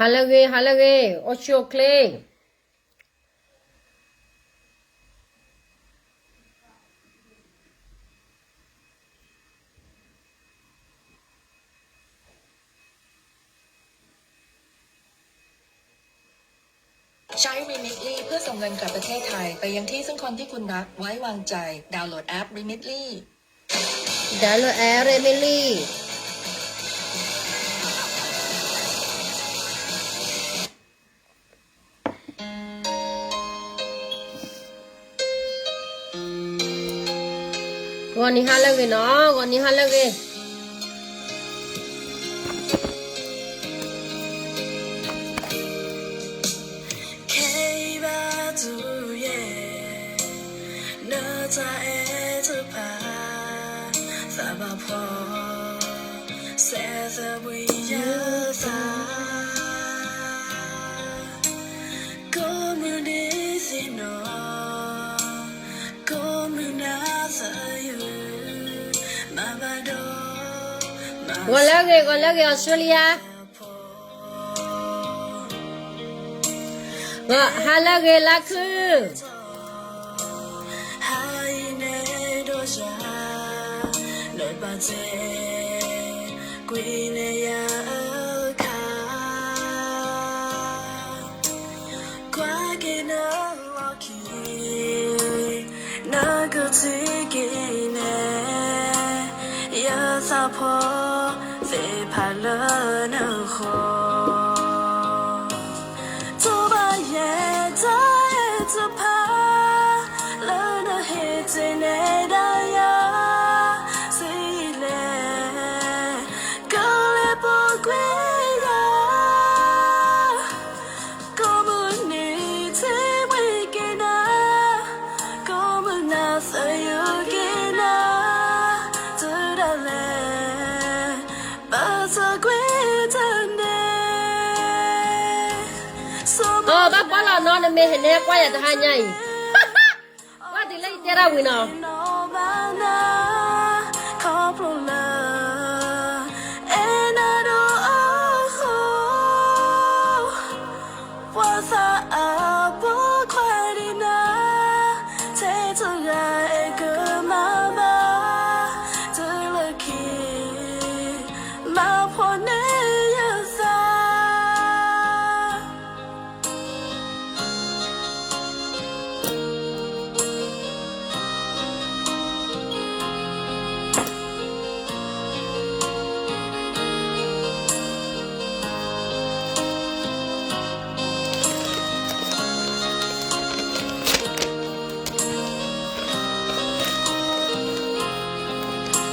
ဟါလၢအဂ့ၤ ဟါလၢအဂ့ၤ အိၣ်ဆူၣ်အိၣ်ချ့ ใช้ Remitly เพื่อส่งเงินกลับประเทศไทย ไปยังที่ซึ่งคนที่คุณรักไว้วางใจ ดาวน์โหลดแอป Remitly ดาวน์โหลดแอป Remitly ဂီၤနံၤဟါလၢအဂ့ၤနီၤ ဂီၤနံၤဟါလၢအဂ့ၤ ခဲအံၤဘၣ်တုၤယဲ နတၢ်အဲၣ်တဖၣ် သးဘၣ်ဖှီၣ် စဲးသဘှံးယသး ကိးမုၢ်နံၤသ့ၣ်နီၣ် ကိးမုၢ်နၤသးယုၢ် မၤဘၣ်ဒီး ဂီၤလၢအဂ့ၤ ဂီၤလၢအဂ့ၤ Australia ဟါလၢအဂ့ၤ လါခုၣ် ဟါအံၤန့ၣ်ဒီးယၤ နဘၣ်တဲ ကွံာ်န့ၢ်ယၤအခါ ကွၢ်က့ၤနလီၢ်ခံ နကထံၣ်က့ၤန့ၣ် ယသးဖှီၣ်သ့ၣ်တဖၣ်လၢနဃီ တိၢ်ဘၣ်ယဲတၢ်အဲၣ်တဖၣ် လၢနဟ့ၣ်တ့ၢ်န့ၢ်ဒၣ်ယၤ စံးလဲၣ် ကလဲၤပိာ်ကွံာ်ယၤ ကိးမုၢ်နံၤထံၣ်မှံက့ၤနၤ ကိးမုၢ်နၤသးယုၢ်က့ၤနၤ တုၤဒၣ်လဲာ် ပသးကွံာ်တန့ၣ် ဘၣ်ပီလီၤနီၤ နမ့ၢ်ဟဲန့ၣ်ကွၢ်ယၤတဟါညါအံၤ ကွၢ်တုၤလၢယတဲတၢ်ဝံၤနီၤ ခီဖျိလၢ အဲၣ်နၤဒီးအဃိ ပှၤသးအါဖိခွါဒ်နၤ ထဲတဂၤအဲၣ်ကမၤဘၣ် တုၤလၢခံ မၤဖှီၣ်န့ၢ်ယသး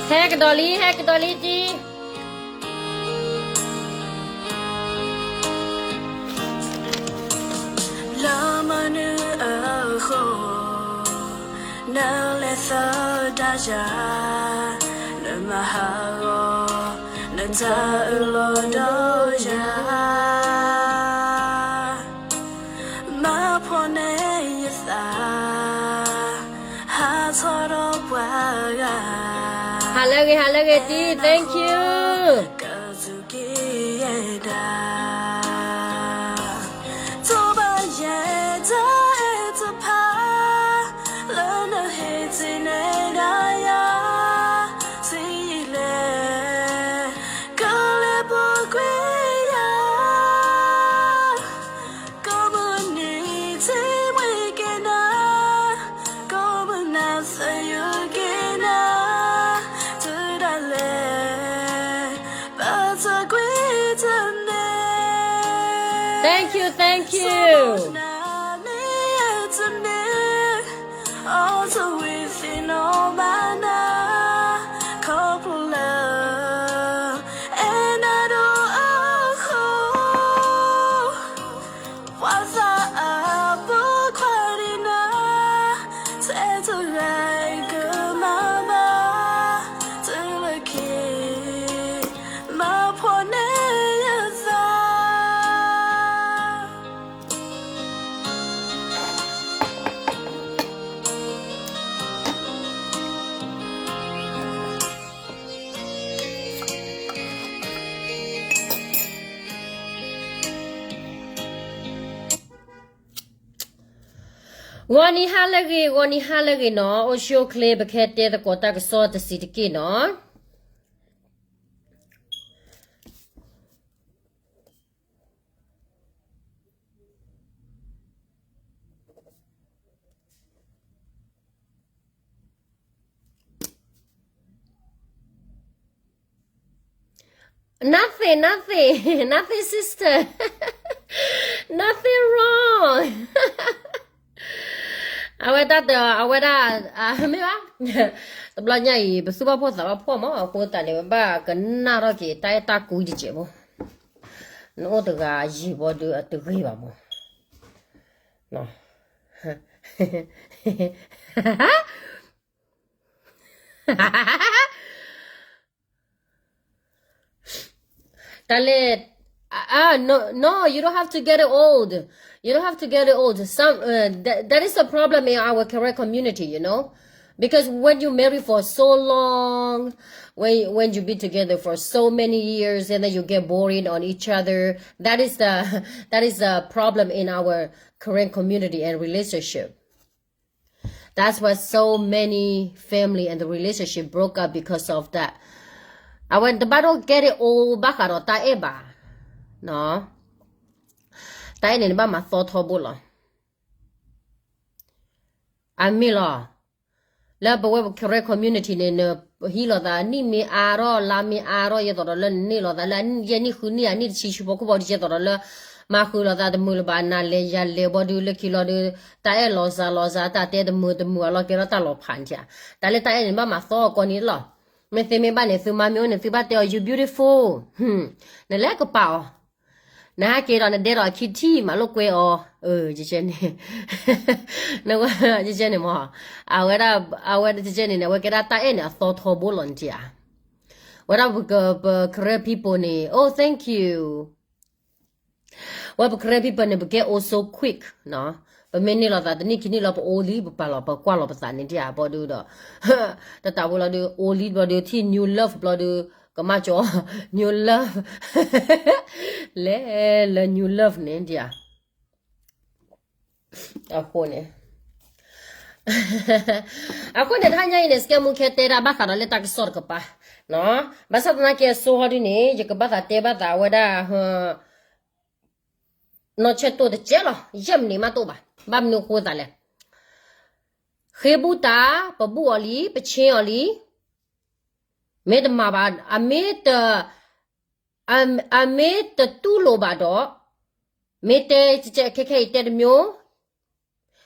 ဟဲကဒီးလံ ဟဲကဒီးလံတံ လၢမနုၤအဃိ နလဲၤသဒၣ်ယၤ နမၤဟးဂီၤ နတၢ်အၢၣ်လီၤဒီးယၤ မၤဖှီၣ်န့ၢ်ယသး ဟးထီၣ်ဒီးပှၤဂၤ ဟါလၢအဂ့ၤ ဟါလၢအဂ့ၤတံ thank you ကစူၢ်က့ၤယဲဒၣ် တိၢ်ဘၣ်ယဲတၢ်အဲၣ်တဖၣ် လၢနဟ့ၣ်တ့ၢ်န့ၢ်ဒၣ်ယၤ စံးလဲၣ် ကလဲၤပိာ်ကွံာ်ယၤ ကိးမုၢ်နံၤထံၣ်မှံက့ၤနၤ ကိးမုၢ်နၤသးယုၢ်က့ၤနၤ တုၤဒၣ်လဲာ် ပသးကွံာ်တန့ၣ် thank you thank you နမ့ၢ်အဲၣ်တန့ၣ် အီၣ်တဝံၤသ့ၣ်နီၣ်ဘၣ်နၤ ခီဖျိလၢ အဲၣ်နၤဒီးအဃိ ပှၤသးအါဖိခွါဒ်နၤ ထဲတဂၤအဲၣ်ကမၤဘၣ် တုၤလၢခံ မၤဖှီၣ်န့ၢ်ယသး ဟါ ဂီၤနံၤဟါလၢအဂ့ၤ, ဂီၤနံၤဟါလၢအဂ့ၤနီၤ, အိၣ်ဆူၣ်အိၣ်ချ့ ပကဟဲတဲသကိးတၢ်ကစီၣ်တစဲးတက့ၢ်နီၤ. Nothing, nothing, nothing, sister. Nothing wrong. အဝဲဒၣ်တ, အဝဲဒၣ်, မ့ၢ်ဘၣ်, တဘျီညါအံၤ ပသူၣ်ဘၣ်ဖှီၣ်သးဘၣ်ဖှီၣ်မး, အဃိသတးန့ၣ် ပဘၣ်ကနၣ်ထီၣ်က့ၤ တၢ်အဲၣ်တၢ်ကွံတစဲးဖိ, နအိၣ်တဂၤယံာ်ဘီဒုးအတဂ့ၤဘၣ်မး. တၢ်လဲၣ်, uh, uh, no, no, you don't have to get it old. You don't have to get it old. Some, uh, that, that is a problem in our Karen community, you know. Because when you marry for so long, when, when you be together for so many years, and then you get boring on each other, that is the, that is the problem in our Karen community and relationship. That's why so many family and the relationship broke up because of that. အဝဲတဘၣ်ဒိၣ်ကဲဒ်အိၣ်ဘၣ်ဃးဒီးတၢ်အဲၣ်ဘၣ်, တၢ်အဲၣ်န့ၣ် နဘၣ်မၤသီထီဘိလီၤ. အမ့ၢ်လီၤ. လၢပဝဲပ Karen community န့ၣ် နဟံးလိာ်သး နံၣ်မ့ၢ်အါထီၣ် လါမ့ၢ်အါထီၣ် ယဲသိးဒီးလၢနန့ၢ်လိာ်သးလၢယဲၢ်နံၣ်ဃုနံၣ် အနံၣ်တဆံဆူဖီခိၣ်ဘီဒုး ယဲသိးဒီးလၢ မၤဃုာ်လိာ်သးတမုာ်လၢၤဘၣ် နၤလဲၤယၤလဲၤဘီဒုး လၢခံလီၤဒုး တၢ်အဲၣ်လီၤစှၤလီၤစှၤ တၢ်တဲတမုာ်တမုာ်အလီၢ်ကဲထီၣ်တၢ်လီၤဖးန့ၣ်ဧါ. တၢ်လၢတၢ်အဲၣ်န့ၣ် ဘၣ်မၤသီအီၤကိးနံၤလီၤ. မ့ၢ်သ့မ့ၢ်ဘၣ်န့ၣ် သုမါမ့ၢ်အိၣ်န့ၣ် သုဘၣ်တဲအီၤ you beautiful, နလဲၤကပာ်အီၤ နဟဲက့ၤဒီးနဒဲဒီးအခံထံၣ်မးလိာ်ကွဲအီၤ, ယကဲန့ၣ်မး, အဝဲဒၣ်, အဝဲကဲန့ၣ်န့ၣ် အဝဲကဲဒၣ်တၢ်အဲၣ်န့ၣ် အသီထီဘိလီၤန့ၣ်ဧါ. ဝဲဒၣ်ပ Karen people န့ၣ် oh thank you. ဝဲပ Karen people န့ၣ် ပကဲ oh so quick နီၤ. ပမ့ၢ်န့ၢ်လိာ်သးတနံၣ်ခံနံၣ်လီၤ ပအိၣ်လံ ပပာ်လီၤ ပကွၢ်လီၤပသးန့ၣ်ဧါ ဘီဒုးဒီး တတးဖိလီၤဒုး အိၣ်လံဘီဒုး ထံၣ် new love ဘီဒုး ကမၣ်ကၠီ new love လဲၤလၢ new love န့ၣ်ဧါ. အဃိန့ၣ် အဃိန့ၣ် တဟါညါအံၤန့ၣ် စကဲမူခဲတဲဒၣ်ဘၣ်ဃးဒီးလၢတၢ်ကစီၣ်တကပၤ, ဘၣ်ဆၣ်သနာ်က့အစိဟီဒုန့ၣ် ယကဘၣ်သးတဲဘၣ်သးဝဲဒၣ် နီၢ်ဆဲးတိၢ်တကဲလီၤ ယဲၢ်မံးနံးမးတအိၣ်ဘၣ်. ဘၣ်မနုၤအဃိသးလဲၣ်. ဃ့ဘူၣ်တၢ် ပဘူၣ်အီၤလံ ပဆ့အီၤလံ မ့ၢ်တမၤဘၣ် အမ့ၢ်တ အမ့ၢ်တတူၢ်လိာ်ဘၣ်ဒီး မ့ၢ်တဲ ခဲခဲအံၤတဲတမျိုး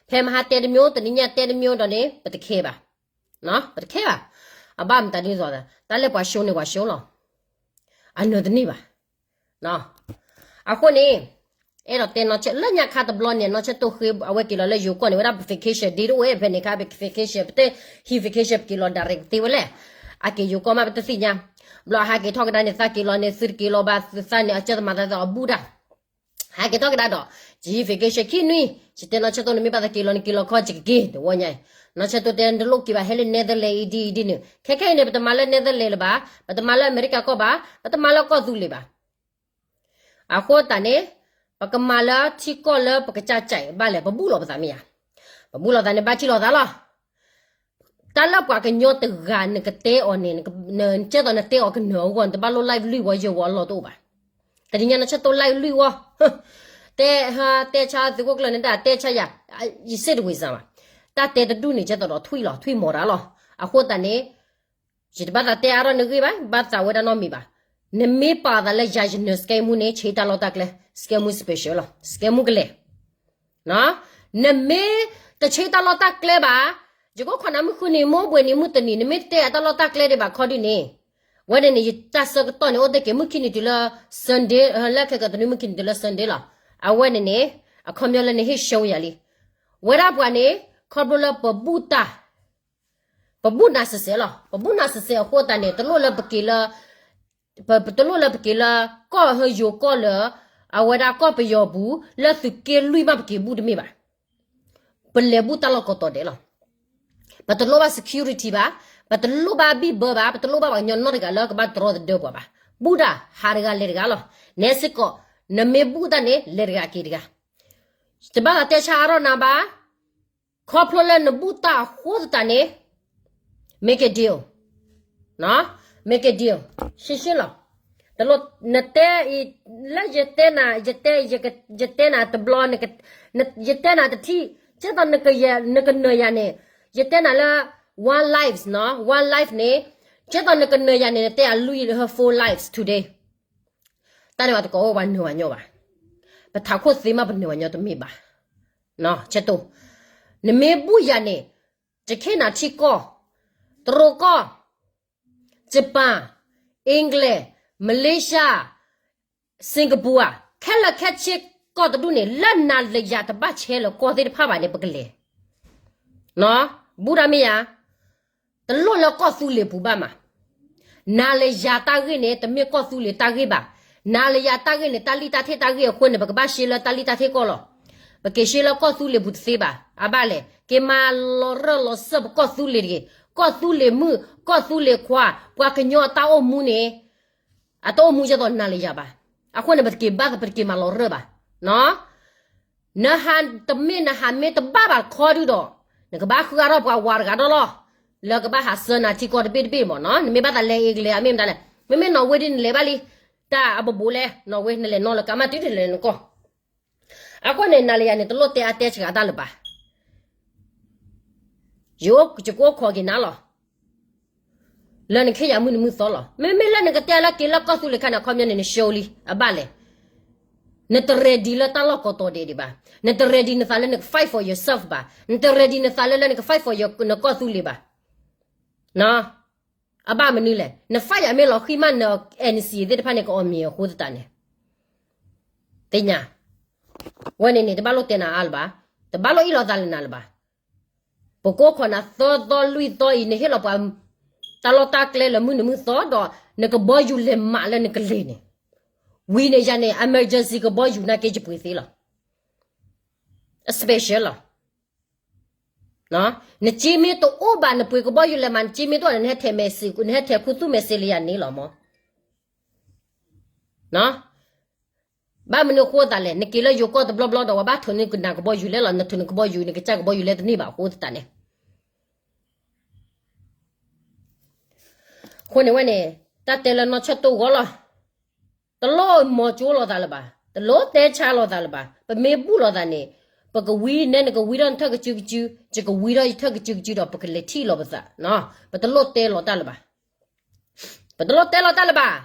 ဖဲမဟါတဲတမျိုး တနံၤညါတဲတမျိုးဒီးန့ၣ် ပတခဲဘၣ်, ပတခဲဘၣ်. အဘၣ်မတၤဒ်သိး တၢ်လၢပှၤ show န့ၣ်ပှၤ show လီၤ. အနၢၤတန့ၢ်ဘၣ်. အဃိန့ၣ် အဲၣ်ဒိးတဲနီၢ်ဆဲး လၢညါခါတဘျီန့ၣ် နီၢ်ဆဲးတိၢ်ဃ့ အဝဲက့ၤလီၤလၢယိၤကီၢ်န့ၣ် ဝဲဒၣ်ပ vacation ဒ့တအိၣ်ဝဲဖဲန့ၣ်ခါ ပ vacation ပတဲဟံး vacation ပက့ၤလီၤ direct သ့ဝဲလဲၣ်. အက့ၤယိၤကီၢ်မးပတသ့ၣ်ညါ. ဘျီအဟးက့ၤထီၣ်ကဒါန့ၣ် သးက့ၤလီၤန့ၣ် သုတက့ၤလီၤဘၣ် သုသးန့ၣ် အကၢသမၤသးသးအီၤဘူၣ်တၢ် ဟဲက့ၤထီၣ်ကဒါဒီး ယဟံး vacation ခံနွံ ယတဲနီၢ်ဆဲးတိၢ်န့ၣ် မ့ၢ်ဘၣ်သးက့ၤလီၤန့ၣ် က့ၤလီၤခီ ယကက့ၤ တဝီညါအံၤ. နီၢ်ဆဲးတိၢ်တဲ နတလိၣ်က့ၤဘၣ် ဟဲလၢ Netherlands အံၤဒ်အံၤဒ်န့ၣ် ခဲခဲအံၤန့ၣ် ပတမၤလၢ Netherlands လၢၤဘၣ်, ပတမၤလၢအမဲရကၤကီၢ်ဘၣ်, ပတမၤလၢကီၢ်သူလ့ၤဘၣ်. အဃိသတးန့ၣ် ပကမၤလၢထံကီၢ်လၢပကစၢ်ကဲဘၣ်လဲၣ် ပဘူၣ်လီၤပသးမ့ၢ်ဧါ. ပဘူၣ်လီၤသးန့ၣ် ဘၣ်ထံၣ်လိာ်သးလီၤ. တၢ်လၢပှၤကညီတဂၤ နကတဲအီၤန့ၣ် နကဲသိးနတဲအီၤကနၢၤအဂီၢ် နတဘၣ်လိၣ် live လွံၢ်ဝီယဲၢ်ဝီအလီၢ်တအိၣ်ဘၣ်. တနံၤညါနဆဲးတိၢ် live လွံၢ်ဝီ တဲ, တဲဆါသုးခိၣ်ကျၢၢ်န့ၣ်ဒၣ် တဲဆါယၤ ယစ့ၢ်တဝံၤစၢ်ဘၣ်. တၢ်တဲတဒူၣ်န့ၣ် ကဲသိးဒီးထွံၣ်လီၤ ထွံၣ်မီၤတၢ်လီၤ. အဃိသတးန့ၣ် ယတဘၣ်သးတဲအါထီၣ်နဂ့ၢ်ဘၣ်, ဘၣ်သးဝဲဒၣ်နီတမံၤဘၣ်. နမ့ၢ်ပာ်သးလၢယၤယနၢၤ စကဲမူန့ၣ် ဆံးတၢ်လီၢ်တၢ်ကျဲ စကဲမူ special လီၤ စကဲမူကလဲၤ နမ့ၢ်တဆံးတၢ်လီၢ်တၢ်ကျဲဘၣ်, ယကအိၣ်ခိးနၤမုၢ်ဃုနံၤ မ့ၢ်ဘှဲးနံၤမုၢ်တနံၤ နမ့ၢ်တတဲအတၢ်လီၢ်တၢ်ကျဲဒံးဘၣ်ခီဒုန့ၣ်, ဝဲန့ၣ်န့ၣ် ယတၢ်ဆၢကတီၢ်န့ၣ် အိၣ်တ့ၢ်က့ၤ မုၢ်ခံနံၤတုၤလၢ Sunday, လၢခဲကတနွံမုၢ်ခံနံၤတုၤလၢ Sunday လီၤ. အဝဲန့ၣ်န့ၣ် အခီပညီလၢနဟ့ၣ် show ယၤလံ. ဝဲဒၣ်ပှၤန့ၣ် ခီဖျိလၢပဘူၣ်တၢ် ပဘူၣ်နၤစဲးစဲးလီၤ. ပဘူၣ်နၤစဲးစဲးအဃိသတးန့ၣ် တလိၣ်လၢပက့ၤလၢ ပတလိၣ်လၢပက့ၤလၢ ကီၢ်ဟၢယိၤကီၢ်လၢ အဝဲဒၣ်ကီၢ်ပယီၤပူၤ လၢသုးက့လွံၢ်မးပက့ၤဘူၣ်တမ့ၢ်ဘၣ်. ပလဲၤဘူၣ်တၢ်လီၢ်ကိးတီၤဒဲးလီၤ. ပတလိၣ်ဘၣ် security ဘၣ်, ပတလိၣ်ဘၣ်ဘံၣ်ဘၢဘၣ်, ပတလိၣ်ဘၣ်ပှၤကညီနီတဂၤလၢကဘၣ်တြီတဒၢပှၤဘၣ်. ဘူၣ်တၢ် ဟးတဂၤလဲၤတဂၤလီၤ. နဲစ့ၢ်ကီး နမ့ၢ်ဘူၣ်တၢ်န့ၣ် လဲၤတဂၤက့ၤတဂၤ. တဘၣ်သးတဲဆါအါထီၣ်နၤဘၣ်. ခီဖျိလၢနဘူၣ်တၢ်အဃိသတးန့ၣ် make a deal, make a deal, ရှင်းရှင်းလီၤ. တလိၣ်နတဲအံၤ လၢယတဲနၤ ယတဲ ယတဲနၤတဘျီ ယတဲနၤတထံၣ် ကဲသိးနကနၢၤယၤန့ၣ် ယတဲနၤလၢ one life, one life န့ၣ် ကဲသိးနကနၢၤယၤန့ၣ် နတဲအလွံၢ် her four lives today. တၢ်န့ၣ်ဘၣ်တကိးအိၣ်ပှၤနၢၤဝဲညီဘၣ်. ပထးခိၣ်သ့မး ပနၢၤဝဲညီတမ့ၢ်ဘၣ်. ဆဲးတိၢ်, နမ့ၢ်ဘူၣ်ယၤန့ၣ် ယခ့နၤထံကီၢ်, တရူးကီၢ်, Japan, England, Malaysia, Singapore ခဲလၢာ်ခဲဆ့ကီၢ်တဒူၣ်န့ၣ် လၢနၤလၢယၤတဘၣ်ဆဲးလၢၤကီၢ်သ့ၣ်တဖၣ်ဘၣ်န့ၣ် ပကလဲၤ ဘူၣ်တၢ်မ့ၢ်ယၤ, တလိၣ်လၢကီၢ်သူလ့ၤပူၤဘၣ်မး. နၤလၢယၤတၢ်ဂ့ၢ်န့ၣ် တမ့ၢ်ကီၢ်သူလ့ၤတၢ်ဂ့ၢ်ဘၣ်. နၤလၢယၤတၢ်ဂ့ၢ်န့ၣ် တၢ်လံၣ်တၢ်ထ့ၣ်တၢ်ဂ့ၢ်အဃိန့ၣ် ပကဘၣ်ရှဲလၢတၢ်လံၣ်တၢ်ထ့ၣ်ကီၢ်လီၤ. ပက့ၤရှဲလၢကီၢ်သူလ့ၤပူၤတသ့ဘၣ်. အဘၣ်လဲၣ် က့ၤမၤလီၤရၢၢ်လီၤစၢၢ်ပကီၢ်သူလ့ၤတဂ့ၤ. ကီၢ်သူလ့ၤမုၣ် ကီၢ်သူလ့ၤခွါ ပှၤကညီအတၢ်အိၣ်မူန့ၣ် အတအိၣ်မူကဲသိးနၤလၢယၤဘၣ်. အဃိန့ၣ် ပတက့ၤဘၣ် ပတက့ၤမၤလီၤရၢၢ်ဘၣ်. နဟးတမ့ၢ် နဟးမ့ၢ်တဘၣ်ဘၣ်ခီဒုဒီး နကဘၣ်ဃုအါထီၣ်ပှၤဝၤတဂၤဒီးလီၤ. လၢကဘၣ်ဟးဆှၢနၤထံကီၢ်တဘ့ၣ်တဘ့ၣ်မးနီၤ. နမ့ၢ်ဘၣ်သးလဲၤအ့ကလဲၤ အမ့ၢ်မတၤလဲၣ်. မ့မ့ၢ်နီၣ်ဝ့ဒ်နလဲၤဘၣ်လံ. တၢ်အဘိးဘိးလဲၣ် နီၣ်ဝ့ နလဲၤနီၣ်လၢကါမၢ်တုၤတလဲၤနကီၢ်. အဃိန့ၣ် နၤလၢယၤန့ၣ် တလိၣ်တဲအါတဲဆှးတၢ်လၢၤဘၣ်. ယကအိၣ်ခိးက့ၤနၤလီၤ. လၢနခ့ယၤမုၢ်နံၤမုၢ်သီလီၤ. မ့မ့ၢ်လၢနကတဲလၢက့ၤလၢကီၢ်သူလ့ၤခါန့ၣ် အခီပညီန့ၣ် နရှုံးလံ. အဘၣ်လဲၣ်. နတ ready လၢတၢ်လီၢ်ကိးတီၤဒဲးဒံးဘၣ်. နတ ready နသးလၢနက fight for yourself ဘၣ်. နတ ready နသးလၢလၢနက fight for your နကီၢ်သူလ့ၤဘၣ်. အဘၣ်မနုၤလဲၣ်. န fight ယၤမ့ၢ်လီၤဃံၤမး န NCA သ့ၣ်တဖၣ်န့ၣ် ကအိၣ်မံၤအဃိသတးန့ၣ် သ့ၣ်ညါ, ဝဲန့ၣ်န့ၣ် တဘၣ်လိၣ်တဲနၤအါလၢၤဘၣ်, တဘၣ်လိၣ်အ့ၣ်လိာ်သးလၢနၤလၢၤဘၣ်. ပကိးခိးနၤသၢသီလွံၢ်သီအံၤ နဟ့ၣ်လီၤပှၤ တၢ်လီၢ်တၢ်ကျဲလၢမုၢ်နံၤမုၢ်သီဒီး နကဘီယူၤလဲၤမးလၢနကလဲၤန့ၣ်, ဝံၤန့ၣ်ယၤန့ၣ် emergency ကဘီယူၤနာ်က့ယပှ့ၤသ့လီၤ. အ special လီၤ. နစ့မ့ၢ်တအိၣ်ဘၣ် နပှ့ၤကဘီယူၤလဲၤမး နစ့မ့ၢ်တအိၣ် နဟဲထဲးမဲာ်စ့ၢ် နဟဲထဲးခူသူၣ်မဲာ်စ့ၢ်လၢယၤန့ၣ်လီၤမး. ဘၣ်မနုၤအဃိသးလဲၣ်, နက့ၤလၢယိၤကီၢ်တဘျီဘျီဒီး ပှၤဘၣ်ထုးန့ၢ်နကဘီယူၤလဲလီၤ, နထုးနကဘီယူၤ နကစၢ်ကဘီယူၤလဲတန့ၢ်ဘၣ်အဃိသတးန့ၣ်. အဃိန့ၣ်ဝဲန့ၣ် တၢ်တဲလၢနီၢ်ဆၢၣ်တိၢ်ဂီၢ်လီၤ. တလိၣ်မီၤကၠိလိာ်သးလၢၤဘၣ်, တလိၣ်တဲဆါလိာ်သးလၢၤဘၣ်. ပမ့ၢ်ဘူၣ်လိာ်သးန့ၣ် ပကဝံၤနဲနကဝံၤထီၣ်နထၢၣ်ကစုကစု, ယကဝံၤထီၣ်ယထၢၣ်ကစုကစုဒီး ပကလဲၤထံၣ်လိာ်ပသး. ပတလိၣ်တဲလီၤတၢ်လၢၤဘၣ်. ပတလိၣ်တဲလီၤတၢ်လၢၤဘၣ်.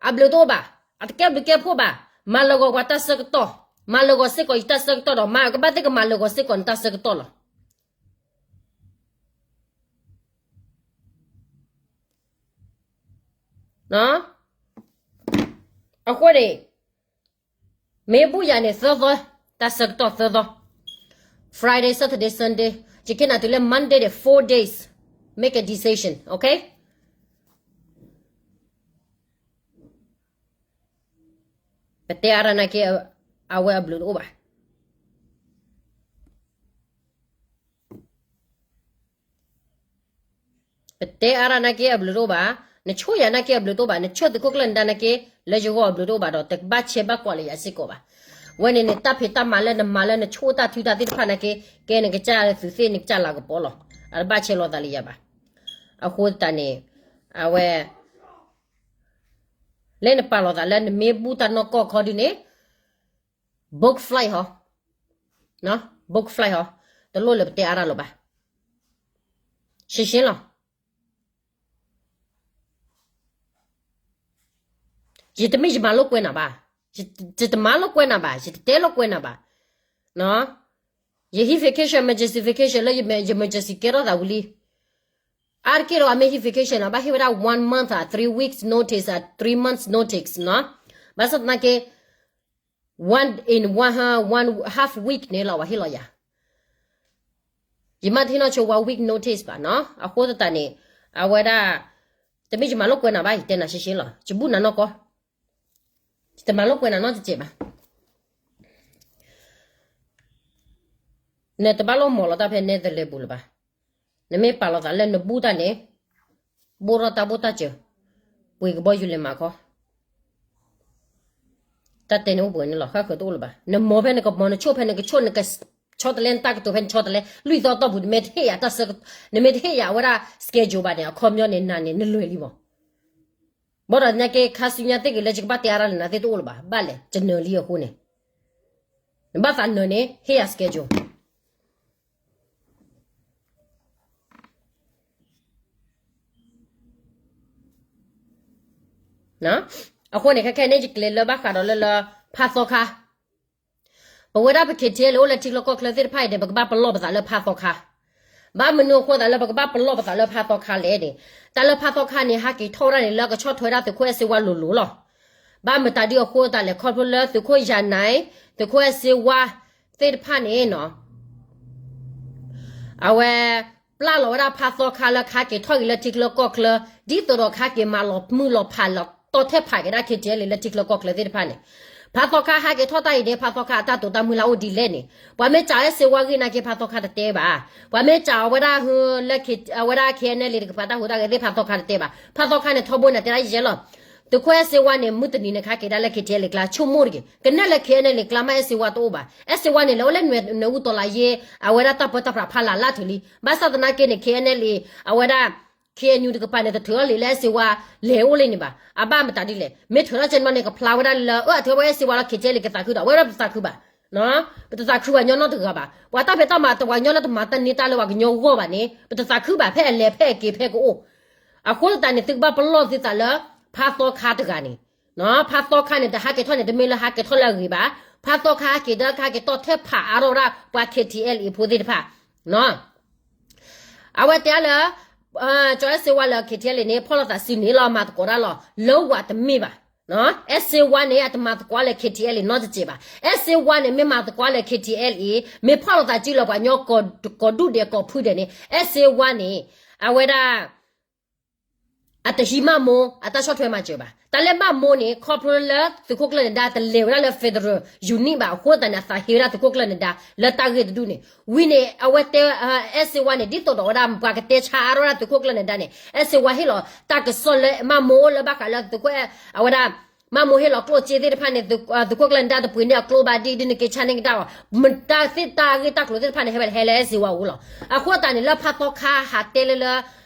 အဘျုးတအိၣ်ဘၣ်, အတကဲဘျုးကဲဖှိၣ်ဘၣ်. မၤလၢာ်ဂီၤပှၤတၢ်ဆၢကတီၢ်, မၤလၢာ်ဂီၤစ့ၢ်ကီးယတၢ်ဆၢကတီၢ်ဒီး မၤကဘၣ်သ့ၣ်ကမၤလၢာ်ဂီၤစ့ၢ်ကီးနတၢ်ဆၢကတီၢ်လီၤ. အဃိန့ၣ် မ့ၢ်ဘူၣ်ယၤန့ၣ်သၢသီ, တၢ်ဆၢကတီၢ်သၢသီ, Friday, Saturday, Sunday, ယက့ၤနၤတုၤလၢ Monday ဒီး four days, make a decision, okay? ပတဲအါရၢနာ်က့ အဝဲအဘျုးတအိၣ်ဘၣ်. ပတဲအါရၢနာ်က့အဘျုးတအိၣ်ဘၣ်, နဆိၣ်ယၤနာ်က့အဘျုးတအိၣ်ဘၣ်, နဆိၣ်သုးခိၣ်ကျၢၢ်နဒါနာ်က့ လၢယဂီၢ်အဘျုးတအိၣ်ဘၣ်ဒီး တဘၣ်ဆဲးဘၣ်ကွၢ်လၢယၤစ့ၢ်ကီးဘၣ်. ဝဲန့ၣ်န့ၣ် တၢ်ဖံးတၢ်မၤလၢနမၤလၢနဆိၣ်တၢ်ထုတၢ်သ့ၣ်တဖၣ်နာ်က့ ကဲနကစၢ်သုးသ့ၣ်နကစၢ်လၤကပီၤလီၤ. အတဘၣ်ဆဲးလိာ်သးလၢယၤဘၣ်. အဃိသတးန့ၣ် အဝဲ လၢနပာ်လီၤသးလၢနမ့ၢ်ဘူၣ်တၢ်နီၢ်ကီၢ်ခီဒုန့ၣ် book flight ဟီ, book flight ဟီ, တလိၣ်လၢပတဲအါရၢလိာ်ဘၣ်. ရှင်းရှင်းလီၤ. ယတမ့ၢ်ယမၤလိာ်ကွဲနၤဘၣ်, ယတမၤလိာ်ကွဲနၤဘၣ်, ယတတဲလိာ်ကွဲနၤဘၣ်. ယဟံး vacation, emergency vacation လၢယ emergency ကဲထီၣ်သးဝံၤလံ. အါတက့ၢ်ဒီးအမ့ၢ်ဟံး vacation နီၤ ဘၣ်ဟ့ၣ်ဝဲဒၣ် one month ဧါ, three weeks notice ဧါ, three months notice နီၤ. ဘၣ်ဆၣ်သနာ်က့ one in one, one half week န့ၣ်လီၤ ပှၤဟ့ၣ်လီၤယၤ. ယမ့ၢ်တဟ့ၣ်နီၢ်ဆိ one week notice ဘၣ်နီၤ. အဃိသတးန့ၣ် အဝဲဒၣ် တမ့ၢ်ယမၤလိာ်ကွဲနၤဘၣ်, ယတဲနၤရှဲရှဲလီၤ. ယဘူၣ်နၤနီၢ်ကီၢ်, ယတမၤလိာ်ကွဲနၤနီတစဲးဘၣ်. နတဘၣ်လိၣ်မီၤလီၤတၢ်ဖဲ Netherlands ပူၤလၢၤဘၣ်. နမ့ၢ်ပာ်လီၤသးလၢနဘူၣ်တၢ်န့ၣ် ဘိၣ်ထီၣ်တၢ်ဘိၣ်တၢ်စၢၤ, ပှ့ၤကဘီယူၤလဲၤမၤခီ, တၢ်တဲန့ၣ်အိၣ်ပှဲၤန့ၣ်လီၤ, ဃၣ်ဃၢၤတအိၣ်လၢၤဘၣ်. နမီၤဖဲနကမီၤ, နဆိၣ်ဖဲနကဆိၣ်, နက ဆီတလဲနတၢ်ကတိၤဖဲန့ၣ်ဆီတလဲ လွံၢ်သီတီၢ်ပူၤ နမ့ၢ်တဟ့ၣ်ယၤတၢ်ဆၢကတီၢ် နမ့ၢ်တဟ့ၣ်ယၤအဝဲဒၣ် schedule ဘၣ်န့ၣ် အခီပညီန့ၣ် နၤန့ၣ် နလွဲၢ်လံမး. ဘၣ်ဒီးညါက့ ခါဆူညါသ့ၣ်ဂ့ၤလၢယကဘၣ်တဲအါရၢ်လၢနၤသ့ၣ်တအိၣ်လၢၤဘၣ်. ဘၣ်လဲၣ် ယနၢၤလံအဃိန့ၣ် နဘၣ်သးနၢၤန့ၣ် ဟ့ၣ်ယၤ schedule အဃိန့ၣ် ခဲခဲန့ၣ် ယကျဲးလၢဘၣ်ဃးဒီးလၢလၢ ဖးသီခါ ပဝဲဒၣ်ပ KTLA အိၣ်လၢထံချၢကီၢ်ချၢသ့ၣ်တဖၣ်အံၤန့ၣ် ပကဘၣ်ပလီၢ်ပသးလၢဖးသီခါ. ဘၣ်မနုၤအဃိသတးလၢပကဘၣ်ပလီၢ်ပသးလၢဖးသီခါလဲၣ်န့ၣ် တၢ်လၢဖးသီခါန့ၣ် ဟးက့ၤထီၣ်ဝဲဒၣ်န့ၣ် လၢကဆီၣ်ထွဲဒၣ်သုးခိၣ်အဲၣ်စ့ဝါလိၤလိၤလီၤ. ဘၣ်မတၤဒ်အဃိသတးလဲၣ် ခီဖျိလၢသုးခိၣ်ယၤနဲ သုးခိၣ်အဲၣ်စ့ဝါသ့ၣ်တဖၣ်န့ၣ်နီၤ အဝဲ ပျၢ်လီၤဝဲဒၣ်ဖးသီခါလၢကဟဲက့ၤထီၣ်က့ၤလၢထံချၢကီၢ်ချၢ ဒ်သိးဒီးကဟဲက့ၤမၤလီၤမုၢ်လီၤဖးလီၤတီၢ်ထဲဖးက့ၤဒၣ် KTLA လၢထံချၢကီၢ်ချၢသ့ၣ်တဖၣ်န့ၣ်, ဖးသီခါဟဲက့ၤထီၣ်တၢ်အံၤန့ၣ် ဖးသီခါအတၢ်တိာ်တၢ်မုၢ်လၢ်အိၣ်ဒ်လဲၣ်န့ၣ်, ပှၤမ့ၢ်စံးအဲၣ်စ့ဝါဂ့ၢ်နာ်က့ ဖးသီခါတတဲဘၣ်. ပှၤမ့ၢ်စံးအဝဲဒၣ်ဟဲလၢ အဝဲဒၣ် KNLA တကပၤတၢ်ဟူးတၢ်ဂဲၤသ့ၣ် ဖးသီခါတတဲဘၣ်. ဖးသီခါန့ၣ် ထီဘိန့ၣ် တဲဒၣ်ယဲလီၤ. သုးခိၣ်အဲၣ်စ့ဝါန့ၣ် မုၢ်တနံၤန့ၣ် ကဟဲက့ၤဒၣ်လၢ KTLA ကျါ ဆိကမိၣ်တဂ့ၤ, ကနဲၣ်လၢ KNLA ကျါမး အဲၣ်စ့ဝါတအိၣ်ဘၣ်. အဲၣ်စ့ဝါန့ၣ် လဲၤအိၣ်လၢနွဲၣ်အူတီလးယ့ အဝဲဒၣ်တၢ်ပၢတၢ်ပြးဖးလၢ်လၢ်ထုးလံ. ဘၣ်ဆၣ်သနာ်က့န့ၣ် KNLA အဝဲဒၣ် KNU တကပၤန့ၣ် တထုးထီၣ်လံာ်လၢအဲၣ်စ့ဝါလဲၤအိၣ်လံန့ၣ်ဘၣ်. အဘၣ်မတၤဒ်လဲၣ်, မ့ၢ်ထုးထီၣ်ကဲန့ၣ်ဘၣ်န့ၣ် ကဖျါဝဲဒၣ်လၢ အၢ အထုးဝဲအဲၣ်စ့ဝါလီၤ KTLA ကသးခုဒီး အဝဲဒၣ်ပတသးခုဘၣ်. ပတသးခုပှၤကညီနီတဂၤဘၣ်. ပှၤတၢ်ဖံးတၢ်မၤတပှၤကညီလၢတမၤတၢ်န့ၢ်တၢ်လၢပှၤကညီအဂီၢ်ဘၣ်န့ၣ် ပတသးခုဘၣ် ဖဲအလဲၤဖဲအက့ၤဖဲကအိၣ်. အဃိသတးန့ၣ် သုကဘၣ်ပလီၢ်သုသးလၢ ဖးသီခါတဂၤန့ၣ်, ဖးသီခါန့ၣ် တဟဲက့ၤထီၣ်န့ၣ် တမ့ၢ်လၢဟဲက့ၤထီၣ်လၢအဂ့ၤဘၣ်. ဖးသီခါဟဲက့ၤဒီး ကဟဲက့ၤတီၢ်ထဲဖးအါထီၣ်ဝဲဒၣ်ပှၤ KTLA ဖိသ့ၣ်တဖၣ် အဝဲတဲလၢ ကၠီအဲၣ်စ့ဝါလၢ KTLA န့ၣ် ဖီၣ်လိာ်သးစုန့ၣ်လီၤ မၤသကိးတၢ်လီၤ. လၢဝၤတမ့ၢ်ဘၣ်. အဲၣ်စ့ဝါန့ၣ် အတမၤသကိးလၢ KTLA နီတစဲးဘၣ်. အဲၣ်စ့ဝါန့ၣ် မ့ၢ်မၤသကိးလၢ KTLA မ့ၢ်ဖီၣ်လိာ်သးစုလၢပှၤကညီ ကိးဒူၣ်ဒဲးကိးဖုဒဲးန့ၣ် အဲၣ်စ့ဝါန့ၣ် အဝဲဒၣ် အတဟံးမးမိ အတၢ်ဆီၣ်ထွဲမၤစၢၤဘၣ်. တၢ်လၢမးမိန့ၣ် ခီဖျိလၢသုးခိၣ်ကျၢၢ်နဒါ တလဲၤဝဲဒၣ်လၢ federal unit ဘၣ်အဃိသတးန့ၣ် အသးဟ့ဝဲဒၣ်သုးခိၣ်ကျၢၢ်နဒါ လၢတၢ်ဂ့ၢ်တဒူၣ်န့ၣ်. ဝံၤန့ၣ် အဝဲတဲ အဲၣ်စ့ဝါန့ၣ် ဒ်သိးဒီးဝဲဒၣ် ပှၤကတဲဆါအါထီၣ်ဝဲဒၣ်သုးခိၣ်ကျၢၢ်နဒါန့ၣ် အဲၣ်စ့ဝါဟ့ၣ်လီၤတၢ်ကစီၣ်လၢမးမိအိၣ်လၢဘၣ်ဃးလၢသုးခိၣ် အဝဲဒၣ် မးမိဟ့ၣ်လီၤကျိၣ်စ့သ့ၣ်တဖၣ်န့ၣ် သုးခိၣ်ကျၢၢ်နဒါတပှ့ၤန့ၢ်အကျိဘၣ်ဒ် ဒ်နက့ၤဆါန့ၢ်ကဒါအီၤ မတၤသ့ၣ်တၢ်ဂ့ၢ်တၢ်ကျိၤသ့ၣ်တဖၣ်န့ၣ် ဟဲဝဲဟဲလၢအဲၣ်စ့ဝါအအိၣ်လီၤ. အဃိသတးန့ၣ် လၢဖးသီခါဟးတဲလၢလၢ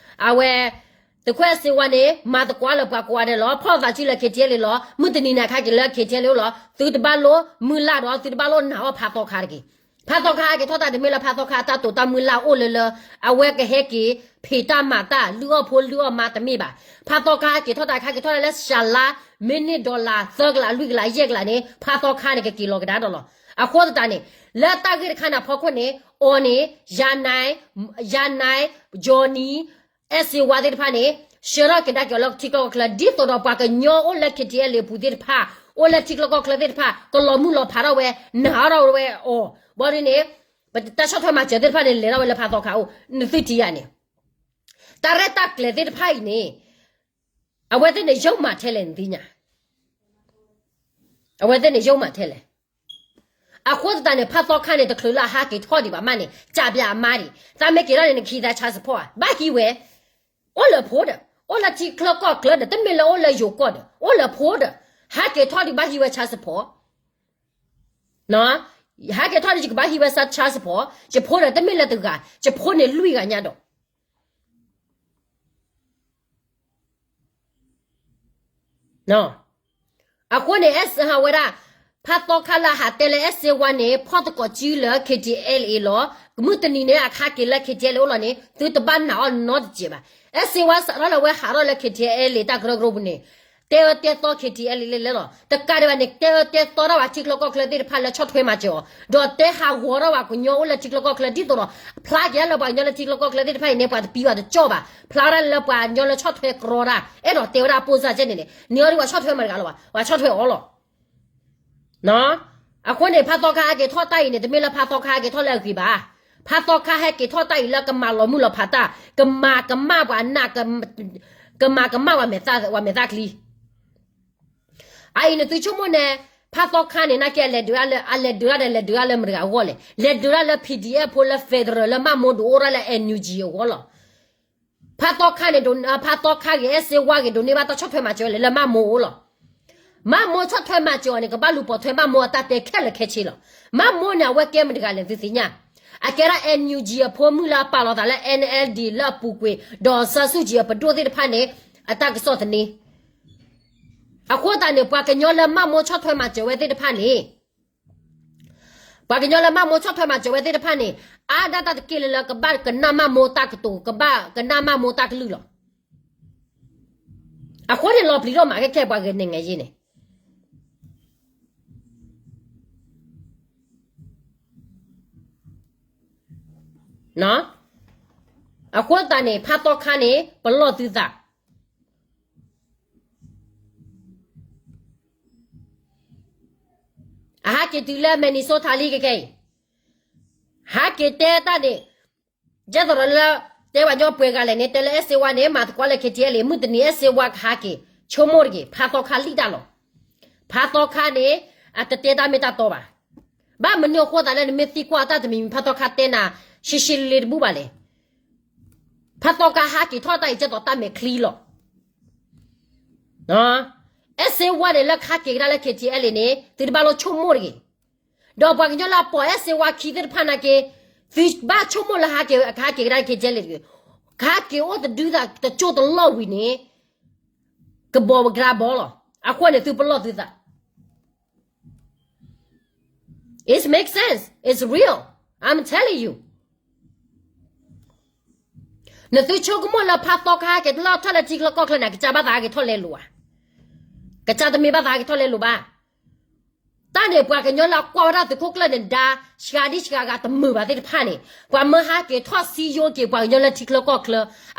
အဝဲ သုးခိၣ်အဲၣ်စ့ဝါန့ၣ် မၤသကိးလၢပှၤကိးဂၤဒဲးလီၤ. ဖီၣ်လိာ်သးစုလၢ KTLA လီၤ. မုၢ်တနံၤန့ၣ် အခါက့ၤလၢ KTLA အိၣ်လီၤ. သုတဘၣ်လိၣ်မုၢ်လၢ်ဒီး သုတဘၣ်လိၣ်နာ်အီၣ်ဖးသီခါတဂ့ၤ. ဖးသီခါဟဲက့ၤထီၣ်တၢ်တမ့ၢ်လၢဖးသီခါအတၢ်တိာ်တၢ်မုၢ်လၢ်အိၣ်လၢလၢ အဝဲကဟဲက့ၤ ဖံးတၢ်မၤတၢ် လုၢ်အီၣ်ဖိလုၢ်အီၣ်မါတမ့ၢ်ဘၣ်. ဖးသီခါဟဲက့ၤထီၣ်တၢ် ခါက့ၤထီၣ်တၢ်လၢ စှၤလါ မ့ၢ်န့ၢ် dollar သၢကလး လွံၢ်ကလး ယဲၢ်ကလးန့ၣ် ဖးသီခါန့ၣ် ကက့ၤလီၤကဒါဒီးလီၤ. အဃိသတးန့ၣ် လၢတၢ်ဂ့ၢ်တခါန့ၣ်အဖီခိၣ်န့ၣ် အီၤန့ၣ် ယၤနဲ ယၤနဲ Johnny အဲၣ်စ့ဝါသ့ၣ်တဖၣ်န့ၣ် ဆှၢထီၣ်ကဒါက့ၤအီၤလၢထံကျိကီၢ်ချၢ ဒ်သိးဒီးပှၤကညီအိၣ်လၢ KTLA အပူၤသ့ၣ်တဖၣ် အိၣ်လၢထံကျိကီၢ်ချၢသ့ၣ်တဖၣ် ကလီၤမုၢ်လီၤဖးထီၣ်ဝဲ နာ်အီၣ်ထီၣ်ဝဲအီၤ. ဘၣ်ဒ်န့ၣ် ပတၢ်ဆီၣ်ထွဲမၤစၢၤသ့ၣ်တဖၣ်န့ၣ် လဲၤထီၣ်ဝဲလၢဖးသီခါအိၣ် နသုထံၣ်ယၤန့ၣ် တၢ်ရဲၣ်တၢ်ကျဲၤသ့ၣ်တဖၣ်အံၤန့ၣ် အဝဲသ့ၣ်န့ၣ်ယုမ်ၢ်မးထဲလဲၣ်နသ့ၣ်ညါ အဝဲသ့ၣ်န့ၣ်ယုမ်ၢ်မးထဲလဲၣ်. အဃိသတးန့ၣ် ဖးသီခါန့ၣ် တချုးလၢအဟးက့ၤထီၣ်ဒံးဘၣ်မးန့ၣ် ကးပၠးအမါဒံး သးမ့ၢ်က့ၤထီၣ်န့ၣ် နကဟံးသး child support ဘၣ်ဟံးဝဲ အိၣ်လၢဖိဒီး အိၣ်လၢထံချၢကီၢ်ချၢဒီး တမ့ၢ်လၢအိၣ်လၢယိၤကီၢ်ဒီး အိၣ်လၢဖိဒီး ဟးက့ၤထီၣ်ဒံးဘၣ်ဟံးဝဲ child support ဟဲက့ၤထီၣ်ဒံး ယကဘၣ်ဟံးဝဲ child support ယဖိဒီး တမ့ၢ်လၢတဂၤ ယဖိန့ၣ်လွံၢ်ဂၤညါဒီး အဃိန့ၣ် အဝဲဒၣ် ဖးသီခါလၢအဟးတဲလၢအဲၣ်စ့ဝါန့ၣ် ဖီၣ်သကိးစုလၢ KTLA လီၤ. မုၢ်တနံၤန့ၣ် အခါက့ၤလၢ KTLA အိၣ်လီၤန့ၣ် သုတဘၣ်နာ်အီၤနီတစဲးဘၣ်. အဲၣ်စ့ဝါစးထီၣ်လၢအဝဲဟးထီၣ်လၢ KTLA တၢ်ကရၢကရိပူၤန့ၣ် တဲအၢတဲသီ KTLA လဲၣ်လဲၣ်လီၤ. တကးဒံးဘၣ်န့ၣ် တဲအၢတဲသီထီၣ်ဝဲထံချၢကီၢ်ချၢသ့ၣ်တဖၣ်လၢဆီၣ်ထွဲမၤစၢၤအီၤ ဒီးတဲဟးဂီၤထီၣ်ဝဲကညီအိၣ်လၢထံချၢကီၢ်ချၢဒ်သိးဒီး ဖျါက့ၤလၢပှၤကညီလၢထံချၢကီၢ်ချၢသ့ၣ်တဖၣ်အံၤန့ၣ် ပှၤတပံၤပှၤတကၠီၣ်ဘၣ် ဖျါဝဲဒၣ်လၢပှၤကညီလၢဆီၣ်ထွဲကြီတၢ် အဲၣ်ဒိးတဲဝဲဒၣ်အပိၢ်စၢ်ကဲန့ၣ်န့ၣ် န့ၢ်အီၤဒ်ပှၤဆီၣ်ထွဲမၤတဂၤလၢၤဘၣ် ပှၤဆီၣ်ထွဲအီၤလီၤ. အဃိန့ၣ် ဖးသီခါဟဲက့ၤထီၣ်တၢ်အံၤန့ၣ် တမ့ၢ်လၢဖးသီခါဟဲက့ၤထီၣ်လၢအဂ့ၤဘၣ်. ဖးသီခါဟဲက့ၤထီၣ်တၢ်အံၤလၢကမၤလီၤမုၢ်လီၤဖးတၢ် ကမၤကမၣ်ပှၤနၢ် ကမၤကမၣ်ပှၤမဲာ်သၣ်ချံ အအံၤန့ၣ်သုဆိကမိၣ်န့ၣ် ဖးသီခါန့ၣ် နာ်က့အလဲၤဒုးတၢ်လၢ အလဲၤဒုးတၢ်ဒီး လဲၤဒုးတၢ်လၢမတၤတဂၤအဂီၢ်လဲၣ်. လဲၤဒုးတၢ်လၢ PDF ဖိလၢ federal လၢမးမိဒုးအိၣ်တၢ်လၢ NUG အဂီၢ်လီၤ. ဖးသီခါန့ၣ် ဖးသီခါဂ့ၤ အဲၣ်စ့ဝါဂ့ၤ ဒိးန့ၢ်ဘၣ်တၢ်ဆီၣ်ထွဲမၤစၢၤလၢ လၢမးမိအိၣ်လီၤ. မးမိဆီၣ်ထွဲမၤစၢၤအီၤန့ၣ် ကဘၣ်လူၤပိာ်ထွဲမးမိအတၢ်တဲခဲလၢာ်ခဲဆ့လီၤ. မးမိန့ၣ် အဝဲကဲမတၤတဂၤလဲၣ် သုသ့ၣ်ညါ အကဲဒၣ် NUG အဖိမုၣ်လၢအပာ်လီၤသးလၢ NLD လၢအပူၤကွံာ် ဒီးစၢဆူၣ်ကံအပဒိၣ်သ့ၣ်တဖၣ်န့ၣ် အတၢ်ကစီၣ်သန့. အဃိသတးန့ၣ် ပှၤကညီလၢမၢ်မိၢ်ဆီၣ်ထွဲမၤစၢၤဝဲသ့ၣ်တဖၣ်န့ၣ် ပှၤကညီလၢမၢ်မိၢ်ဆီၣ်ထွဲမၤစၢၤဝဲသ့ၣ်တဖၣ်န့ၣ် အါဒၣ်တၢ်တက့ၢ်လၢလၢကဘၣ်ကနၣ်မၢ်မိၢ်တၢ်ကတိၤ ကဘၣ်ကနၣ်မၢ်မိၢ်တၢ်ကလုၢ်လီၤ. အဃိန့ၣ်လီၤပျံၤထီၣ်မးခဲခဲပှၤဂ့ၤန့ၣ်ငဲၤယ့န့ၣ် အဃိသတးန့ၣ် ဖါသီခါန့ၣ် ပလီၢ်သုသး အဟးက့ၤတုၤလၢ Minnesota လံခဲခဲအံၤ, ဟးက့ၤတဲတၢ်န့ၣ်, ဒ်သိးဒီးလၢ တဲပှၤကညီပှဲၤဂၤလဲၣ်န့ၣ် တဲလၢ အဲၣ်စ့ဝါ န့ၣ် မၤသကိးလၢ KTLA မုၢ်တနံၤ အဲၣ်စ့ဝါကဟးက့ၤ ဆိကမိၣ်တဂ့ၤ ဖါသီခါလံၣ်တၢ်လီၤ. ဖါသီခါန့ၣ် အတတဲတၢ်မ့ၢ်တၢ်တီဘၣ်. ဘၣ်မနုၤအဃိသးလၢနမ့ၢ်သံကွၢ်တၢ်တမံၤမံၤ ဖါသီခါတဲနၤ ရှဲရှဲလ့လ့တဘူၣ်ဘၣ်လဲၣ်. ဖါသီခါဟးက့ၤထီၣ်တၢ်အံၤ ဒ်သိးတၢ်မဲာ်ချံလီၤ. အဲၣ်စ့ဝါန့ၣ် လၢကဟးက့ၤကဒါလၢ KTLA န့ၣ် သုတဘၣ်လိၣ်ဆိကမိၣ်တဂ့ၤ. ဒီးပှၤကညီလၢအပိာ်အဲၣ်စ့ဝါခံသ့ၣ်တဖၣ်နာ်က့, သုဘၣ်ဆိကမိၣ်လၢဟးက့ၤ, ကဟးက့ၤကဒါလၢ KTLA တဂ့ၤ. ကဟးက့ၤအိၣ်တဒုသးတကၠိၢ်တလီၢ်ဝံၤန့ၣ် ကဘီးကဒါဘီလီၤ. အဃိန့ၣ် သုပလီၢ်သုသး It makes sense. It's real. I'm telling you. နသုဆိကမိၣ်လၢဖါသီခါဟဲက့ၤလီၢ်ထီၣ်လၢထံချၢကီၢ်ချၢန့ၣ် ကစၢ်ဘၣ်သးဟဲက့ၤထီၣ်လဲလိာ်ဧါ. ကစၢ်တမ့ၢ်ဘၣ်သးဟဲက့ၤထီၣ်လဲလိာ်ဘၣ်. တၢ်န့ၣ် ပှၤကညီလၢအကွၢ်ဝဲဒၣ်သုးခိၣ်ကျၢၢ်နဒါ စှၤဒံစှၤဂၤတမုာ်ဘၣ်သ့ၣ်တဖၣ်န့ၣ် ပှၤမၢဟးက့ၤထီၣ်စံယိက့ၤပှၤကညီလၢထံချၢကီၢ်ချၢ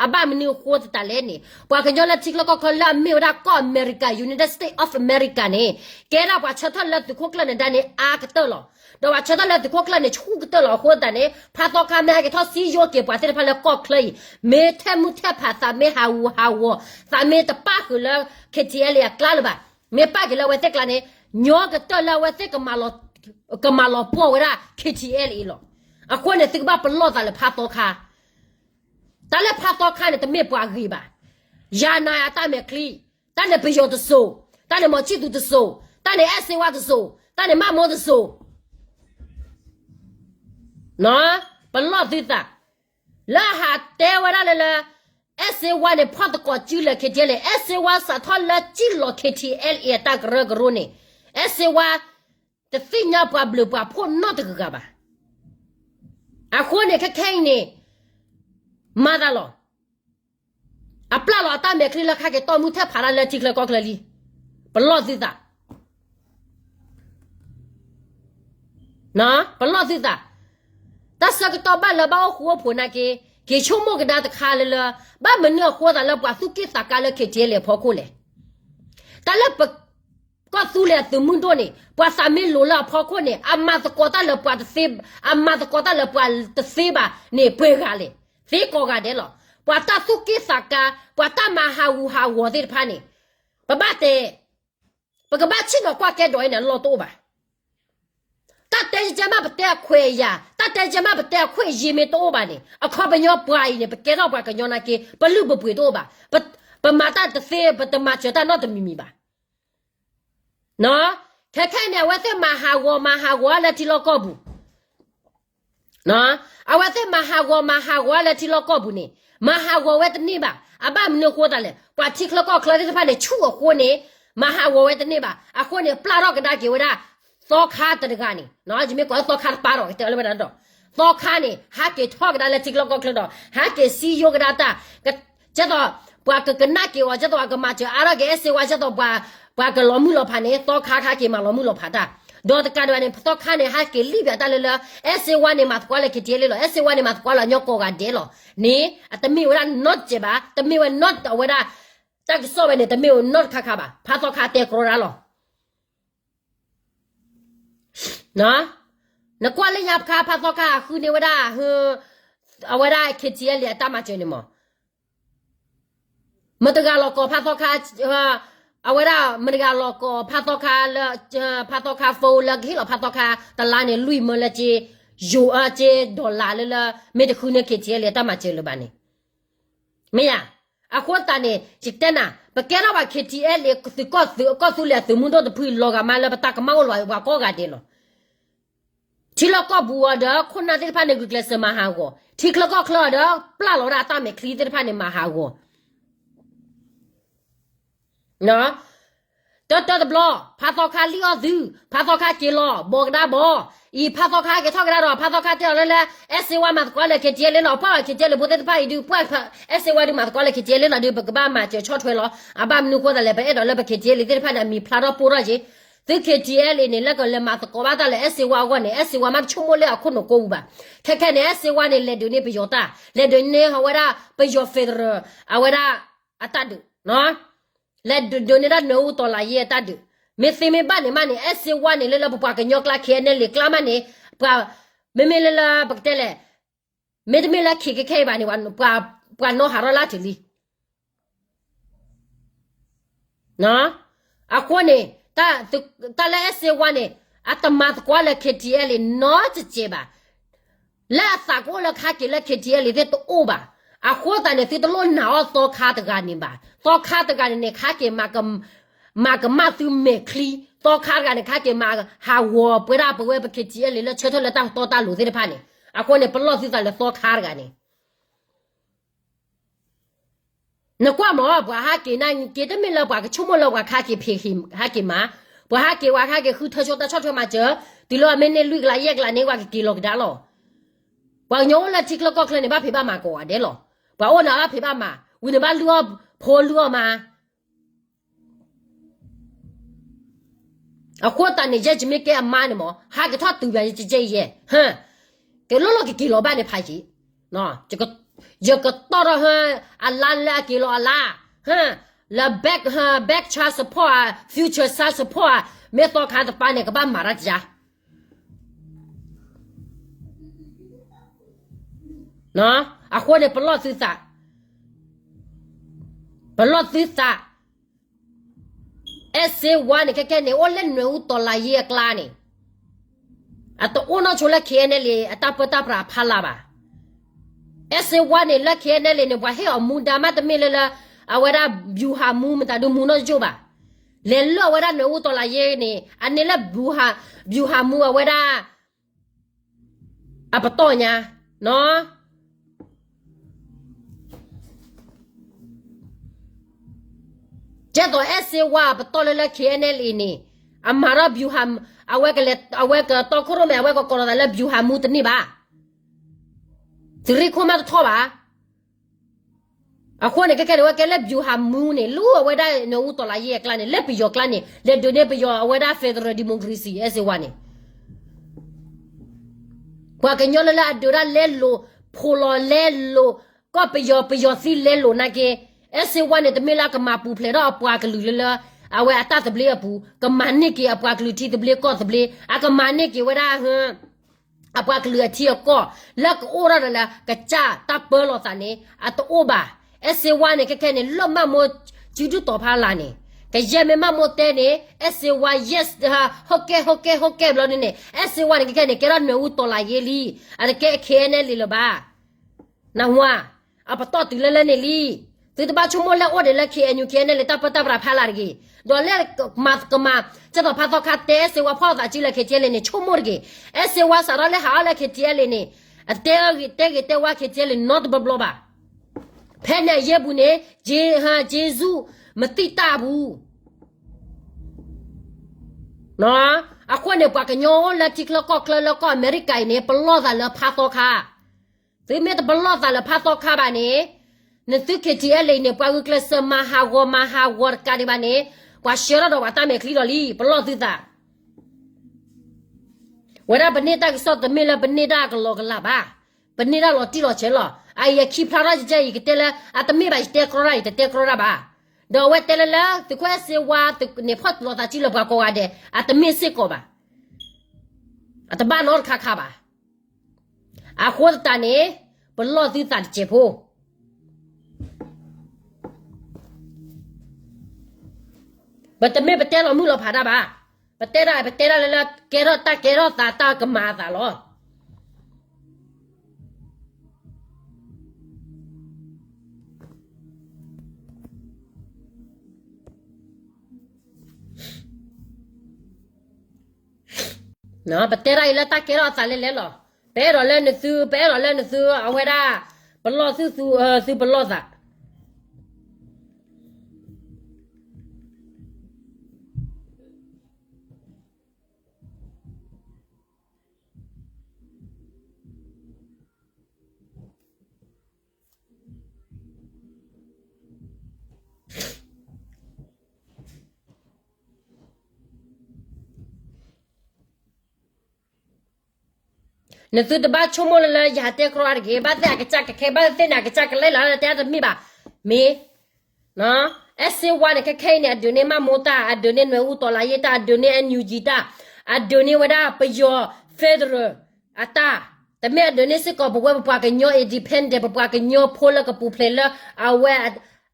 အဘၣ်မနုၤအဃိသတးလဲၣ်န့ၣ် ပှၤကညီလၢထံချၢကီၢ်ချၢလၢအမ့ၢ်ဝဲဒၣ်ကီၢ်အမဲရကၤ United States of America န့ၣ် ကဲဒၣ်ပှၤဆၢထၢၣ်လၢသုးခိၣ်ကျၢၢ်နဒါန့ၣ် အါကတၢၢ်လီၤ. ဒီးပှၤဆၢထၢၣ်လၢသုးခိၣ်ကျၢၢ်န့ၣ် ဆူၣ်ကတၢၢ်လီၤအဃိသတးန့ၣ် ဖါသီခါမ့ၢ်ဟဲက့ၤထီၣ်စံယိက့ၤပှၤသ့ၣ်တဖၣ်လၢကီၢ်ချၢအံၤ မ့ၢ်ထဲမုၢ်ထဲဖးသးမ့ၢ်ဟးဂူာ်ဟးဂီၤ သးမ့ၢ်တပၣ်ဃုာ်လၢ KTLA အကျါလၢၤဘၣ်. မ့ၢ်ပၣ်က့ၤလၢအဝဲသ့ၣ်ကျါန့ၣ် ညီကတၢၢ်လၢအဝဲသ့ၣ် ကမၤလီၤပှီၢ်ဝဲဒၣ် KTLA အံၤလီၤ. အဃိန့ၣ် သုကဘၣ်ပလီၢ်သးလၢဖါသီခါ တၢ်လၢဖါသီခါန့ၣ် တမ့ၢ်ပှၤဂ့ၤဘၣ်. ယၤနၤအတၢ်မဲာ်ချံ, တၢ်န့ၣ်ပယီၤတစိၤ, တၢ်န့ၣ်မီၤဆံၣ်သူတစိၤ, တၢ်န့ၣ်အဲၣ်စ့ဝါတစိၤ, တၢ်န့ၣ်မၢ်မိၢ်တစိၤ, ပလီၢ်သုသး, လၢအဟးတဲဝဲဒၣ်လၢလၢ အဲၣ်စ့ဝါန့ၣ် ဖီၣ်သကိးစုလၢ KTLA န့ၣ် အဲၣ်စ့ဝါစးထီၣ်လၢစုလီၤ KTLA အတၢ်ကရၢကရိန့ၣ် အဲၣ်စ့ဝါ တသ့ၣ်ညါပှၤဘျုးပှၤဖှိၣ်နီတဂၤဘၣ်. အဃိန့ၣ် ခဲခဲအံၤန့ၣ် မၤသးလီၤ. အပျၢ်လီၤအတၢ်မဲာ်ချံလၢခါက့ၤတီၢ်မုၢ်ထဲဖးတၢ်လၢထံချၢကီၢ်ချၢလံ. ပလီၢ်သုသး, ပလီၢ်သုသး, တၢ်ဆၢကတီၢ်ဘၣ်လၢဘၣ်အိၣ်ဃူအိၣ်ဖိးနာ်က့, က့ၤဆိကမိၣ်ကဒါတခါလၢလၢ ဘၣ်မနုၤအဃိသးလၢပှၤသူၣ်က့ၣ်သးကါလၢ KTLA အဖီခိၣ်လဲၣ်. တၢ်လၢပ ကီၢ်သူလ့ၤအသုးမုၢ်ဒိၣ်န့ၣ် ပှၤသးမ့ၢ်လိၤလၢအဖီခိၣ်န့ၣ် အမၤသကိးတၢ်လၢပှၤတသ့, အမၤသကိးတၢ်လၢပှၤတသ့ဘၣ်န့ၣ် ပှဲၤဂၤလဲၣ်. သ့ကိးဂၤဒဲးလီၤ. ပှၤတၢ်သူၣ်က့ၣ်သးကါ, ပှၤတၢ်မၤဟးဂူာ်ဟးဂီၤသ့ၣ်တဖၣ်န့ၣ် ပဘၣ်တဲ, ပကဘၣ်ဆ့ၣ်နီၤကွၢ်ကဲဒိးအံၤန့ၣ် အလီၢ်တအိၣ်ဘၣ်. တၢ်တဲကဲမးပတဲအခွဲးအယာ်, တၢ်တဲကဲမးပတဲအခွဲးအယာ်မ့ၢ်တအိၣ်ဘၣ်န့ၣ် အခီပညီပှၤအံၤန့ၣ် ပကဲထီၣ်ပှၤကညီနာ်က့ ပလုၢ်ပပှ့ၤတအိၣ်ဘၣ်. ပမၤတၢ်တသ့, ပတမၤစၢၤတၢ်နီတမံၤမံၤဘၣ်. ခဲခဲအံၤန့ၣ် အဝဲသ့ၣ်မၤဟးဂီၤမၤဟးဂီၤလၢထံလီၢ်ကီၢ်ပူၤ, အဝဲသ့ၣ်မၤဟးဂီၤမၤဟးဂီၤလၢထံလီၢ်ကီၢ်ပူၤန့ၣ် မၤဟးဂီၤဝဲတန့ၢ်ဘၣ်. အဘၣ်မနုၤအဃိသတးလဲၣ်, ပှၤထံချၢကီၢ်ချၢသ့ၣ်တဖၣ်န့ၣ် ဆူၣ်အဃိန့ၣ် မၤဟးဂီၤဝဲတန့ၢ်ဘၣ်. အဃိန့ၣ် ပျၢ်ထီၣ်ကဒါက့ၤဝဲဒၣ် သီခါတဂၤန့ၣ်, ယမ့ၢ်ကိးလၢသီခါတပၤဒီး ကတဲလၢဝဲဒၣ်ဒီး သီခါန့ၣ် ဟးက့ၤထီၣ်ကဒါလၢထံချၢကီၢ်ချၢဒီး ဟဲက့ၤစံယိကဒါတၢ် ကဲသိး ပှၤကကနၣ်က့ၤအီၤ ကဲသိးပှၤကမၤစၢၤအါထီၣ်က့ၤ အဲၣ်စ့ဝါ ကဲသိးပှၤကလီၤမုၢ်လီၤဖးန့ၣ် သီခါဟဲက့ၤမၤလီၤမုၢ်လီၤဖးတၢ်. ဒီးတကးဒံးဘၣ်န့ၣ် သီခါန့ၣ် ဟဲက့ၤလံၣ်ပၠးတၢ်လၢလၢ အဲၣ်စ့ဝါန့ၣ် မၤသကိးလၢ KTLA လီၤ. အဲၣ်စ့ဝါန့ၣ် မၤသကိးလၢအညီကိးဂၤဒဲးလီၤ. န့ၣ် အတမ့ၢ်ဝဲဒၣ်နီတစဲးဘၣ်, တမ့ၢ်ဝဲနီတဝဲဒၣ် တၢ်ကစီၣ်ဝဲန့ၣ် တမ့ၢ်ဝဲနီတခါခါဘၣ်. ဖါသီခါတဲကြီဒၣ်လီၤ. နကွၢ်လၢညါခါ ဖါသီခါ အဃုန့ၢ်ဝဲဒၣ် အဝဲဒၣ် KTLA အတၢ်မၤစၢၤန့ၣ်မး မတဂၤလီၤကိးဖါသီခါ, အဝဲဒၣ် မတဂၤလီၤကိးဖါသီခါ, ဖါသီခါ phone လၢကဟ့ၣ်လီၤဖါသီခါ တလါန့ၣ် လွံၢ်မၢလၢက့, ယိၤအက့ dollar လၢလၢ မ့ၢ်တဃုန့ၢ် KTLA အတၢ်မၤစၢၤလၢၤဘၣ်န့ၣ် မ့ၢ်ဧါ. အဃိသတးန့ၣ် ယတဲနၤ ပကဲထီၣ်ပှၤ KTLA သုးကီၢ်သုး ကီၢ်သူလ့ၤအသုးမုၢ်ဒိၣ်တဖု လီၤဂာ်မးလၢပတၢ်ကမၣ်အိၣ်လီၤပှၤကိးဂၤဒဲးလီၤ. ထံလီၢ်ကီၢ်ပူၤအီၤဒီး ခိၣ်နၢ်သ့ၣ်တဖၣ်န့ၣ် ဂုာ်ကျဲးစၢးမၤဟးဂီၤ, ထံချၢကီၢ်ချၢအီၤဒီး ပျၢ်လီၤဝဲဒၣ်အတၢ်မဲာ်ချံသ့ၣ်တဖၣ်န့ၣ် မၤဟးဂီၤ တၢတၢတဘျီ ဖးသီခါလံၣ်အီၣ်သု, ဖးသီခါက့ၤလီၤ ဘီကဒါဘီ, အံၤဖးသီခါက့ၤထီၣ်ကဒါဒီး ဖးသီခါတဲအီၤလၢလၢ အဲၣ်စ့ဝါမၤသကိးလၢ KTLA လီၤ, ပှၢ် KTLA ဖိသ့ၣ်တဖၣ်အံၤဒုး ပှၢ် အဲၣ်စ့ဝါဒုးမၤသကိးလၢ KTLA လီၤဒုး ပကဘၣ်မၤစၢၤဆီၣ်ထွဲလီၤ, အဘၣ်မနုၤဃိသတးလဲၣ် ပအဲၣ်ဒိးလၢပ KTLA သ့ၣ်တဖၣ်န့ၣ် အမံၤဖျါထီၣ်ပိၢ်ထီၣ်က့ၤ, သု KTLA န့ၣ် လၢကလဲၤမၤသကိးဘၣ်တၢ်လၢ အဲၣ်စ့ဝါအဂီၢ်န့ၣ် အဲၣ်စ့ဝါမ့ၢ်တဆိကမိၣ်လၢအခိၣ်နူာ်ကိးပူၤဘၣ်, ခဲခဲန့ၣ် အဲၣ်စ့ဝါန့ၣ် လဲၤဒုးန့ၢ်ပယီၤတၢ်, လဲၤဒုးန့ၢ်အဝဲဒၣ် ပယီၤ federal အဝဲဒၣ် အတၢ်ဒုး လဲၤဒုးန့ၢ်ဒၣ်နၢၤအူတီၤလးယ့အတၢ်ဒုး, မ့ၢ်သ့မ့ၢ်ဘၣ်န့ၣ်မးန့ၣ် အဲၣ်စ့ဝါန့ၣ် လၢလၢပပှၤကညီကျါ KNLA ကျါမးန့ၣ်, ပှၤ မ့မ့ၢ်လၢလၢပကတဲလဲၣ်, မ့တမ့ၢ်လၢ KKK ဘၣ်န့ၣ် ပှၤနီၣ်ဟးထီၣ်လၢထံးလံ အဃိန့ၣ် တၢ်လၢအဲၣ်စ့ဝါန့ၣ် အတမၤသကိးလၢ KTLA နီတစဲးဘၣ်, လၢအသးကအိၣ်လၢခါက့ၤလၢ KTLA သ့ၣ်တအိၣ်ဘၣ်, အဃိသတးန့ၣ် သုတလိၣ်နာ်အီၤသီခါတဂၤန့ၣ်ဘၣ်, သီခါတဂၤန့ၣ်န့ၣ် ခါက့ၤ မၤကမၣ်သုမဲာ်ချံ, သီခါတဂၤန့ၣ် ခါက့ၤမၤဟးဂီၤပဝဲဒၣ်ပဝဲပ KTLA လၢဆၢထၢၣ်လၢတၢ်တီတၢ်လိၤသ့ၣ်တဖၣ်န့ၣ်, အဃိန့ၣ် ပလီၢ်သုသးလၢသီခါတဂၤန့ၣ် နကွၢ်မး ပှၤဟးက့ၤန့ၣ်က့ၤ တမ့ၢ်လၢပှၤကဆိကမိၣ်လၢပှၤခါက့ၤဖံးဟးက့ၤမး, ပှၤဟးက့ၤဝဲခါက့ၤဃုထၢဆိတၢ်ဆီၣ်ထွဲမၤစၢၤ, တုၤလၢအမ့ၢ်န့ၢ်လွံၢ်ကလးယဲၢ်ကလးန့ၣ် ပှၤကက့ၤလီၤကဒါလီၤ. ပှၤကညီအိၣ်လၢထံချၢကီၢ်ချၢန့ၣ် ဘၣ်ဖံးဘၣ်မၤကိးဂၤဒဲးလီၤ. ပှၤအိၣ်န့ၣ်ဘၣ်ဖံးဘၣ်မၤ, ဝံၤန့ၣ်ဘၣ်လုၢ်အီၣ်ဖိလုၢ်အီၣ်မါ အဃိသတးန့ၣ် ယဲယမ့ၢ်ကဲအမါန့ၣ်မး ဟးက့ၤထီၣ်တုၤဘၣ်ယဲယဲယဲ, ကလိၣ်လီၤကက့ၤလီၤဘၣ်န့ၣ်ဖးယံာ်, ယကတီၢ်ထီၣ်ဟၢ အလါလၢအက့ၤလီၤအလါ, လၢ back, back child support ဧါ, future child support ဧါ, မ့ၢ်သီခါတပၤန့ၣ် ကဘၣ်မၤတၢ်တယါ အဃိန့ၣ် ပလီၢ်သုသး, ပလီၢ်သုသး, အဲၣ်စ့ဝါန့ၣ် ခဲခဲန့ၣ် အိၣ်လၢနွဲၣ်အူတီၤလးယ့အကျါန့ၣ်, အတအိၣ်နီၢ်ဆိလၢ KNLA အတၢ်ပၢတၢ်ပြးဖးလၢ်ဘၣ်. အဲၣ်စ့ဝါန့ၣ် လၢ KNLA န့ၣ် ပှၤဟ့ၣ်အီၤမူဒါမး တမ့ၢ်လၢလၢ အဝဲဒၣ် ဗျူဟာမှူး မတၤဒုမူနီၢ်ကၠိၣ်ဘၣ်. လဲၤလၢအဝဲဒၣ်နွဲၣ်အူတီၤလးယ့န့ၣ် အန့ၣ်လၢ ဗျူဟာမှူး အဝဲဒၣ် အပတီၢ်ညါ, ကဲသိးအဲၣ်စ့ဝါအပတီၢ်လၢလၢ KNLA န့ၣ် အမၤထီၣ် ဗျူဟာ, အဝဲကလဲၤ အဝဲကတီခိၣ်ရိၣ်မဲာ် အဝဲကကိးလီၤသးလၢ ဗျူဟာမှူး တန့ၢ်ဘၣ်. သုးရ့ၣ်ခိၣ်မးတထီၣ်ဘၣ်. အဃိန့ၣ် ခဲခဲန့ၣ် အဝဲကဲလၢ ဗျူဟာမှူး န့ၣ် လၢအဝဲဒၣ်နွဲၣ်အူတီၤလးယ့အကျါန့ၣ် လၢပယီၤကျါန့ၣ် လဲၤဒုးန့ၢ်ပယီၤအဝဲဒၣ် federal democracy အဲၣ်စ့ဝါန့ၣ် ပှၤကညီလၢလၢအဒုးဒၣ်လဲလိာ်, ဖိးလီၤလဲလိာ်, ကီၢ်ပယီၤ ပယီၤသံလဲလိာ်နာ်က့, အဲၣ်စ့ဝါန့ၣ် တမ့ၢ်လၢအကမၤပူၤဖျဲးထီၣ်အပှၤကလုာ်လၢလၢ အဝဲအတၢ်သဘျ့အပူၤ, ကမၤန့ၢ်က့ၤအပှၤကလုာ်ထံသဘျ့ကီၢ်သဘျ့, အကမၤန့ၢ်က့ၤဝဲဒၣ် အပှၤကလုာ်အထံအကီၢ် လၢကအိၣ်ထီၣ်ဒီးလၢကစၢ်တၢ်ပၢလီၤသးန့ၣ် အတအိၣ်ဘၣ်. အဲၣ်စ့ဝါန့ၣ် ခဲခဲန့ၣ် လၢမးမိၢ်စုဒုၣ်တီၤဖးလၢ်န့ၣ် ကယဲၢ်မ့ၢ်မးမိၢ်တဲန့ၣ် အဲၣ်စ့ဝါ yes, ဟီၣ်ကဲ ဟီၣ်ကဲ ဟီၣ်ကဲဘျီန့ၣ်န့ၣ် အဲၣ်စ့ဝါန့ၣ် ခဲခဲန့ၣ် ကဲထီၣ်နွဲၣ်အူတီၤလးယ့လံ. အတကဲ KNLA လၢၤဘၣ်. နၢ်ဟူဧါ, အပတီၢ်တုၤလၢလၢန့ၣ်လံ. သုတဘၣ်ဆိကမိၣ်လၢအိၣ်ဒံးလၢ KNU KNLA တၢ်ပၢတၢ်ပြးဖးလၢ်တဂ့ၤ. ဒီးလၢကမၤကမၤ ကဲသိးဖးသီခါတဲအဲၣ်စ့ဝါဖီၣ်သးစုလၢ KTLA န့ၣ် ဆိကမိၣ်တဂ့ၤ. အဲၣ်စ့ဝါစးထီၣ်လၢဟးအီၣ်လၢ KTLA န့ၣ် အတဲဂ့ၤတဲဝါ KTLA နီတဘျီဘျီဘၣ်. ဖဲန့ၣ်အယဲၢ်ပူၤန့ၣ် ယ့, ဟ, ယ့ၣ်ၡူး မသံတၢ်အပူၤ အဃိန့ၣ် ပှၤကညီလၢထံချၢကီၢ်ချၢလၢကီၢ်အမဲရကၤအံၤန့ၣ် ပလီၢ်သးလၢဖးသီခါ. သုမ့ၢ်တပလီၢ်သးလၢဖးသီခါဘၣ်န့ၣ် နသု KTLA န့ၣ် ပှၤဂုာ်ကျဲးစၢးမၤဟးဂီၤမၤဟးဂီၤတကးဒံးဘၣ်န့ၣ် ပှၤဆှၢထီၣ်ဒီးပှၤတၢ်မဲာ်ချံလီၤလံ ပလီၢ်သုသး ဝဲဒၣ်ပန့ၢ်တၢ်ကစီၣ်တမ့ၢ်လၢပန့ၢ်တၢ်ကလီကလးဘၣ်. ပန့ၢ်တၢ်လီၤတံၢ်လီၤဆဲးလီၤ. အအံၤအခံဖျါထီၣ်ကဲအံၤ ကတဲလၢ အတမ့ၢ်ဘၣ် ယတဲကြီတၢ် ယတတဲကြီတၢ်ဘၣ်. ဒီးအဝဲတဲလၢလၢ သုးခိၣ်အဲၣ်စ့ဝါန့ၣ် ဖီၣ်လီၤသးစုလၢပှၤကိးဂၤဒဲး အတမ့ၢ်စ့ၢ်ကီးဘၣ်. အတဘၣ်နီတခါခါဘၣ်. အဃိသတးန့ၣ် ပလီၢ်သုသးတစဲးဖိ ပတမ့ၢ်ပတဲလီၤမုၢ်လီၤဖးတၢ်ဘၣ်. ပတဲဒၣ် ပတဲဒၣ်လၢလၢ ကဲထီၣ်တၢ်ကဲထီၣ်သးတၢ်ကမၤအသးလီၤ. ပတဲတၢ်အံၤလၢတၢ်ကဲထီၣ်အသးလဲၣ်လဲၣ်လီၤ. ပအဲၣ်ဒိးလၢနသု, ပအဲၣ်ဒိးလၢနသု, အဝဲဒၣ် ပလီၢ်သု, သုပလီၢ်သး. နသုတဘၣ်ဆိကမိၣ်လၢလၢယဟးတဲကြီအါတဂ့ၤ, ဘၣ်သ့ၣ်အကစၢ်ကခဲ, ဘၣ်သ့ၣ်န့ၣ်အကစၢ်ကလဲၤလီၤတဲတမ့ၢ်ဘၣ်. မ့ၢ် အဲၣ်စ့ဝါန့ၣ် ခဲခဲအံၤန့ၣ် အဒုးန့ၢ်မၢ်မိၢ်တၢ်, အဒုးန့ၢ်နွဲၣ်အူတီၤလးယ့ၢ်တၢ်, အဒုးန့ၢ် NUG တၢ်, အဒုးန့ၢ်ဝဲဒၣ်ပယီၤ federal အတၢ်, တမ့ၢ်အဒုးန့ၢ်စ့ၢ်ကီးပဝဲပပှၤကညီ independent ပပှၤကညီဖိလၢကပူၤဖျဲးလၢအဝဲ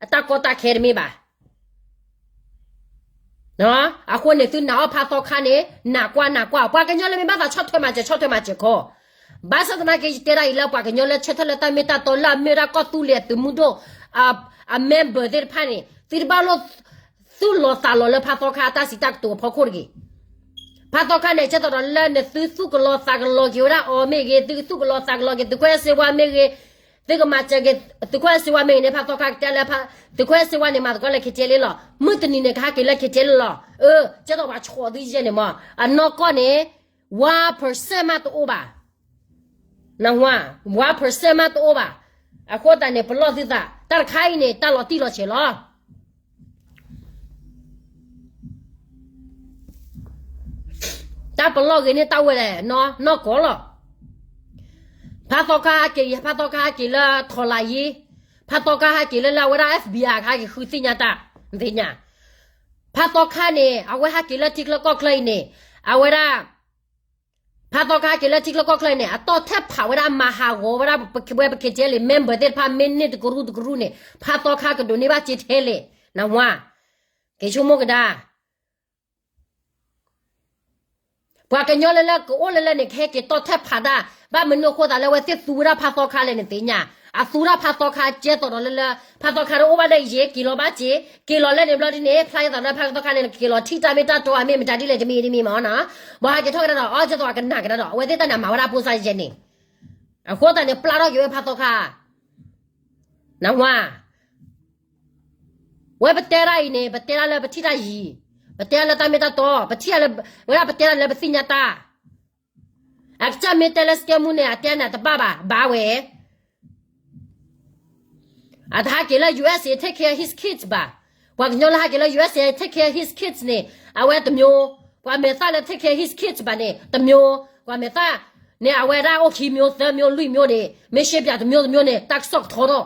အတၢ်ကီတၢ်ခဲတမ့ၢ်ဘၣ်. အဃိန့ၣ် သုနာ်အီၣ်ဖးသီခါန့ၣ် နာ်ကွၢ်နာ်ကွၢ်, ပှၤကညီလၢမ့ၢ်ဘၣ်သးဆီၣ်ထွဲမၤစၢၤ ဆီၣ်ထွဲမၤစၢၤခီ. ဘၣ်ဆၣ်သနာ်က့ ယတဲဒၣ်အံၤလၢပှၤကညီလၢဆၢထၢၣ်လၢတၢ်မ့ၢ်တၢ်တီလၢအမ့ၢ်ဝဲဒၣ်ကီၢ်သူလ့ၤအသုးမုၢ်ဒိၣ် အ member သ့ၣ်တဖၣ်န့ၣ် သုတဘၣ်လိၣ်သူၣ်လီၤသးလီၤလၢဖးသီခါအတၢ်စံးတၢ်ကတိၤအဖီခိၣ်တဂ့ၤ. ဖးသီခါန့ၣ် ကဲသိးဒီးလၢနသုသူၣ်ကလီသးကလီက့ၤဝဲဒၣ်အီၤမ့ၢ်ဂ့ၤ, သုသူၣ်ကလီသးကလီက့ၤ သုးခိၣ်အဲၣ်စ့ဝါမ့ၢ်ဂ့ၤ, သုကမၤစၢၤက့ၤ သုးခိၣ်အဲၣ်စ့ဝါမ့ၢ်ဂ့ၤန့ၣ် ဖးသီခါကတဲလၢ သုးခိၣ်အဲၣ်စ့ဝါန့ၣ် မၤသကိးလၢ KTLA လီၤ. မုၢ်တနံၤန့ၣ် ကဟဲက့ၤလၢ KTLA လီၤ. အၢ ကဲသိးပှၤဆီၣ်သံယဲန့ၣ်မး အနီၢ်ကီၢ်န့ၣ် one percent မးတအိၣ်ဘၣ်. နဝါ one percent မးတအိၣ်ဘၣ်. အဃိသတးန့ၣ် ပလီၢ်သုသး တၢ်တခါအံၤန့ၣ် တၢ်လီၤတံၢ်လီၤဆဲးလီၤ. တၢ်ပလီၢ်ဂ့ၤန့ၢ်တၢ်ဝဲလဲၣ် နီၢ်ကီၢ်လီၤ. ဖးသီခါဟဲက့ၤ ဖးသီခါဟဲက့ၤလၢထီၣ်လၢယံၤ, ဖးသီခါဟဲက့ၤလၢလၢအဝဲဒၣ် FBI ကဟဲက့ၤဃုသ့ၣ်ညါတၢ် နသ့ၣ်ညါ. ဖးသီခါန့ၣ် အဝဲဟဲက့ၤလၢထံချၢကီၢ်ချၢအံၤန့ၣ် အဝဲဒၣ် ဖးသီခါက့ၤလၢထံချၢကီၢ်ချၢအံၤန့ၣ် အတီၢ်ထဲဖးဝဲဒၣ်မၤဟးဂီၤဝဲဒၣ်ပဝဲပ KTLA member သ့ၣ်တဖၣ် မ့ၢ်န့ၢ်တကရူၢ်တကရူၢ်န့ၣ် ဖးသီခါကဒိးန့ၢ်ဘၣ်စ့ထဲလဲၣ် နဝါ. က့ၤဆိကမိၣ်ကဒါ ပှၤကညီလၢလၢကအိၣ်လၢလၢန့ၣ် ကဟဲက့ၤတီၢ်ထဲဖးတၢ် ဘၣ်မနုၤအဃိသးလၢအဝဲသ့ၣ်သူဝဲဒၣ်ဖးသီခါလဲၣ် နသ့ၣ်ညါ. အသူဝဲဒၣ်ဖးသီခါကဲသိးဒီးလၢလၢ ဖးသီခါတအိၣ်ဘၣ်ဒီးယဲ က့ၤလီၤဘၣ်စ့, က့ၤလီၤလဲၣ်န့ၣ်ဘျီဒ်န့ၣ် ဖျါယသးလၢဖးသီခါန့ၣ် က့ၤလီၤထံၣ်တၢ်မ့ၢ်တၢ်တီဧါ မ့ၢ်မတၤဒ်လဲၣ်တမံၤတမံၤမ့ၢ်နီၤ. ဘၣ်ဟဲက့ၤထီၣ်ကဒါဒီး အီကဲသိးအကနၣ်ကဒါဒီး အဝဲသ့ၣ်တၢ်န့ၣ်မၤဝဲဒၣ်ဖိစါယဲန့ၣ် အဃိသတးန့ၣ် ပျၢ်ထီၣ်က့ၤဝဲဖးသီခါ နဝါ. ဝဲပတဲဒၣ်အံၤန့ၣ် ပတဲဒၣ်လၢပထံၣ်တၢ်ယံၤ, ပတဲဒၣ်လၢတၢ်မ့ၢ်တၢ်တီ, ပထံၣ်လၢ ဝဲဒၣ်ပတဲဒၣ်လၢပသ့ၣ်ညါတၢ်. အကစၢ်မ့ၢ်တဲလၢ scam မူန့ၣ် အတဲန့ၣ်တဘၣ်ဘၣ်, ဘၣ်ဝဲ. အတဟဲက့ၤလၢ ယူၢ်အ့းအ့ take care his kids ဘၣ်. ပှၤကညီလၢဟဲက့ၤလၢ ယူၢ်အ့းအ့ take care his kids န့ၣ် အဝဲတမျိုး, ပှၤမဲာ်သၣ်လၢ take care his kids ဘၣ်န့ၣ် တမျိုး, ပှၤမဲာ်သၣ်န့ၣ် အဝဲဒၣ်အိၣ်ခံမျိုး သၢမျိုး လွံၢ်မျိုးန့ၣ် မ့ၢ်ရှဲပၠးတမျိုးတမျိုးန့ၣ် တၢ်ကစီၣ်ကထီထီၣ်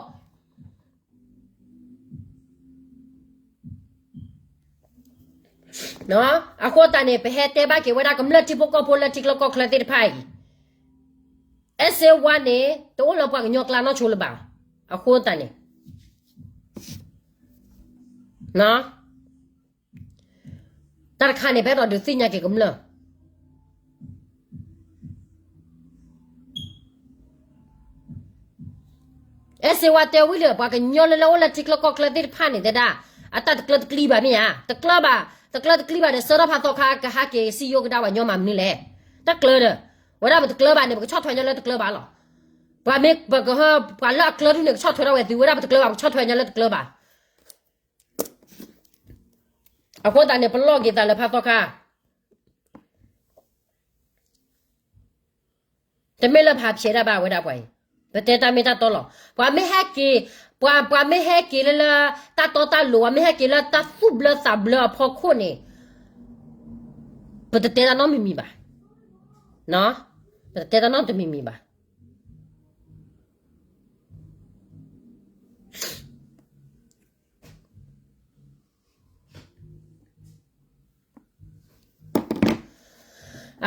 အဃိသတးန့ၣ် ပဟဲတဲဘၣ်က့ၤဝဲဒၣ်ကမျၢၢ်ထံဖိကီၢ်ဖိလၢထံချၢကီၢ်ချၢသ့ၣ်တဖၣ်အံၤ, အဲၣ်စ့ဝါန့ၣ် တအိၣ်လၢပှၤကညီကျါနီတဆိလၢၤဘၣ်. အဃိသတးန့ၣ် တၢ်တခါန့ၣ် ပအဲၣ်ဒိးဒုးသ့ၣ်ညါက့ၤကမျၢၢ် အဲၣ်စ့ဝါတဲဝံၤလံ ပှၤကညီလၢလၢအိၣ်လၢထံချၢကီၢ်ချၢသ့ၣ်တဖၣ်န့ၣ်တဲဒၣ် အတၢ်တကျၢတကျံဘၣ်မ့ၢ်ဧါ, တကျၢဘၣ်, တကျၢတကျံဘၣ်န့ၣ် ဆၢထၢၣ်ဖးသီခါကဟဲက့ၤစံယိကဒါပှၤညီမၤမနုၤလဲၣ်. တၢ်ကျၢဒီး ဝဲဒၣ်ပတကျၢဘၣ်န့ၣ် ပကဆီၣ်ထွဲညီလၢတကျၢဘၣ်လီၤ. ပှၤမ့ၢ်ပကဟၢ ပှၤလၢအကျၢဒုန့ၣ် ကဆီၣ်ထွဲထီၣ်ဝဲသု ဝဲဒၣ်ပတကျၢဘၣ် ပကဆီၣ်ထွဲညီလၢတကျၢဘၣ်. အဃိသတးန့ၣ် ပလီၢ်က့ၤသးလၢဖးသီခါ တမ့ၢ်လၢဖးဖျဲးဒၣ်ဘၣ်ဝဲဒၣ်ပှၤအံၤ, ပတဲတၢ်မ့ၢ်တၢ်တီလီၤ. ပှၤမ့ၢ်ဟဲက့ၤ, ပှၤ, ပှၤမ့ၢ်ဟဲက့ၤလၢလၢ တၢ်တီတၢ်လိၤ, ပှၤမ့ၢ်ဟဲက့ၤလၢတၢ်သူၣ်ဘျၢသးဘျၢအဖီခိၣ်န့ၣ်, ပတတဲတၢ်နီတမံၤမံၤဘၣ်. ပတတဲတၢ်နီတမံၤမံၤဘၣ်.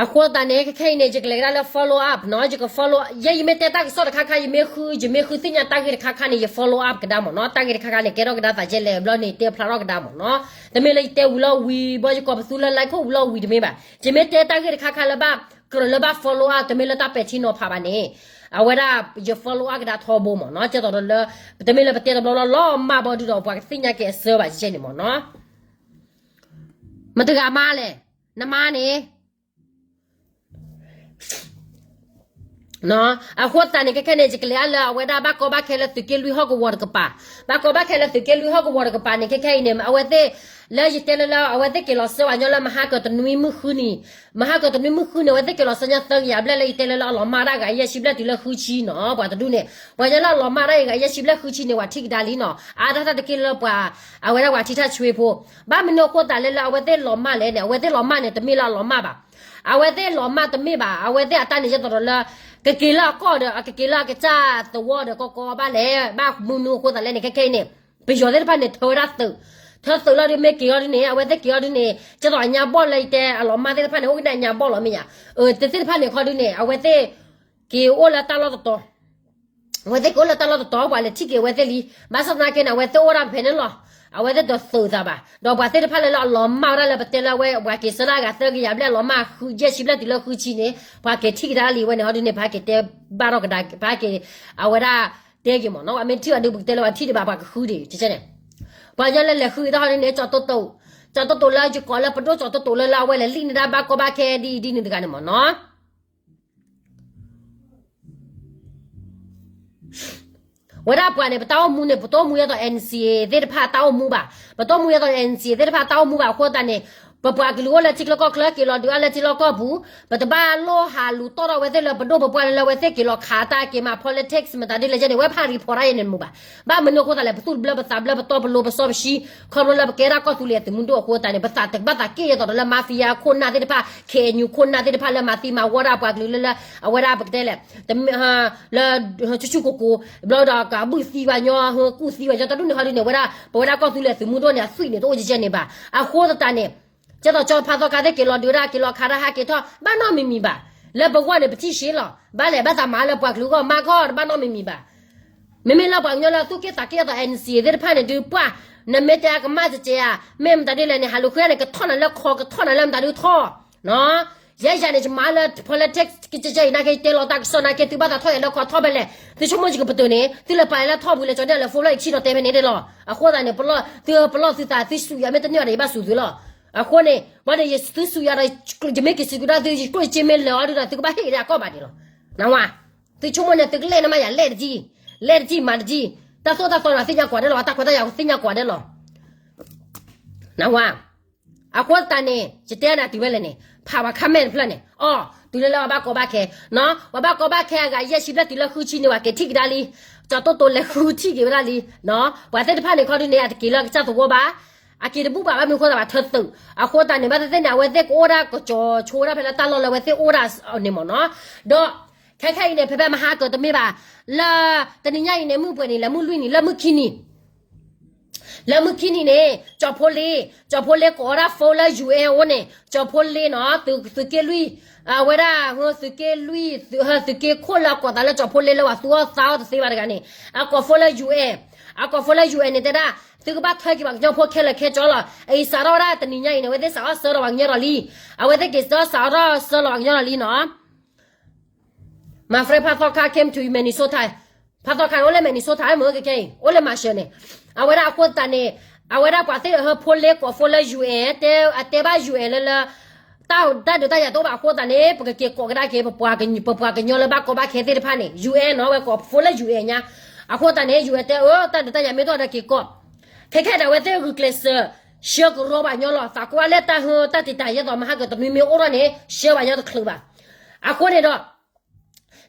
အဃိသတးန့ၣ် ခဲခဲအံၤန့ၣ် ယကလဲၤကဒါလၢ follow up နီၤ, ယက follow, ယဲယမ့ၢ်တဲတၢ်ကစီၣ်တခါခါ ယမ့ၢ်ဃု, ယမ့ၢ်ဃုသ့ၣ်ညါတၢ်ဂ့ၢ်တခါခါန့ၣ် ယ follow up ကဒါမ့ၢ်နီၤ, တၢ်ဂ့ၢ်တခါခါန့ၣ် ကဲထီၣ်ကဒါသးယဲလဲၣ်ဘျီန့ၣ် တဲဖျါထီၣ်ကဒါမ့ၢ်နီၤ, တမ့ၢ်လၢယတဲဝံၤလီၤဝံၤ ဘၣ်ယကိးပသူလၢ like ခိၣ်ဝံၤလီၤဝံၤတမ့ၢ်ဘၣ်, ယမ့ၢ်တဲတၢ်ဂ့ၢ်တခါခါလၢဘၣ်ကြၢးလၢဘၣ် follow up တမ့ၢ်လၢတၢ်ပဲာ်ထံနီၤဖးဘၣ်န့ၣ်, အဝဲဒၣ်ယ follow up ကဒါထီဘိမ့ၢ်နီၤ, ကဲသိးဒီးလၢ တမ့ၢ်လၢပတဲတဘျီဘျီလီၤမၢ်ဘီဒုဒီး ပှၤကသ့ၣ်ညါက့ၤအစၢဘၣ်ယဲန့ၣ်မ့ၢ်နီၤ, မတဂၤမါလဲၣ်, နမါန့ၣ် အဃိသတးန့ၣ် ခဲခဲန့ၣ် ယကလဲၤအါလၢအဝဲဒၣ်ဘၣ်ကီဘၣ်ခဲလၢသုးက့လွံၢ်ဟီၣ်ကဝီၤတကပၤ, ဘၣ်ကီဘၣ်ခဲလၢသုးက့လွံၢ်ဟီၣ်ကဝီၤတကပၤန့ၣ် ခဲခဲအံၤန့ၣ် အဝဲသ့ၣ် လၢယတဲလၢလၢ အဝဲသ့ၣ်က့ၤလီၤဆှၢဝဲညီလၢမဟါကၢၤတနွံမုၢ်ဃုနံၤ, မဟါကၢၤတနွံမုၢ်ဃုန့ၣ် အဝဲသ့ၣ်က့ၤလီၤဆှၢညီသၢကယၤဘျဲၣ်လၢယတဲလၢလၢအလီၤမၢ်ဒၣ်ဂၤယဲၢ်ဆံဘျဲၣ်တုၤလၢဃုဆံနီၤ ပှၤတဒူၣ်န့ၣ် ပှၤညီလၢအလီၤမၢ်ဒၣ်အံၤဂၤယဲၢ်ဆံဘျဲၣ်ဃုဆံန့ၣ် ပှၤထံၣ်ကဒါလံနီၤ အါတၢ်တၢ်တက့ၢ်လၢပှၤ အဝဲဒၣ်ပှၤထံထၣ်ဆွ့ဖိ ဘၣ်မနုၤအဃိသတးလဲၣ်လၢအဝဲသ့ၣ်လီၤမၢ်လဲၣ်န့ၣ် အဝဲသ့ၣ်လီၤမၢ်န့ၣ် တမ့ၢ်လၢအလီၤမၢ်ဘၣ် အဝဲသ့ၣ်လီၤမၢ်တမ့ၢ်ဘၣ် အဝဲသ့ၣ်အတၢ်န့ၣ်ယဲသိးဒီးလၢ ကက့ၤလၢအကီၢ်ဒီး အကက့ၤလၢအကစၢ်သဝီဒီးကီကီဘၣ်လဲၣ် ဘၣ်မနုၤအဃိသတးလဲၣ်န့ၣ် ခဲခဲအံၤန့ၣ် ပယီၤသ့ၣ်တဖၣ်န့ၣ် ထၢဝဲဒၣ်သုး, ထၢသုးလီၤဒုးမ့ၢ်က့ၤအီၤဒုးန့ၣ် အဝဲသ့ၣ်က့ၤအီၤဒုးန့ၣ် ကဲသိးအညါဘီၣ်လၢယတဲအလီၤမၢ်သ့ၣ်တဖၣ်န့ၣ် အိၣ်ကဒၣ်ညါဘီၣ်လီၤမ့ၢ်ယါ, တသ့ၣ်တဖၣ်န့ၣ်ခီဒုးန့ၣ် အဝဲသ့ၣ် က့ၤအိၣ်လၢတၢ်လီၢ်တတီၤ အဝဲသ့ၣ်က့ၤအိၣ်လၢတၢ်လီၢ်တတီၤ ပှၤလဲၤထံၣ်က့ၤအဝဲသ့ၣ်လံ ဘၣ်ဆၣ်သနာ်က့န့ၣ် အဝဲသ့ၣ်အိၣ်ဒၣ်ဖဲန့ၣ်လီၤ အဝဲသ့ၣ်တသုးသးဘၣ် ဒီးပှၤသ့ၣ်တဖၣ်လၢလၢအလီၤမၢ်ဝဲဒၣ်လၢပတဲလၢအဝဲပှၤက့ၤဆှၢဒၣ်ဂၤသၢကယၤဘျဲၣ်လီၤမၢ်ဃုယဲၢ်ဆံဘျဲၣ်တုၤလၢဃုဆံန့ၣ် ပှၤက့ၤထံၣ်ကဒါလံဝဲန့ၣ် ဟီဒုးန့ၣ် ပှၤက့ၤတဲဘၣ်ထီၣ်ကဒါ ပှၤက့ၤ အဝဲဒၣ်တဲက့ၤမ့ၢ်နီၤ ပှၤမ့ၢ်ထံၣ်အီၤဒုးပကတဲလၢပှၤထံၣ်ဒံးဘၣ် ပှၤကဃုဒံးန့ၣ် န့ၣ် ပှၤညီလၢလဲၤဃုအံၤတၢ်ဟီဒုးန့ၣ် ကၠီၤတိတိ ကၠီၤတိတိလၢယကိးလၢပဒိၣ်ကၠီၤတိတိလၢလၢအဝဲလဲၤလံၣ်န့ၢ်ဒၣ်ဘၣ်ကီဘၣ်ခဲဒ်အံၤဒ်န့ၣ်တဂၤန့ၣ်မ့ၢ်နီၤ ဝဲဒၣ်ပှၤန့ၣ် ပတၢ်အိၣ်မူန့ၣ် ပတအိၣ်မူယဲသိး N C A သ့ၣ်တဖၣ်တၢ်အိၣ်မူဘၣ်, ပတအိၣ်မူယဲသိး N C A သ့ၣ်တဖၣ်တၢ်အိၣ်မူဘၣ်အဃိသတးန့ၣ်, ပပှၤကလုာ်အိၣ်လၢထံချၢကီၢ်ချၢ က့ၤလီၤဒုးအါလၢထံလီၢ်ကီၢ်ပူၤ, ပတဘၣ်လိၣ်ဟးလူၤတီၣ်ထီၣ်ဝဲသ့ၣ်လၢပဒိၣ်ပပှၢ်လၢလၢအဝဲသ့ၣ်က့ၤလီၤခးတၢ်က့ၤမၤ politics မတၤဒ်လဲၣ်ကဲန့ၣ် ဝဲဖး report တၢ်ယဲန့ၣ်မ့ၢ်ဘၣ်. ဘၣ်မနုၤအဃိသတးလဲၣ် ပသူၣ်တဘျၢပသးဘျၢပတီပလိၤပစီပဆှံ ခီဖျိလၢပကဲဒၣ်ကီၢ်သူလ့ၤအသုးမုၢ်ဒိၣ်အဃိသတးန့ၣ် ပသးတဘၣ်သးက့ၣ်ယဲသိးဒီးလၢ mafia ခိၣ်နၢ်သ့ၣ်တဖၣ် K N U ခိၣ်နၢ်သ့ၣ်တဖၣ်လၢမၤသံမၤဝီဒၣ်ပှၤကလုာ်လၢလၢ အဝဲဒၣ်ပကတဲလဲၣ် လၢဆူၣ်ဆူၣ်ကိၢ်ကိၢ် ဘျီဒီးကဘုၣ်သံဘၣ်ညီ ကူၣ်သံဘၣ်ညီ တၢ်ဒ်န့ၣ်ဟီဒ်န့ၣ် ဝဲဒၣ် ပဝဲဒၣ်ကီၢ်သူလ့ၤသုးမုၢ်ဒိၣ်န့ၣ် အသွံၣ်န့ၣ် တအိၣ်ကဲကဲန့ၣ်ဘၣ်. အဃိသတးန့ၣ် ကဲသိးကၠီဖးသီခါသ့ၣ်က့ၤလီၤဒုးဒၣ် က့ၤလီၤခးတၢ်ဟးက့ၤထီၣ် ဘၣ်နီတမံၤမံၤဘၣ်. လၢပဂီၢ်န့ၣ် ပထံၣ်ရှဲလီၤ ဘၣ်လဲၣ် ဘၣ်သးမၤလၢပှၤကလုာ်ဂီၢ်မၤခီ တဘၣ်နီတမံၤမံၤဘၣ်. မ့မ့ၢ်လၢပှၤကညီလၢသူၣ်က့ၣ်သးက့ၣ်အသိး N C A သ့ၣ်တဖၣ်န့ၣ် ဒုးပှၢ် နမ့ၢ်တဲအကမၣ်ကဲကဲဧါ မ့ၢ်မတၤဒ်လဲၣ်န့ၣ် ဟးလူၤဃုန့ၣ် ကထီၣ်နၤလၢခီ ကထီၣ်နၤလၢမတၤဒုးထီၣ် ယဲယၤန့ၣ် ယမၤလၢ politics ကဲကဲအံၤနာ်က့ ယတဲလီၤတၢ်ကစီၣ်နာ်က့ သုဘၣ်သးထီၣ်ယၤလၢခီထီၣ်ဖဲလဲၣ် သုဆိကမိၣ်ယကပတုာ်န့ၣ် သုလဲၤပာ်ယၤလၢထီၣ်ပူၤလဲၤကၠီၤန့ၢ်လဲၤ phone လၢယခံဒီးတဲဖဲန့ၣ်တ့ၢ်လီၤ. အဃိသတးန့ၣ် သုပလီၢ်သုသး သုစူးယၤမ့ၢ်တန့ၢ်ဒီး ယဘၣ်စူးသုလီၤ. အဃိန့ၣ် ဘၣ်ဒီးယသုစူးယၤဒီး ယမ့ၢ်က့ၤစံးကဒါသု ယကျိၣ်ယစ့မ့ၢ်လၢာ်အီၤဒုဒီး သုကဘၣ်ဟ့ၣ်ကဒါကီၢ်ဘၣ်ဒံးလီၤ. နဝၤ သုဆိကမိၣ်န့ၣ် သုကလဲၣ်နမးယၤ လဲၣ်တကံၢ် လဲၣ်တကံၢ် မၤတကံၢ် တၢ်သိၣ်တၢ်သီဒီးသ့ၣ်ညါကွၢ်ဒဲးလီၤ တၢ်ခွဲးတၢ်ယာ်သ့ၣ်ညါကွၢ်ဒဲးလီၤ. နဝၤ အဃိသတးန့ၣ် ယတဲနၤတုၤဖဲလဲၣ်န့ၣ် ဖးပှၤ comment တဖျၢၣ်န့ၣ် အီ တုၤလၢလၢပှၤဘၣ်ကီဘၣ်ခဲ ပှၤဘၣ်ကီဘၣ်ခဲအဂၤယဲၢ်ဆံဘျဲၣ်တုၤလၢဃုဆံန့ၣ် ပှၤက့ၤထံၣ်ကဒါလံ. ကၠီၤတိတိလဲၤဃုထံၣ်က့ၤဝဲဒၣ်လံ. ပှၤသ့ၣ်တဖၣ်န့ၣ်ခီဒုန့ၣ် အတက့ၤလၢအကစၢ်သဝီဘၣ်. အက့ၤတဘူၣ်ဘၣ် ဘၣ်မနုၤအဃိသတးဘၣ် ထၢသုး အဃိသတးန့ၣ် ဘၣ်သ့ၣ်သ့ၣ်န့ၣ် အဝဲသ့ၣ်ကအိၣ်ဒၣ်ကစီၤဆိဝဲဒၣ်ဖဲလၢတၢ်လီၢ်လၢအဝဲသ့ၣ်အိၣ်ဒၣ်န့ၣ်မ့ၢ်နီၤ. ဒီး ခဲခဲအံၤန့ၣ် ဖဲဖဲမဟါကၢၤတမ့ၢ်ဘၣ် လၢ တနံၤညါအံၤန့ၣ် မုၢ်ပှဲၤနံၤလဲၣ် မုၢ်လွံၢ်နံၤ လၢမုၢ်ခံနံၤ လၢမုၢ်ခံနံၤန့ၣ် ကၠီၤဖိလ့ ကၠီၤဖိလ့ကိးဝဲဒၣ် phone လၢ U N အအိၣ်န့ၣ် ကၠီၤဖိလ့နီၤ သုးက့လွံၢ် အဝဲဒၣ် သုးက့လွံၢ် သုးက့ခိၣ်လၢအကိးသးလၢကၠီၤဖိလ့လၢပှၤသူအီၣ်သးအီၣ်တသ့ဘၣ်တဂၤန့ၣ် အကိး phone လၢ U N အကိး phone လၢ U N န့ၣ် တဲဒၣ် သုကဘၣ်ထွဲက့ၤပှၤကညီဖိခဲလၢာ်ခဲဆ့လီၤ. အအံၤစးထီၣ်ဝဲဒၣ်တနံၤညါအံၤန့ၣ် အဝဲသ့ၣ်စးထီၣ်ဆှၢဒီးပှၤကညီဒီးလံ. အဝဲသ့ၣ်က့ၤစးထီၣ်ဆှၢဒီးပှၤကညီဒီးလံနီၤ. My friend ဖးသီခါ came to Minnesota ဖးသီခါန့ၣ် အိၣ်လၢ Minnesota မ့ၢ်ကဲကဲအံၤ အိၣ်လၢ Marshall န့ၣ် အဝဲဒၣ်အဃိသတးန့ၣ် အဝဲဒၣ်ပှၤသ့ၣ်ဟၢဖိလ့ကိး phone လၢ U N တဲ အတဲဘၣ် U N လၢလၢ တၢ်ဒုးတၢ်ယၤတအိၣ်ဘၣ်အဃိသတးန့ၣ် ပကက့ၤကိးကဒါက့ၤ ပပှၤကညီလၢဘၣ်ကီဘၣ်ခဲသ့ၣ်တဖၣ်န့ၣ် U N နီၤ ဝဲကိး phone လၢ U N ညါ အဃိသတးန့ၣ် U N တဲအၢ တၢ်ဒုးတၢ်ယၤမ့ၢ်တအိၣ်ဒီးက့ၤကိး ခဲခဲဒီးအဝဲသ့ၣ်ဂုာ်ကျဲးစၢး ဆှၢကရီပှၤကညီလီၤ. သးကွၢ်လၢတၢ်ဟၢတၢ်တံာ်တာ်ယဲသိးမဟါကၢၤတနွံမ့ၢ်အိၣ်ထီၣ်န့ၣ် ဆှၢပှၤကညီတချုးဘၣ်. အဃိန့ၣ်ဒီး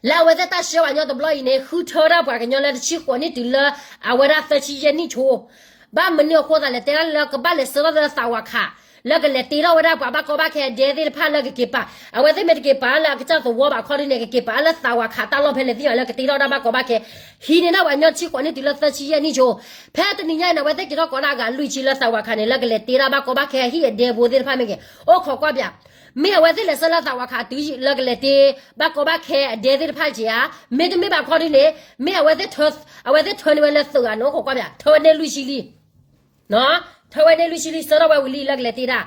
လၢအဝဲသ့ၣ်တၢ်ဆှၢပှၤကညီတဘျီအံၤန့ၣ် ဃုထၢဒၣ်ပှၤကညီလၢတဆံဃိးနံၣ်တုၤလၢ အဝဲဒၣ်သၢဆံယဲၢ်နံၣ်ဆိ ဘၣ်မနုၤအဃိသတးလဲၣ် တဲဒၣ်လၢကဘၣ်လဲၤဆှၢထီၣ်လၢသးဝးခး လၢကလဲၤတ့ထီၣ်ဝဲဒၣ်ပှၤဘၣ်ကီဘၣ်ခဲအဒဲသ့ၣ်တဖၣ်လၢကက့ၤပာ် အဝဲသ့ၣ်မ့ၢ်တက့ၤပာ်လၢအကစၢ်သဝီဘၣ်ခီဒ်န့ၣ် ကက့ၤပာ်လၢသးဝးခးတၢ်လီၢ်ဖဲလဲၣ်သ့ၣ်ညါလၢကတ့ထီၣ်ဝဲဒၣ်ဘၣ်ကီဘၣ်ခဲ ဟံးန့ၢ်ဒၣ်ပှၤကညီတဆံဃိးနံၣ်တုၤလၢသၢဆံယဲၢ်နံၣ်ဆိ ဖဲတနံၤညါအံၤန့ၣ် အဝဲသ့ၣ်က့ၤထီၣ်ကိးဒၣ်အဂၤလွံၢ်ဆံလၢသးဝးခးန့ၣ် လၢကလဲၤတ့ဒၣ်ဘၣ်ကီဘၣ်ခဲအဟံၣ်အဒဲဖိသ့ၣ်တဖၣ်မ့ၢ်ဂ့ၤ အိၣ်ခိးကွၢ်ပၠး မ့ၢ်အဝဲသ့ၣ်လဲၤဆှၢလၢသးဝးခးတုၤလၢကလဲၤတ့ ဘၣ်ကီဘၣ်ခဲအဒဲသ့ၣ်တဖၣ်က့ၤဧါ, မ့တမ့ၢ်ဘၣ်ခီဒ်န့ၣ် မ့ၢ်အဝဲသ့ၣ် အဝဲသ့ၣ်ထၢန့ၢ်ဝဲလၢသုးဧါန့ၣ် အိၣ်ခိးကွၢ်ပၠး ထၢဝဲန့ၢ်လွံၢ်ဆံလံ ထၢဝဲန့ၢ်လွံၢ်ဆံလံ ဆှၢထီၣ်ဝဲဝံၤလံလၢကလဲၤတ့ဒၣ်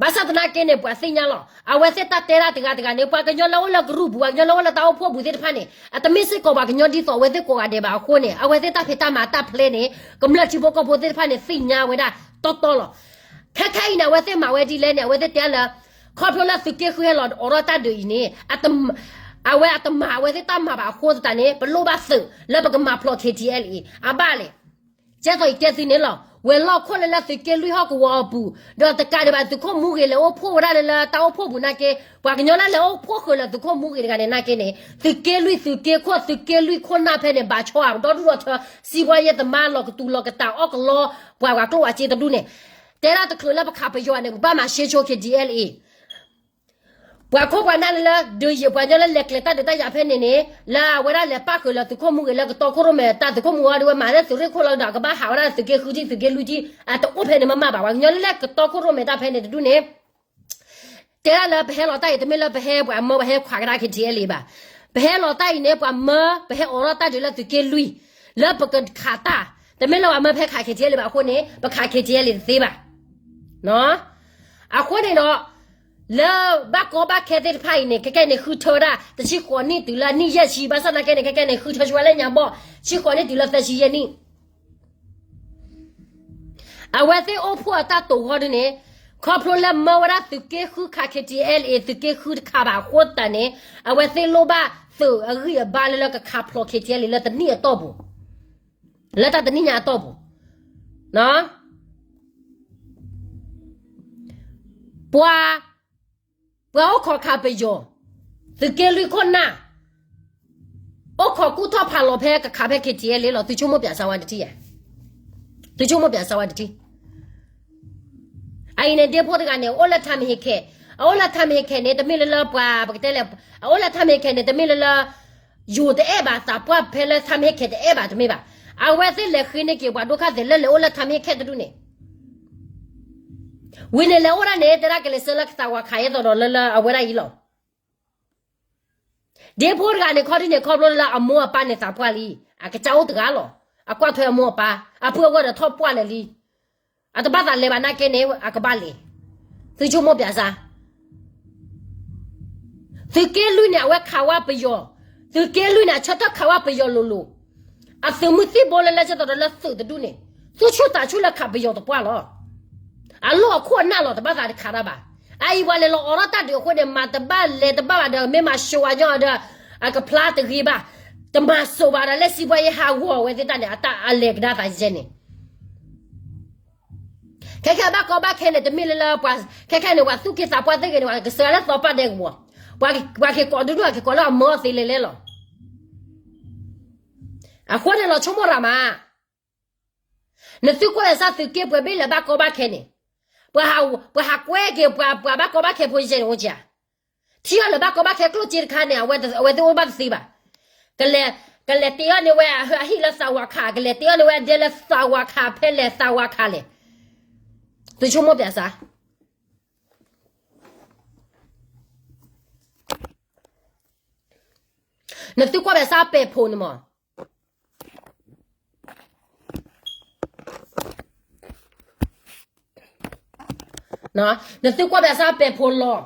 ဘၣ်ဆၣ်သနာ်က့န့ၣ် ပှၤသ့ၣ်ညါလီၤ. အဝဲသ့ၣ်တၢ်တဲဒၣ်တဂၤတဂၤန့ၣ် ပှၤကညီလၢအိၣ်လၢကရူၢ်ပူၤ ပှၤကညီလၢအိၣ်လၢတၢ်အိၣ်ဖှိၣ်ပူၤသ့ၣ်တဖၣ်န့ၣ် အတမ့ၢ်စ့ၢ်ကီးပှၤကညီဒ်သိးအဝဲသ့ၣ်ကိးဂၤဒဲးဘၣ်အဃိန့ၣ် အဝဲသ့ၣ်တၢ်ဖံးတၢ်မၤတၢ်ဖျဲန့ၣ် ကမျၢၢ်ထံဖိကီၢ်ဖိသ့ၣ်တဖၣ်န့ၣ် သ့ၣ်ညါဝဲဒၣ်တီတီလီၤ. ခဲခဲအံၤန့ၣ် အဝဲသ့ၣ်မၤဝဲဒ်လဲၣ်န့ၣ် အဝဲသ့ၣ်တဲလၢ ခီဖျိလၢသုးက့ဃုဟဲလီၤအိးထီၣ်တၢ်ဒုးအံၤန့ၣ် အ အဝဲအတမၤအဝဲသ့ၣ်တၢ်မၤဘၣ်အဃိသတးန့ၣ် ပလိၣ်ဘၣ်သုးလၢပကမၤဖျိး K T L A အဘၣ်လဲၣ်. ကဲသိးအံၤတဲသုန့ၣ်လီၤ. ဝဲၤလီၢ်ခိၣ်လၢလၢသုးက့လွံၢ်ဟီၣ်ကဝီၤအပူၤ, ဒီးတကးဒံးဘၣ်သုးခိၣ်မူဂ့ၤလဲၤအိၣ်ဖှိၣ်ဝဲဒၣ်လၢလၢတၢ်အိၣ်ဖှိၣ်ပူၤနာ်က့, ပှၤကညီလၢလဲၤအိၣ်ဖှိၣ်ဃုာ်လၢသုးခိၣ်မူဂ့ၤတဂၤန့ၣ်နာ်က့န့ၣ် သုးက့လွံၢ်သုးက့ခိၣ်သုးက့လွံၢ်ခိၣ်နၢ်ဖဲန့ၣ် ဘၣ်ဆီအဒီဒူၣ်ဒီထၢ စံးဘှါယဲၢ်သမါလီၤကတူၤလီၤကတၢ်အီၣ်ကလီ ပှၤဂၤကျိၣ်ဝဲစ့တဒူၣ်န့ၣ်, တဲဒၣ်တချုးလၢပခးပယီၤန့ၣ် ပဘၣ်မၤရှဲဆိ K T L A ပှၤခိၣ်ပှၤနၢ်လၢလဲၤကျဲၤတၢ်ဒုးတၢ်ယၤဖဲန့ၣ်န့ၣ် လၢအဝဲဒၣ်လဲၤပၣ်ဃုာ်လၢသုးခိၣ်မူဂ့ၤလၢကတီခိၣ်ရိၣ်မဲာ်တၢ်သုးခိၣ်မူဂ့ၤဒီးဝဲမၤလၢသုးရ့ၣ်ခိၣ်လီၤဒီး ကဘၣ်ဟးဝဲဒၣ်သုးက့ဃုထံၣ်သုးက့လွံၢ်ထံၣ် အတအိၣ်ဖဲန့ၣ်မ့ၢ်မးဘၣ်. ပှၤကညီလၢလဲၤကတီခိၣ်ရိၣ်မဲာ်တၢ်ဖဲန့ၣ်တဒူၣ်န့ၣ် တဲဒၣ်လၢပဟဲလီၤတၢ်အံၤ တမ့ၢ်လၢပဟဲပှၤမၢပှၤဟဲခွးကဒါ K T L A ဘၣ်. ပဟဲလီၤတၢ်အံၤန့ၣ် ပှၤမၢပဟဲအိးထီၣ်တၢ်ဒုးလၢသုးက့လွံၢ် လၢပကခးတၢ်, တမ့ၢ်လၢပှၤမၢပဟဲခး K T L A ဘၣ်အဃိန့ၣ် ပခး K T L A တသ့ဘၣ်. အဃိန့ၣ်ဒီး လၢဘၣ်ကီဘၣ်ခဲသ့ၣ်တဖၣ်အံၤန့ၣ် ခဲကဲန့ၣ်ဃုထၢဝဲဒၣ် တဆံဃိးနံၣ်တုၤလၢနံၣ်ယဲၢ်ဆံ ဘၣ်ဆၣ်သနာ်က့န့ၣ် ခဲကဲန့ၣ်ဃုထၢဆိဝဲလၢညါဘီၣ် တဆံဃိးနံၣ်တုၤလၢသၢဆံယဲၢ်နံၣ် အဝဲသ့ၣ်အိၣ်ဖှိၣ်အတၢ်တိာ်ဃီဒ်န့ၣ်, ခီဖျိလၢမၢဝဲဒၣ်သုးက့ဃုခး K T L A သုးက့ဃုတခးဘၣ်အဃိသတးန့ၣ်, အဝဲသ့ၣ်လိၣ်ဘၣ်သုးအဂံၢ်အဘါလၢလၢကခးဖျိး K T L A လၢတနံၣ်အတီၢ်ပူၤ, လၢတၢ်တနံၣ်ညါအတီၢ်ပူၤ, ပှၤ ပှၤအိၣ်ခိးခးပယီၤ, သုးက့လွံၢ်ခိၣ်နၢ်, အိၣ်ခိးကူၣ်ထီၣ်ဖးလီၤဖဲကခးဖဲ K T L A လီၤ. သုဆိကမိၣ်ပၠးစါဝဲတထံၣ်ဧါ, သုဆိကမိၣ်ပၠးစါဝဲတထံၣ်. အအံၤန့ၣ် ဒ့ဖိတဂၤန့ၣ် အိၣ်လၢထါမဟ့ခဲ, အအိၣ်လၢထါမဟ့ခဲန့ၣ် တမ့ၢ်လၢလၢပှၤပကတဲလဲၣ်, အအိၣ်လၢထါမဟ့ခဲန့ၣ် တမ့ၢ်လၢလၢ ယိၤတအဲၣ်ဘၣ် သးပှၢ်ဖဲလၢထါမဟ့ခဲတအဲၣ်ဘၣ်တမ့ၢ်ဘၣ်. အဝဲသ့ၣ်လဲၤဃ့န့ၢ်က့ၤပှၤဒိၣ်ခါသ့ၣ်လၢလဲၤအိၣ်လၢထါမဟ့ခဲတဒူၣ်န့ၣ် ဝံၤန့ၣ်လဲၤအိၣ်ဒၣ်န့ၣ် တဲဒၣ်ကလဲၤဆှၢလၢကသးဝးခးအသိးဒီးလၢလၢအဝဲဒၣ်အံၤလီၤ. ဒ့ဖိတဂၤန့ၣ် ခီဒ်န့ၣ် ခီဖျိလၢအမိၢ်အပၢ်န့ၣ်သးပှၢ်လံ, အကစၢ်အိၣ်တဂၤလီၤ. အကွၢ်ထွဲအမိၢ်အပၢ်, အဖုအဂီၢ်ဒီးထီၣ်ပှၢ်လၢာ်လံ. အတဘၣ်သးလဲၤဘၣ်နာ်က့န့ၣ် အကဘၣ်လဲၤ. သုဆိကမိၣ်ပၠးစါ သုးက့လွံၢ်န့ၣ် အဝဲခးဝဲပယီၤ, သုးက့လွံၢ်န့ၣ် အဆၢထၢၣ်ခးဝဲပယီၤလိၤလိၤ, အသုးမုၢ်သံၣ်ဘိလၢလၢဆၢကတီၢ်ဒီးလၢသုးတဒူၣ်န့ၣ် သူၣ်ဆူၣ်သးဆူၣ်လၢခးပယီၤသပှၢ်လီၤ. အလီၢ်အခိၣ်အနၢ်လီၤ တဘၣ်သးတခးတၢ်ဘၣ်. အအံၤပှၤလဲၤလီၤအိးထီၣ်တၢ်ဒုးအဃိန့ၣ် မၤတဘၣ်လဲၤတဘၣ်ဘၣ်ဒီး မ့ၢ်မၤၡိဝါညီဒီး အကဖျါတဂ့ၤဘၣ်, တမၤစိးဘၣ်ဒီး လၢစံးဘှါယဲဟးဂီၤဝဲသ့ၣ်တၢ်န့ၣ် အတၢ်အလဲၤကဒါသးယဲန့ၣ် ခဲခဲဘၣ်ကီဘၣ်ခဲန့ၣ် တမ့ၢ်လၢလၢပှၤ, ခဲခဲန့ၣ် ပှၤသူၣ်က့သးပှၢ်သ့ၣ်ဂ့ၤန့ၣ် ပှၤကစၢ်လၢသီပၢ်ဒဲကဝီၤ, ပှၤက့ၤကိးဒူၣ်ဒူၣ် အက့ၤကိးလၢအမၢအီၤသ့လဲၤလဲၤလီၤ. အဃိန့ၣ်လီၤ ဆိကမိၣ်ရၤမး, နသုကွၢ်လၢစၢ်သုးက့ပှဲၤဘ့ၣ်လၢဘၣ်ကီဘၣ်ခဲန့ၣ်, ပှၤဟးကွဲက့ၤပှၤဘၣ်ကီဘၣ်ခဲဖိယဲန့ၣ်အိၣ်ကဧါ, ထံၣ်အီၤလၢဘၣ်ကီဘၣ်ခဲကျိၣ်စ့တခါန့ၣ် အဝဲသ့ၣ်အိၣ်ဘၣ်တသ့ဘၣ်. ကလဲၤ, ကလဲၤတ့အီၤန့ၢ်ဝဲအဟံၣ်လၢသးဝးခး, ကလဲၤတ့အီၤန့ၢ်ဝဲအဒဲလၢသးဝးခး ဖဲလဲၣ်သးဝးခးလဲၣ်. သုဆိကမိၣ်ပၠးစါ နသုကွၢ်ဘၣ်စၢ်ပဲာ်ဖိန့ၣ်မး, နသုကွၢ်ဘၣ်စၢ်ပဲာ်ဖိလီၤ,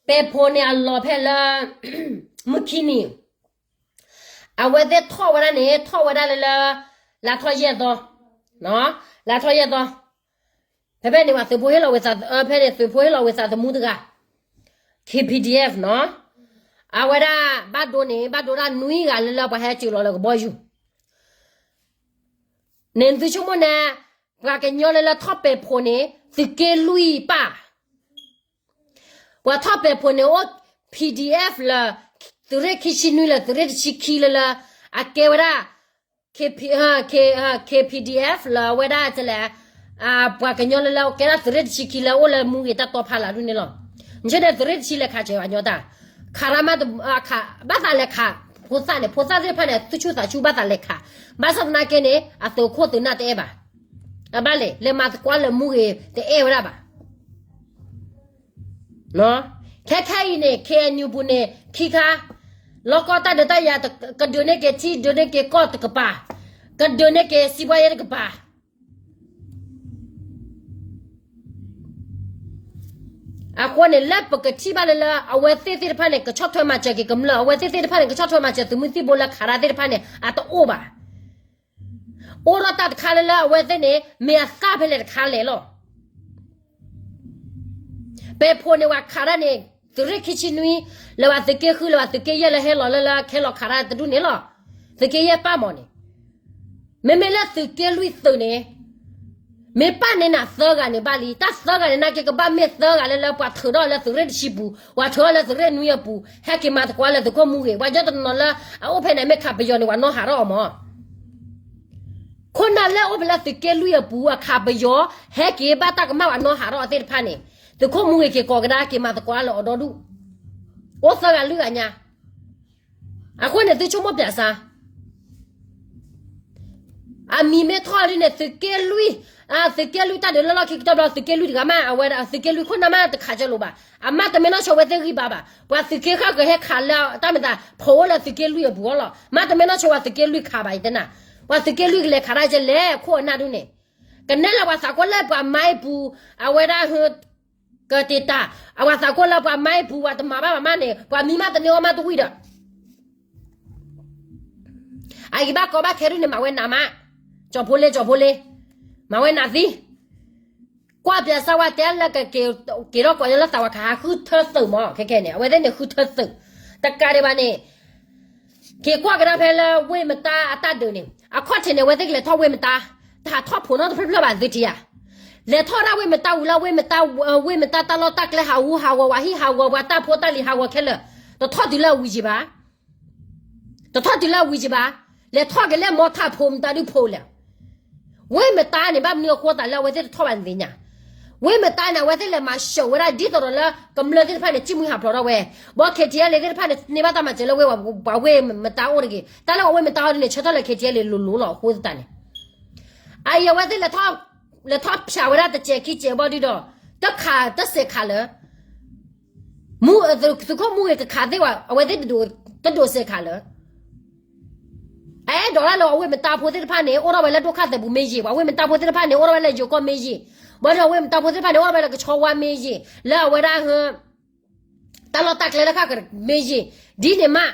ပဲာ်ဖိန့ၣ်အလီၤဖဲလၢ မုၢ်ခံနံၤ အဝဲသ့ၣ်ထီၣ်ဝဲဒၣ်န့ၣ် ထီၣ်ဝဲဒၣ်လၢလၢ လါထီၣ်ယဲၢ်သီ, လါထီၣ်ယဲၢ်သီ, ဖဲဖဲန့ၣ် သုးဖိဟ့ၣ်လီၤဝဲသး, ဖဲန့ၣ် သုးဖိဟ့ၣ်လီၤဝဲသးသမူတဂၤ, K P D F နီၤ, အဝဲဒၣ်ဘၣ်ဒိန့ၣ် ဘၣ်ဒိဒၣ်နွံဂၤလၢလၢပှၤဟဲစၢၤလီၤလၢကဘီယူၤ န့ၣ် သုဆိကမိၣ်န့ၣ်, ပှၤကညီလၢလၢထီၣ်ပဲာ်ဖိန့ၣ် သုးက့လွံၢ်ပၢ်, ပှၤထီၣ်ပဲာ်ဖိန့ၣ်အိၣ် P D F လၢ သုးရ့ၣ်ခံဆံနွံလၢသုးရ့ၣ်တဆံခံလၢလၢ အကဲဝဲဒၣ် K P, K, K P D F လၢအဝဲဒၣ်လဲၣ်, ပှၤကညီလၢလၢကဲဒၣ်သုးရ့ၣ်တဆံခံလၢအိၣ်လၢမူဂ့ၤတၢ်တီဖးလၢ်ဒ်န့ၣ်လီၤ. မ့ၢ်န့ၣ် သုးရ့ၣ်တဆံလဲၤခးစၢၤပှၤကညီတၢ်, ခးရၢမး, ဘၣ်သးလဲၤခး, ဖိသၣ်န့ၣ် ဖိသၣ်သ့ၣ်တဖၣ်န့ၣ် သူၣ်ဆူၣ်သးဆူၣ်ဘၣ်သးလဲၤခး, ဘၣ်ဆၣ်သနာ်က့န့ၣ် အသုးခိၣ်သုးနၢ်တအဲၣ်ဘၣ်, အဘၣ်လဲၣ် လဲၤမၤသကွၢ်လၢမူဂ့ၤတအဲၣ်ဝဲဒၣ်ဘၣ် ခဲခဲအံၤန့ၣ် K N U ပူၤန့ၣ် ခံခါ, လီၢ်ကီၢ်တၢ်ဒုးတၢ်ယၤ ကဒုးန့ၢ်က့ၤထံ ဒုးန့ၢ်က့ၤကီၢ်တကပၤ, ကဒုးန့ၢ်က့ၤစံးဘှါယဲတကပၤ. အဃိန့ၣ် လၢပကထံၣ်ဘၣ်လၢလၢ အဝဲသ့ၣ်သ့ၣ်တဖၣ်န့ၣ် ကဆီၣ်ထွဲမၤစၢၤက့ၤကမျၢၢ်, အဝဲသ့ၣ်သ့ၣ်တဖၣ်န့ၣ် ကဆီၣ်ထွဲမၤစၢၤသုးမုၢ်သံၣ်ဘိလၢခးတၢ်သ့ၣ်တဖၣ်န့ၣ် အတအိၣ်ဘၣ်. အိၣ်ဒီးတၢ်တခါလၢလၢအဝဲသ့ၣ်န့ၣ် မ့ၢ်အသၣ်ဖဲလဲၣ်တခါလဲၣ်လီၤ. ပဲာ်ဖိန့ၣ် ပှၤခးတၢ်န့ၣ် သုးရ့ၣ်ခံဆံနွံ, လၢပှၤသုးက့ဃု လၢပှၤသုးက့ယဲၢ်လၢဟဲလီၤလၢလၢခဲလီၤခးတၢ်တဒူၣ်န့ၣ်လီၤ. သုးက့ယဲၢ်ပၢ်မီၢ်န့ၣ်, မ့မ့ၢ်လၢသုးက့လွံၢ်သုးန့ၣ်, မ့ၢ်ပၢ်န့ၢ်နၤသၢဂၤန့ၣ်ဘၣ်လံ, တၢ်သၢဂၤန့ၣ်နာ်က့ကဘၣ်မ့ၢ်သၢဂၤလၢလၢပှၤထုးထီၣ်လၢသုးရ့ၣ်တဆံပူၤ, ပှၤထုးထီၣ်လၢသုးရ့ၣ်နွံအပူၤ, ဟဲက့ၤမၤသကိးလၢသုးခိၣ်မူဂ့ၤ, ပှၤကညီတနီၤလၢ အအိၣ်ဖဲန့ၣ်မ့ၢ်ခးပယီၤန့ၣ် ပှၤနီၢ်ဟးထီၣ်အီၤမီၢ် ခိၣ်နၢ်လၢအိၣ်ဖဲလၢသုးက့လွံၢ်အပူၤ အခးပယီၤ, ဟဲက့ၤဘၣ်တၢ်ကမၣ်ပှၤနီၢ်ဟးထီၣ်အီၤသ့ၣ်တဖၣ်န့ၣ်, သုးခိၣ်မူဂ့ၤက့ၤကိးကဒါ က့ၤမၤသကိးလၢအီၤဒီဒူၣ်, အိၣ်သၢဂၤလွံၢ်ဂၤညါ, အဃိန့ၣ်သုဆိကမိၣ်ပၠးစါ အမံၤမ့ၢ်ထီၣ်ဒ်န့ၣ် သုးက့လွံၢ်, သုးက့လွံၢ်တၢ်ဒုးလၢလီၢ်ခံကတၢၢ်ဘျီ သုးက့လွံၢ်တဂၤမး အဝဲဒၣ်သုးက့လွံၢ်ခိၣ်နၢ်မးတခးကၢလိာ်ဘၣ်, အမါတမ့ၢ်နီၢ်ဆိဝဲသ့ၣ်ဂံၢ်ဘါဘၣ်, ပှၤသုးက့ဃၣ်ဃၢၤဟဲခးလၢတၢ်မၤသး ဖိးအိၣ်လၢသုးက့လွံၢ်အပူၤအီၤလီၤ, မါတမ့ၢ်နီၢ်ဆိဝဲသုးက့လွံၢ်ခးဘၣ်အံၤတဲနၤ, ပှၤသုးက့လွံၢ်ကလဲၤခးတၢ်ကဲလဲၣ် ခိၣ်အနၢ်ဒူၣ်န့ၣ်, ကနဲလၢပှၤသးကိၢ်လၢပှၤမါအံၤပူၤ, အဝဲဒၣ် ကတ့တၢ်, အဝဲသးကိၢ်လၢပှၤမါအံၤပူၤ ပှၤတမၤဘၣ်ပှၤမါန့ၣ် ပှၤမံမးတန့ၢ်အီၣ်မးတဝံၣ်ဒီး အဂံၢ်ဘၣ်ကီဘၣ်ခဲဒ်န့ၣ် မၤဝဲနးမး, ကၠီဖိလ့ ကၠီဖိလ့, မၤဝဲနးသံ, ကွၢ်ပၠးစၢ်ဝဲတဲလၢကက့ၤထီၣ်ကိးညါလၢသးဝးခးဟးဃုထၢသုးမး ခဲခဲန့ၣ် အဝဲသ့ၣ်န့ၣ်ဃုထၢသုး, တကးဒံးဘၣ်န့ၣ်, က့ၤကွၢ်ကဒါဖဲလၢဝ့ၢ်မတါအတၢ်ဒုးန့ၣ် အခီၣ်ထံးန့ၣ် အဝဲသ့ၣ်ကလဲၤထီၣ်ဝ့ၢ်မတါ, တဟးထီၣ်ဖိးနီတဖျၢၣ်ဖျၢၣ်ဘၣ်သုထံၣ်ဧါ, လဲၤထီၣ်ဒၣ်ဝ့ၢ်မတါဝံၤလၢဝ့ၢ်မတါ, ဝ့ၢ်မတါတၢ်လီၢ်တၢ်ကျဲဟးဂူာ်ဟးဂီၤ ပှၤဟံၣ်ဟးဂီၤ ပှၤတၢ်ဖိတၢ်လံၤဟးဂီၤခဲလၢာ်, တထီၣ်တုၤလၢအဝံၤကံဘၣ် တထီၣ်တုၤလၢအဝံၤကံဘၣ်, လဲၤထီၣ်က့ၤလၢမီထးဖိမတၤဒုးဖိးလဲၣ်, ဝ့ၢ်မတါန့ၣ် ဘၣ်မနုၤအဃိသးလၢအဝဲသ့ၣ်တထီၣ်ဘၣ်န့ၣ်သ့ၣ်ညါ, ဝ့ၢ်မတါန့ၣ် အဝဲသ့ၣ်လဲၤမၤစၢၤဝဲဒၣ်ဒ်သိးဒီးလၢကမျၢၢ်သ့ၣ်တဖၣ်န့ၣ် စံၣ်မှံဟးဖျိးထီၣ်ဝဲ, ဘီ ခ့ထံအဲလ့ သ့ၣ်တဖၣ်န့ၣ် န့ၢ်ဘၣ်တၢ်မၤစၢၤလၢဝ့ၢ်ပှၤဝ့ၢ်မတါအိၣ်တဂ့ၤ, တၢ်လၢပှၤဝ့ၢ်မတါအီၤဒ်န့ၣ် ဆၢထၢၣ်လၢ ခ့ထံအဲလ့ လိၤလိၤလီၤအဃိသတးန့ၣ်, အအံၤအဝဲသ့ၣ် လဲၤထီၣ်ပၠးဝဲဒၣ်တစဲးခံစဲးဘီဒုးဒီး, တခးတစဲးခးလၢ မူ, သုးခိၣ်မူဂ့ၤကခးသ့ၣ်ဝဲ အဝဲသ့ၣ်တဒိးစဲးခးလၢ, အအဲၣ်ဒိးတၢ်လၢအဝ့ၢ်မတါဖိသ့ၣ်တဖၣ်န့ၣ် အိၣ်ထီၣ်ဝဲလၢဒိၣ်ခၣ်သဲးပူၤမ့ၢ်ယ့ၢ်, ပှၤဝ့ၢ်မတါဖိသ့ၣ်တဖၣ်န့ၣ် အိၣ်ထီၣ်ဝဲလၢယိၤကီၢ်မ့ၢ်ယ့ၢ်, ဘၣ်ဒီးအဝ့ၢ်မတါဖိသ့ၣ်တဖၣ်န့ၣ် အိၣ်ထီၣ်ဝဲလၢကဆီဝါမ့ၢ်ယ့ၢ်, လၢအဝဲဒၣ် တၢ်လီၢ်တၢ်ကျဲလၢဃၣ်ဃၢၤမ့ၢ်ယ့ၢ်, ဒ်န့ၣ်မး,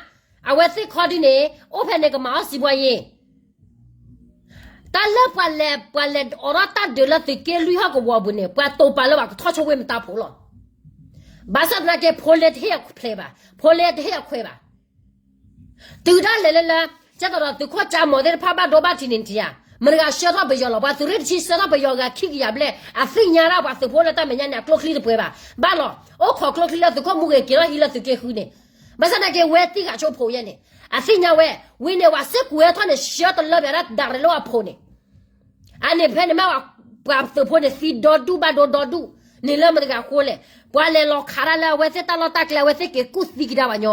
အဝဲသ့ၣ်ခီဒ်န့ၣ် အိၣ်ဖဲန့ၣ်ကမၤအီၣ်စံးဘှီယ့ၢ် တၢ်လၢပှၤလဲၤ, ပှၤလဲၤအိးထီၣ်တၢ်ဒုးလၢသုးက့လွံၢ်ဟီၣ်ကဝီၤပူၤန့ၣ် ပှၤတိာ်ပာ်လၢပှၤကထီၣ်ဆိဝ့ၢ်မတါဖိလီၤ. ဘၣ်ဆၣ်သနာ်က့ ဖိလ့တဟ့ၣ်အဖျဲးဘၣ်, ဖိလ့တဟ့ၣ်အခွဲးဘၣ်. တုၤဒၣ်လဲာ်လၢလၢ, ကဲသိးဒီးသုးခိၣ်ကၠါမီၤသ့ၣ်တဖၣ်ဘၣ်ဒိဘၣ်ထံးန့ၣ်ထံးဧါ, မတၤဂၤဆှၢထီၣ်ပယီၤလီၤ, ပှၤသုးရ့ၣ်တဆံဆှၢထီၣ်ပယီၤဂၤခံကယၤဘျဲၣ်, အသ့ၣ်ညါဒၣ်ပှၤသုးဖိလၢတၢ်မဲာ်ညါန့ၣ် အကျိချံတပှဲၤဘၣ်. ဘၣ်လီၤ, အိၣ်ခိးကျိချံလၢသုးခိၣ်မူဂ့ၤက့ၤထီၣ်ဟံးလၢသုးက့ဃုန့ၣ်, ဘၣ်ဆၣ်သနာ်က့ ဝဲသံဂၤဆိဖိယဲန့ၣ်, အသ့ၣ်ညါဝဲ, ဝံၤန့ၣ် ပှၤစ့ၢ်ကီးဝဲထီၣ်န့ၣ် ဆှၢတလၢပှဲၤဒၣ်ဒၣ်ရဲၣ်လၢအဖိန့ၣ် အန့ၣ်ဖဲန့ၣ်မ့ၢ် ပှၤသုးဖိန့ၣ်သံဒီဒူၣ်ဘၣ်ဒိဒီဒူၣ်, န့ၣ်လၢမတၤတဂၤဃိလဲၣ်, ပှၤလဲၤလီၤခးတၢ်လၢအဝဲသ့ၣ်တၢ်လီၢ်တၢ်ကျဲ အဝဲသ့ၣ်က့ၤကူၣ်သံကဒါပှၤညီ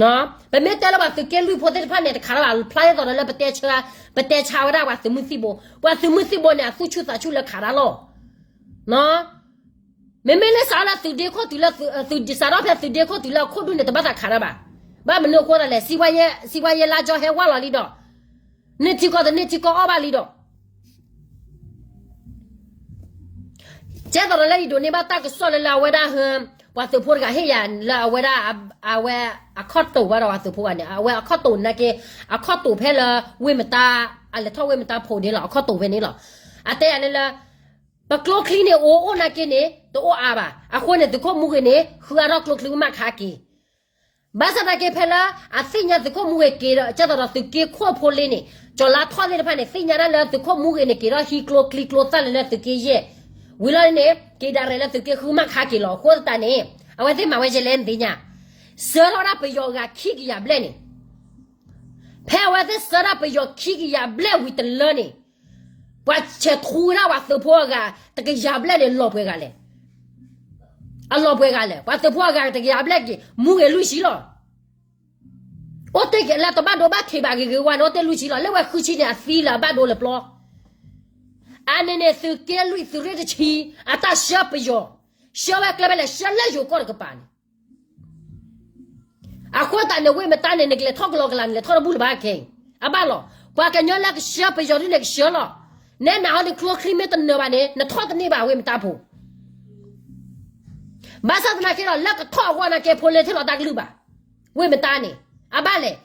ပမ့ၢ်တဲလၢပှၤသုးက့လွံၢ်ဖိသ့ၣ်တဖၣ်န့ၣ် တခးတၢ်ဘၣ် ဖျါဒ်သိးဒီးလၢပတဲဆါ, ပတဲဆါဝဲဒၣ်ပှၤသုးမုၢ်သံၣ်ဘိ, ပှၤသုးမုၢ်သံၣ်ဘိန့ၣ် အသူၣ်ဆူၣ်သးဆူၣ်လၢခးတၢ်လီၤ. မ့မ့ၢ်လၢစးထီၣ်လၢသုးဒ့ခိၣ်တုၤလၢ, စးထီၣ်ဖဲသုးဒ့ခိၣ်တုၤလၢအခိၣ်ဒူၣ်န့ၣ် တဘၣ်သးခးတၢ်ဘၣ်. ဘၣ်မနုၤအဃိသတးလဲၣ်, စံးဘှါယဲလါကၠီဟဲဝါလီၤလံဒီး, န့ၢ်ထံကီၢ်တန့ၢ်ထံကီၢ်အီၣ်ဘၣ်လံဒီး ကဲသိးဒီးလၢယဒိးန့ၢ်ဘၣ်တၢ်ကစီၣ်လၢလၢအဝဲဒၣ်, ပှၤသုးဖိတဂၤဟ့ၣ်ယၤလၢအဝဲဒၣ်, အဝဲအခီၣ်တိာ်ဘၣ်ဒီးပှၤသုးဖိဂၤန့ၣ် အဝဲအခီၣ်တိာ်နာ်က့, အခီၣ်တိာ်ဖဲလၢဝ့ၢ်မတါ, အလဲၤထီၣ်ဝ့ၢ်မတါဖိန့ၣ်လီၤ အခီၣ်တိာ်ဖဲန့ၣ်လီၤ. အတဲယၤန့ၣ်လၢ, ပကျိချံန့ၣ်အိၣ်အိၣ်နာ်က့န့ၣ် တအိၣ်အါဘၣ်. အဃိန့ၣ် သုးခိၣ်မူဂ့ၤန့ၣ် ဃုအါထီၣ်ကျိချံမးခးက့ၤ ဘၣ်ဆၣ်သနာ်က့ဖဲလၢအသ့ၣ်ညါသုးခိၣ်မူဂ့ၤက့ၤဒီး ကဲသိးဒီးသုးက့ခိၣ်ဖိလ့န့ၣ်, ကၠီၤလါထီၣ်သ့ၣ်တဖၣ်န့ၣ် သ့ၣ်ညါဒၣ်လၢသုးခိၣ်မူဂ့ၤန့ၣ် က့ၤထီၣ်ဟံးကျိချံကျိသၣ်လၢလၢသုးက့ယဲၢ်, ဝံၤလီၤန့ၣ် က့ၤဒၣ်ရဲၣ်လၢသုးက့ဃုမးခးက့ၤလီၤ. အဃိသတးန့ၣ် အဝဲသ့ၣ်မၤဝဲယဲလဲၣ်န့ၣ်သ့ၣ်ညါ, ဆှၢထီၣ်ဒၣ်ပယီၤဂၤခံကယၤဘျဲၣ်န့ၣ် ဖဲအဝဲသ့ၣ်ဆှၢဒၣ်ပယီၤခံကယၤဘျဲၣ်ဝံၤတလၢန့ၣ်, ပှၤဆဲးထူဝဲဒၣ်ပှၤသုးဖိအဂၤ တကယၤဘျဲၣ်န့ၣ် လီၤပှဲၤဂၤလဲၣ်. အလီၤပှဲၤဂၤလဲၣ်. ပှၤသုးဖိအဂၤတကယၤဘျဲၣ်က့ၤ မူဂ့ၤလွံၢ်ဆံလီၤ. အိၣ်တ့ၢ်က့ၤလၢတဘၣ်ဒိဘၣ်ထံးဘၣ်ဂ့ၤဂ့ၤဝါန့ၣ် အိၣ်တ့ၢ်လွံၢ်ဆံလီၤ. လၢဝဲဃုဆံန့ၣ် အသံလၢအဘၣ်ဒိလၢပျီ. အန့ၣ်န့ၣ် သုးက့လွံၢ်သုးရ့ၣ်တဆံ အတၢ်ဆှၢပယီၤ, ဆှၢဝဲကျဲဖဲလဲၣ်, ဆှၢလၢယိၤကီၢ်တကပၤန့ၣ် အဃိသတးန့ၣ် ဝ့ၢ်မတါန့ၣ် နကလဲၤထီၣ်ကလီကလး နလဲၤထီၣ်တဘူၣ်လၢၤဘၣ်ခဲအံၤ, အဘၣ်လီၤ. ပှၤကညီလၢကဆှၢပယီၤဒ်န့ၣ်ကဆှၢလီၤ. နဲနၤဟီန့ၣ် ကျိချံမ့ၢ်တနၢၤဘၣ်န့ၣ် နထီၣ်တန့ၢ်ဘၣ်ဝ့ၢ်မတါဖိ. ဘၣ်ဆၣ်သနာ်က့ဒီး လၢကထီၣ်အဂီၢ်နာ်က့ ဖိလ့ထံၣ်လီၤတၢ်ကလုၢ်ဘၣ်. ဝ့ၢ်မတါန့ၣ် အဘၣ်လဲၣ်.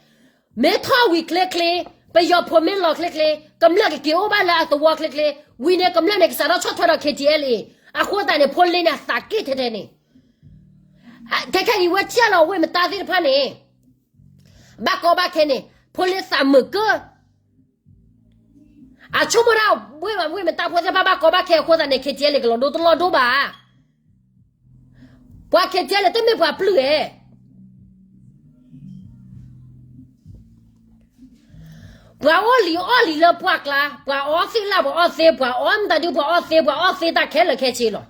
မ့ၢ်ထီၣ်ဝံၤကျ့ချံ ပယီၤဖိးမ့ၢ်လီၤချ့ချ့ ကမျၢၢ်ကက့ၤအိၣ်ဘၣ်လၢအသဝီချ့ချ့, ဝံၤန့ၣ်ကမျၢၢ်န့ၣ် ကစးထီၣ်ဆီၣ်ထွဲဒီး KTLA အဃိသတးန့ၣ် ဖိလ့န့ၣ်အသးက့ၣ်ထဲထဲန့ၣ်, ခဲခဲအံၤဝဲကၢ်လီၤဝ့ၢ်မတါသ့ၣ်တဖၣ်န့ၣ် ဘၣ်ကီဘၣ်ခဲန့ၣ် ဖိလ့သးမုာ်ကၢၢ် အဆိကမိၣ်ဒၣ်ဝ့ၢ်မတါဖိသ့ၣ်တဖၣ် ဘၣ်ကီဘၣ်ခဲအဃိသတးန့ၣ် KTLA ကလီၤဒိတလီၤဒိဘၣ်. ပှၤ KTLA တမ့ၢ်ပှၤပျုၢ်ဧဲ ပှၤအိၣ်လံအီၣ်လံလၢပှၢ်ကျါ, ပှၤအီသ့ၣ်လၢပှၤအီသ့, ပှၤအီမတၤဒု ပှၤအီသ့, ပှၤအီသ့တၢ်ခဲလၢာ်ခဲဆ့လီၤ.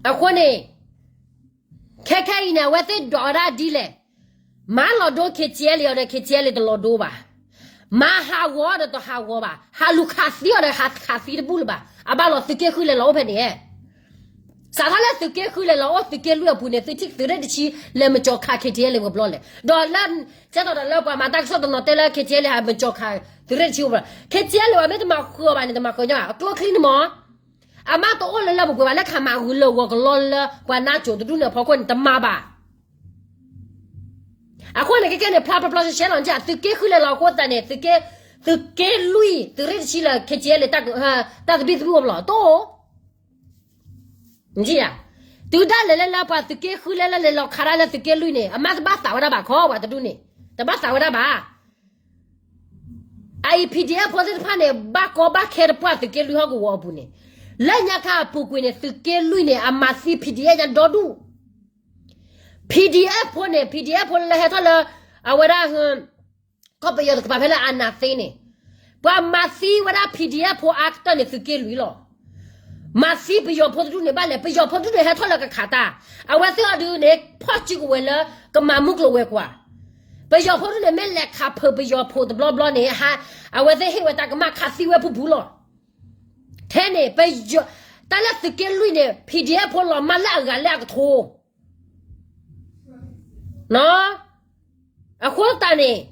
အဃိန့ၣ် ခဲခဲအံၤန့ၣ် အဝဲသ့ၣ်ဒွးဝဲဒၣ်ဒ်လဲၣ်, မၤလီၤဒိ KTLA အီၤဒီး KTLA တလီၤဒိဘၣ်, မၤဟးဂီၤအီၤဒီးတဟးဂီၤဘၣ်, ဟးလူၤခးသံအီၤဒီးဟးခးသံတဘူၣ်လၢၤဘၣ်, အဘၣ်လီၤသုးက့ဃုလဲၤလီၤအိၣ်ဖဲန့ၣ် စးထီၣ်လၢသုးက့ဃုလဲၤလီၤအိၣ်သုးက့လွံၢ်အပူၤန့ၣ် သုထံၣ်သုးရ့ၣ်တဆံလဲၤမၤကၠီၤခး KTLA ဝဲဘျီလဲၣ်, ဒီးလၢ ကဲသိးဒီးလၢပှၤမၤတၢ်ကစီၣ်တနီၤတဲလၢ KTLA ဟးမၤကၠီၤခး သုးရ့ၣ်တဆံအိၣ်ဘျီ, KTLA အမ့ၢ်တမၤဃုာ်အီၤဘၣ်န့ၣ် တမၤဃုာ်ညီဘၣ်, အကျိချံန့ၣ်မ့ၢ် အမ့ၢ်တအိၣ်လၢလၢပှဲၤပှဲၤဘၣ် လၢခးမၤဂုာ်လၢာ်ဂီၤကလီလၢပှၤနါစိၤတဒူၣ်န့ၣ်အဖီခိၣ်န့ၣ် တမၤဘၣ်. အဃိန့ၣ် ခဲခဲန့ၣ် ဖျါပျီပျီရှဲရှဲလီၤ, သုးက့ဃုလဲၤလီၤအဃိသတးန့ၣ် သုးက့လွံၢ် သုးရ့ၣ်တဆံလၢ KTLA တၢ်သဘံၣ်သဘုၣ်အိၣ်ဘျီ တအိၣ် တုၤဒၣ်လဲာ်လၢလၢပှၤသုးက့ဃုလဲၤလၢလဲၤလီၤခးတၢ်လၢသုးက့လွံၢ်န့ၣ် အမ့ၢ်တဘၣ်သးဝဲဒၣ်ဘၣ်ခီ ပှၤတဒူၣ်န့ၣ် တဘၣ်သးဝဲဒၣ်ဘၣ်. အအံၤ PDF ဖိသ့ၣ်တဖၣ်န့ၣ် ဘၣ်ကီဘၣ်ခဲတပှၢ်သုးက့လွံၢ်ဟီၣ်ကဝီၤအပူၤန့ၣ်, လၢညါခါအပူၤကွံာ်န့ၣ် သုးက့လွံၢ်န့ၣ် အမၤသံ PDF ညါဒီဒူၣ်, PDF ဖိန့ၣ် PDF ဖိလၢဟဲထီၣ်လၢ အဝဲဒၣ် ကီၢ်ပယီၤတကပၤဖဲလၢအနးသ့န့ၣ်, ပှၤမၤသံဝဲဒၣ် PDF ဖိအါကတၢၢ်န့ၣ် သုးက့လွံၢ်လီၤ. မၤသံပယီၤဖိတဒူၣ်န့ၣ်ဘၣ်လဲၣ်, ပယီၤဖိတဒူၣ်န့ၣ် ဟဲထီၣ်လၢကခးတၢ်, အဝဲသ့ၣ်အီၤဒုးန့ၣ် ဖီၣ်စုကဝဲၤလၢကမၤမူကျိၤဝဲၤကွာ်, ပယီၤဖိတဒူၣ်န့ၣ် မ့ၢ်လဲၤခးဖုးပယီၤဖိတဘျီဘျီန့ၣ် အဝဲသ့ၣ်ဟ့ၣ်ဝဲတၢ်ကမၣ်ခးသံဝဲဖုဖုလီၤ. ထဲန့ၣ် တၢ်လၢသုးက့လွံၢ်န့ၣ် PDF ဖိလီၤမၢ်လၢအဂၤလၢအကထိ အဃိသတးန့ၣ်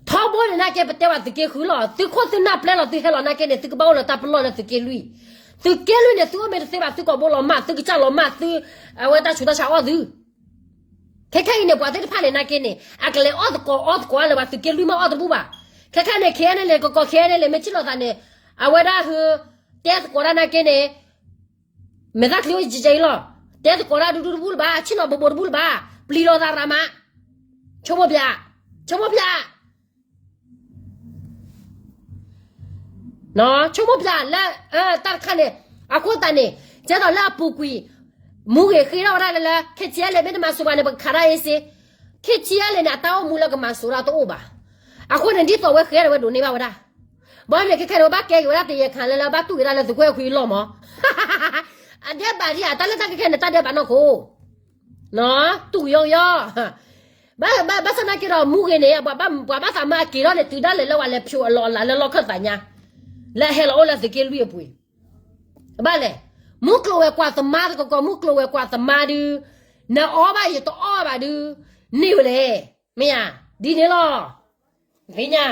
ထီဘိန့ၣ်နာ်က့ ပတဲဝဲသုးက့ဃုလီၤ, သုခိၣ်သုနၢ်ပျဲလီၤ သုဟဲလီၤနာ်က့န့ၣ် သုကဘၣ်အိၣ်လၢတၢ်ပလီၢ်လၢသုးက့လွံၢ်, သုးက့လွံၢ်န့ၣ် သုအိၣ်မ့ၢ်တသ့ဘၣ် သုကိာ်ဘိလီၤမၢ် သုကစၢ်လီၤမၢ် သု အဝဲတၢ်ဆူးတၢ်ဆါအီၣ်သု ခဲခဲအံၤန့ၣ် ပှၤသ့ၣ်တဖၣ်န့ၣ်နာ်က့န့ၣ် အကလဲၤအီၣ်သကိးအီသကိးလၢပှၤသုးက့လွံၢ်မၢ်အီၣ်တဘူၣ်ဘၣ်. ခဲခဲန့ၣ် ခဲအံၤန့ၣ်လဲၤ ကကီးခဲအံၤန့ၣ်လဲၤ မ့ၢ်ဆ့ၣ်လီၤသးန့ၣ် အဝဲဒၣ်ဟ တဲသကိးတၢ်နာ်က့န့ၣ် မဲာ်သၣ်ချံအိၣ်ယံာ်ယံာ်အံၤလီၤ. တဲသကိးတၢ်ဒူဒူတဘူၣ်လၢၤဘၣ်, ဆ့ၣ်နီၤဘိးဘိတဘူၣ်လၢၤဘၣ်, ပျံၤလီၤသးရၤမး, ဆိကမိၣ်ပျဲ, ဆိကမိၣ်ပျဲ ဆိကမိၣ်ပျဲလၢ တၢ်တခါန့ၣ်, အဃိသတးန့ၣ် ကဲသိးလၢအပူၤကွံာ် မူဂ့ၤဃ့ထီၣ်ဝဲဒၣ်လၢ KTLA မ့ၢ်တမၤစိၤဘၣ်န့ၣ် ပကခးတၢ်အ့စ့, KTLA န့ၣ် အတၢ်အိၣ်မူလၢကမၤစိၤတၢ်တအိၣ်ဘၣ်. အဃိန့ၣ် ဒ်သိးဝဲဃ့ဒီးဝဲဒိးန့ၢ်ဘၣ်ဝဲဒၣ်, ဘၣ်မနုၤလဲၣ် ခဲခဲန့ၣ် ဝဲဘၣ်ကဲက့ၤဝဲဒၣ်တယဲၢ်ခါလၢလၢဘၣ်တူၢ်က့ၤတၢ်လၢသုးခိၣ်အဲၣ်ခွံအလီၢ်မး, အဒဲးဘးဒံးဧါ, တၢ်လၢတၢ်ခဲခဲန့ၣ် တၢ်ဒဲးဘးနီၢ်ခိ တူၢ်ကယီကယီ, ဘၣ်ဆၣ်သနာ်က့ဒီး မူဂ့ၤန့ၣ် ပှၤဘၣ်သးမၤအက့ၤထီၣ်န့ၣ် တုၤဒၣ်လဲာ်လၢပှၤလဲၤဖျိအလီၢ်အလၤလၢလီၢ်ခၢၣ်သးညါ, လၢဟဲလီၤအိၣ်လၢသုးက့လွံၢ်အပူၤ, ဘၣ်လဲၣ်, မူကျိၤဝဲၤကွာ်သမါတကီးကီး မူကျိၤဝဲၤကွာ်သမါဒုး, နအီၣ်ဘၣ်ယတအီၣ်ဘၣ်ဒုး, န့ၢ်ဝဲလဲၣ်, မ့ၢ်ဧါ, ဒ်န့ၣ်လီၤ. သ့ၣ်ညါ,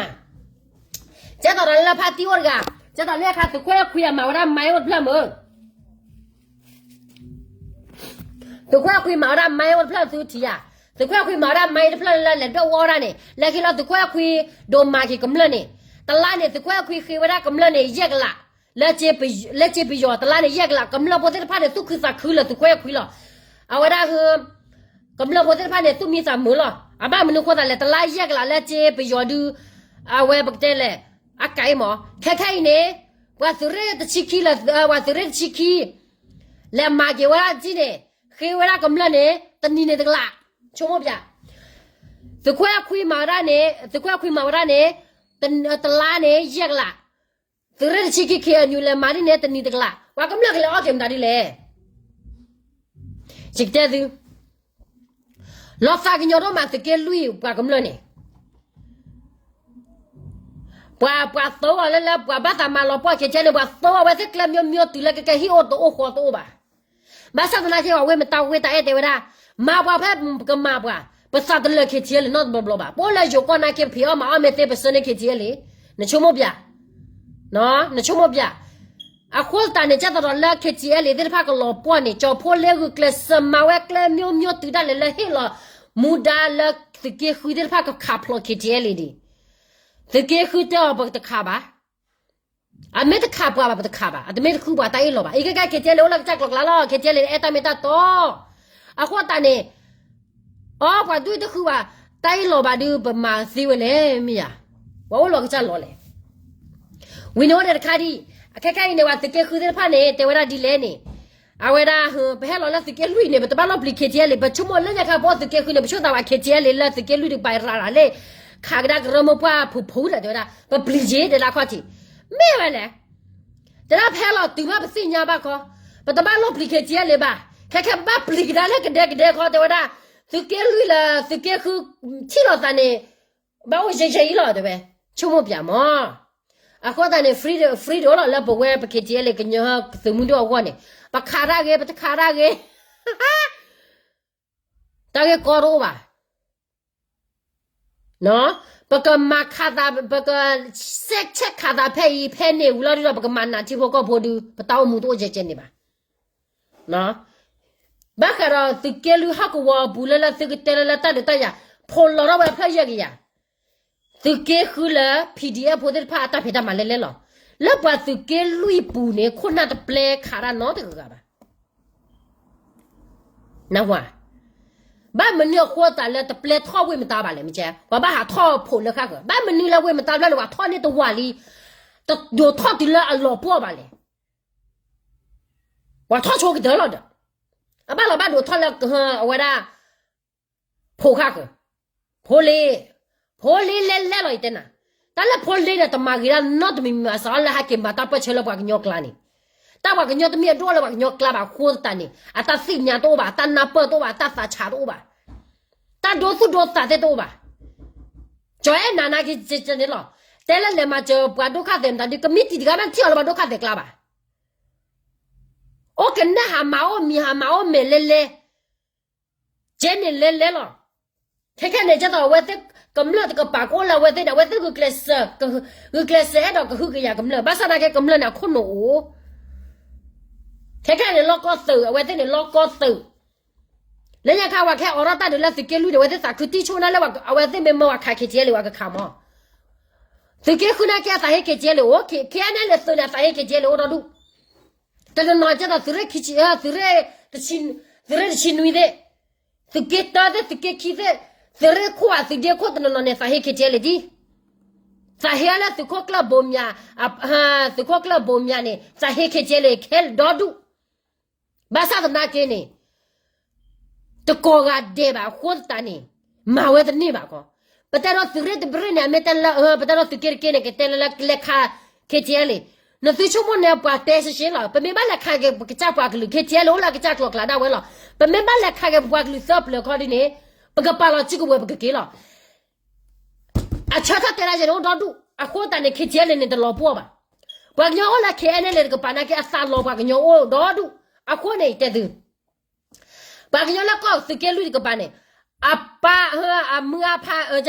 ကဲသိးဒီးလၢဖါတံၢ်အိၣ်တဂၤ, ကဲသိးလၢအခါသုးခိၣ်အဲၣ်ခွံအမၤဝဲဒၣ်မါအိၣ်တဖျၢၣ်မုၢ် သုးခိၣ်အဲၣ်ခွံမၤဝဲဒၣ်မါအိၣ်တဖျၢၣ်သုထံၣ်ဧါ, သုးခိၣ်အဲၣ်ခွံမၤဝဲဒၣ်မါအံၤတဖျၢၣ်လၢလဲၤဒွဲၣ်ဝီတၢ်န့ၣ် လၢခံလီၤသုးခိၣ်အဲၣ်ခွံဒိးမၤက့ၤကမျၢၢ်န့ၣ်, တလါန့ၣ် သုးခိၣ်အဲၣ်ခွံဃ့ဝဲဒၣ်ကမျၢၢ်န့ၣ် ယဲၢ်ကလး, လၢ, လၢက့ပယီၤတလါန့ၣ် ယဲၢ်ကလး ကမျၢၢ်ဖိသ့ၣ်တဖၣ်န့ၣ် သူၣ်ခုသးခုလၢသုးခိၣ်အဲၣ်ခွံလီၤ. အဝဲဒၣ် ကမျၢၢ်ဖိသ့ၣ်တဖၣ်န့ၣ် သူၣ်မံသးမုာ်လီၤ. အဘၣ်မနုၤအဃိသတးလဲၣ် တလါယဲၢ်ကလးလၢက့ပယီၤဒုး, အဝဲပကတဲလဲၣ်, အကါအံၤမး, ခဲခဲအံၤန့ၣ်, ပှၤသုးရ့ၣ်တဆံခံလၢ, ပှၤသုးရ့ၣ်တဆံခံ လဲၤမၤက့ၤဝဲဒၣ်ကံၣ်န့ၣ်, ဃ့ဝဲဒၣ်ကမျၢၢ်န့ၣ် တနံၤန့ၣ်တကလး, ဆိကမိၣ်ပျဲ, သုးခိၣ်အဲၣ်ခွံမၤဝဲဒၣ်န့ၣ်, သုးခိၣ်အဲၣ်ခွံမၤဝဲဒၣ်န့ၣ်, တလါန့ၣ် ယဲၢ်ကလး, သုးရ့ၣ်တဆံခံ ခ့ၣ်အဲၣ်ယူၣ် လဲၤမၤဒ်န့ၣ် တနံၤတကလး, ပှၤကမျၢၢ်ကလဲၤအီၣ်က့ၤမတၤဒ်လဲၣ်. ယကတဲသု, လီၤသးကညီၤဒိၣ်မးသုးက့လွံၢ်ပှၤကမျၢၢ်န့ၣ်, ပှၤ, ပှၤသိအီၤလၢလၢ ပှၤဘၣ်သးမၤလီၤပှီၢ်က့ၤကဲန့ၣ် ပှၤသိအီၤဝဲသ့ၣ်ကျဲမိမိတုၤလၢကကဲဟံၣ်အိၣ်တအိၣ်ဃီတအိၣ်ဘၣ်. ဘၣ်ဆၣ်သနာ်က့ အဝဲမတၤဝဲတၢ်အဲၣ်တဲဝဲဒၣ်, မၤပှၤဖဲကမၤပှၤ, ပသးတလၢာ် KTLA နီတဘျီဘျီဘၣ်. ပအိၣ်လၢယိၤကီၢ်နာ်က့ ဖံးအီၣ်မၤအီၣ်မ့ၢ်သ့ ပဆၢန့ၢ် KTLA, နဆိကမိၣ်ပျဲ, နဆိကမိၣ်ပျဲ. အဃိသတးန့ၣ် ကဲသိးဒီးလၢ KTLA သ့ၣ်တဖၣ်ကလီၤပှီၢ်န့ၣ် ကၠီၤဖိလ့ဂုာ်ကျဲးစၢးမၤဝဲကျဲ မျိုးမျိုး တုၤဒၣ်လဲာ်လၢဟ့ၣ်လီၤမူဒါလၢသုးက့ဃုသ့ၣ်တဖၣ်ကခးဖျိး KTLA ဒံး. သုးက့ဃုတဲအီၤ ပတခးဘၣ်. အမ့ၢ်တခးပှၤဘၣ် ပတခးဘၣ်, အတမ့ၢ်တဃုပှၤတၢ်အ့ၣ်လိာ်ဘၣ်. အံၤခဲကဲ KTLA အိၣ်လၢကစၢ်ကျိၤကျါလီၤ. KTLA န့ၣ် အဲၣ်တၢ်မ့ၢ်တၢ်တီ. အဃိသတးန့ၣ် အီ ပှၤဒုၣ်တဃုဘၣ်, တၢ်အ့ၣ်လိာ်ဘၣ်ဒုး ပမၤသ့ဝဲလဲၣ် မ့ၢ်ယၤ. ပှၤအိၣ်လီၤကစၢ်လီၤလဲၣ်. ဝံၤန့ၣ်အိၣ်ဒီးတခါဒံး, အခဲခဲအံၤန့ၣ် ပှၤသုးက့ဃုသ့ၣ်တဖၣ်န့ၣ် တဲဝဲဒၣ်ဒ်လဲၣ်န့ၣ်, အဝဲဒၣ် ပဟဲလီၤလၢသုးက့လွံၢ်န့ၣ် ပတဘၣ်လီၢ်ပျံၤ KTLA လံ, ပဆိကမိၣ်လၢညါခါပအိၣ်သုးက့ဃုန့ၣ် ပဆိသးဝဲ KTLA လၢသုးက့လွံၢ်တကပၤရၤရၤလၢ ခးကဒါကရၢမိၢ်ပှၢ်ဖိဖိဒီး တဲဝဲဒၣ် ပပျံၤက့ၤ တဲဒၣ်ခီၣ်ထံး, မ့ၢ်ဝဲလဲၣ်. တဲဒၣ်ဖဲလီၤတုၤမးပသ့ၣ်ညါဘၣ်ခီ, ပတဘၣ်လီၢ်ပျံၤ KTLA လံဘၣ်, ခဲခဲဘၣ်ပျံၤကဒါလၢကဒဲကဒဲခီ တဲဝဲဒၣ်, သုးက့လွံၢ်လၢသုးက့ဃု ထံၣ်လိာ်သးန့ၣ် ဘၣ်အိၣ်ယဲၢ်ယဲၢ်အံၤလီၤ တဲဝဲ, ဆိကမိၣ်ပၠးမး. အဃိသတးန့ၣ် free ဒီး free ဒီးအိၣ်လီၤလၢပဝဲပ KTLA လံ ကညီသုးမုၢ်ဒိၣ်အဂီၢ်န့ၣ်, ပခးတၢ်ဂ့ၤ ပတခးတၢ်ဂ့ၤ တၢ်ဂ့ၢ်ကီတအိၣ်ဘၣ်. ပကမၤခးသး ပက စဲးဆဲးခးသးဖဲအံၤ ဖဲန့ၣ်ဝံၤလီၤဒုးဒီး ပကမၤနးထံဖိကီၢ်ဖိဒုး ပတၢ်အိၣ်မူတအိၣ်ကဲကဲန့ၣ်ဘၣ်. ဘၣ်ဃးဒီးသုးက့လွံၢ်ဟီၣ်ကဝီၤအပူၤလၢလၢသုကတဲလၢလၢတၢ်ဒုးတၢ်ယၤ ဖိးလီၤထီၣ်ဝဲဖျၢၣ်ယဲၢ်ကယၤ သုးက့ဃုလၢ PDF ဖိသ့ၣ်တဖၣ်အတၢ်ဖံးတၢ်မၤလဲၣ်လဲၣ်လီၤ. လၢပှၤသုးက့လွံၢ်ပူၤန့ၣ် ခိၣ်နၢ်တပျဲခးတၢ်နီတဂၤဂၤဘၣ်. နၢ်ဟူဧါ. ဘၣ်မနုၤအဃိသတးလၢတပျဲထီၣ်ဝ့ၢ်မတါဘၣ်လဲၣ် မ့ၢ်ကဲ, ပှၤဘၣ်ဟးထီၣ်ဖိးလၢဃၣ်ဃၢၤ, ဘၣ်မနုၤလၢဝ့ၢ်မတါဖျၢၣ်န့ၣ် ပှၤထီၣ်န့ၢ်တဝာ်လံ, တဒိးထီၣ်တုၤလၢအလီၤပှီၢ်ဘၣ်လဲၣ်. ပှၤထီၣ်ဆိကတၢၢ်လီၤဒီး, အဘၣ်လီၤဘၣ်ဒိးထီၣ်လၢ အဝဲဒၣ် ဖိးဃၣ်ဃၢၤ, ဖိလ့, ဖိလ့လဲလဲလီၤ ယတဲနၤ, တၢ်လၢဖိလ့ဒီး တမၤဂ့ၤဒၣ်နီတမံၤမံၤ အစးလၢဟဲက့ၤမၤတၢ်ပၢၢ်ဆၢလၢပှၤကညီကျါန့ၣ်, တၢ်ပှၤကညီတမ့ၢ်အဒိၣ်လၢပှၤကညီကျါဘၣ်အဃိသတးန့ၣ် အတၢ်သ့ၣ်ညါတအိၣ်ဘၣ်, အတၢ်နၢ်ပၢၢ်တအိၣ်ဘၣ်, အတၢ်သးဆးတအိၣ်ဘၣ်, တၢ်ဒိသူၣ်ဒိသးသ့ၣ်တအိၣ်ဘၣ်. ကၠီၤအဲၣ်နၤနာ်က့ၤန့ၣ်လီၤ, တဲလၢလဲၤမၤစၢၤပှၤဒိၣ်ခါသဲးမတၤဒုး ကမံးတံာ်တဂၤမ့ၢ်ထံၣ်အီၤလၢပှၤဒိၣ်ခါသဲးကျါဘၣ်. အိၣ်ကနၣ်ဟးမၤအိၣ်မံၤ ဟးမၤအိၣ်မဲာ်လဲလဲ, ကဲန့ၣ်လဲလဲလီၤ. ခဲခဲန့ၣ် ကဲသိးအဝဲသ့ၣ်ကမျၢၢ်တကပၤကအိၣ်လၢအဝဲသ့ၣ်န့ၣ် အဝဲသ့ၣ်ဂုာ်ကျဲးစၢး, ဂုာ်ကျဲးစၢးအဲၣ်ဒိးကဟုကယာ်ကမျၢၢ်, ဘၣ်ဆၣ်သနာ်က့ ကမျၢၢ်န့ၣ်အခိၣ်နူာ်အိၣ်, ခဲခဲန့ၣ်လီၢ်ကီသုး, အဝဲသ့ၣ်န့ၣ်လီၢ်ကီသုး, လၢညါခါပှၤခဲအံၤအိးထီၣ်တၢ်ဒုးလၢသုးက့လွံၢ်ဒီး အဝဲသ့ၣ်သးခုထံၣ်ဆိၣ်နၢ်လၢအဝဲသ့ၣ်မ့ၢ်မၢဝဲခး KTLA ဝဲကခးမး. သုးက့ဃုနာ်က့အသးဟ့ KTLA အိၣ်, KNLA သုးန့ၣ်အသးဟ့ KTLA အိၣ်ဒီဒူၣ်. တနီၤနီၤကဲသိး သုးရ့ၣ်ခံဆံ, သုးရ့ၣ်, သုးရ့ၣ်တဆံနွံသ့ၣ်, သုးက့တၢသ့ၣ်, သုးက့ခံသ့ၣ်, သုးရ့ၣ်ခိၣ်ဧါ, သုးဒ့ခိၣ် တနီၤနီၤန့ၣ် သးဟ့ KTLA ဒံး. သးဟ့လၢသုးခိၣ်ကျၢၢ်ဘိမၠး, သုးခိၣ်ကျၢၢ်ဘိမၠးန့ၣ် သးဟ့ KTLA ခဲလၢာ်ဒီဒူၣ်. ဘၣ်ဆၣ်သနာ်က့န့ၣ် တကိးဂၤဒဲးဘၣ်အဃိသတးန့ၣ် မၤဝဲတန့ၢ်ဘၣ်ကီး. ပတဲဒီးသုးရ့ၣ်တဘ့ၣ်န့ၣ် အမ့ၢ်တဲလၢ, ပတဲဒီးသုးက့တက့န့ၣ် ကတဲလၢလၢလဲၤခး KTLA. နသုဆိကမိၣ်န့ၣ် ပှၤတဲရှဲရှဲလီၤ. ပမ့ၢ်ဘၣ်လဲၤခးက့ၤပကစၢ်ပှၤကလုာ် KTLA အိၣ်လၢအကစၢ်ကျိၤကျါဒၣ်ဝဲလီၤ. ပမ့ၢ်ဘၣ်လဲၤခးက့ၤပပှၤကလုာ်သၢပျၢၤခီဒ်န့ၣ် ပကပာ်လီၤစုကဝဲၤပကက့ၤလီၤ. အဆၢထၢၣ်တဲဒၣ်ယဲန့ၣ် အိၣ်ဒီဒူၣ်အဃိသတးန့ၣ် KTLA န့ၣ် တလီၤပှီၢ်ဘၣ်. ပှၤကညီအိၣ်လၢ KNLA တကပၤနာ်က့ အသးလီၤပှၤကညီအိၣ်ဒီဒူၣ်. အဃိန့ၣ် ယတဲသု, ပှၤကညီလၢကီၢ်သုးက့လွံၢ်တကပၤန့ၣ် အပၢ်, အမုၢ်အဖါ,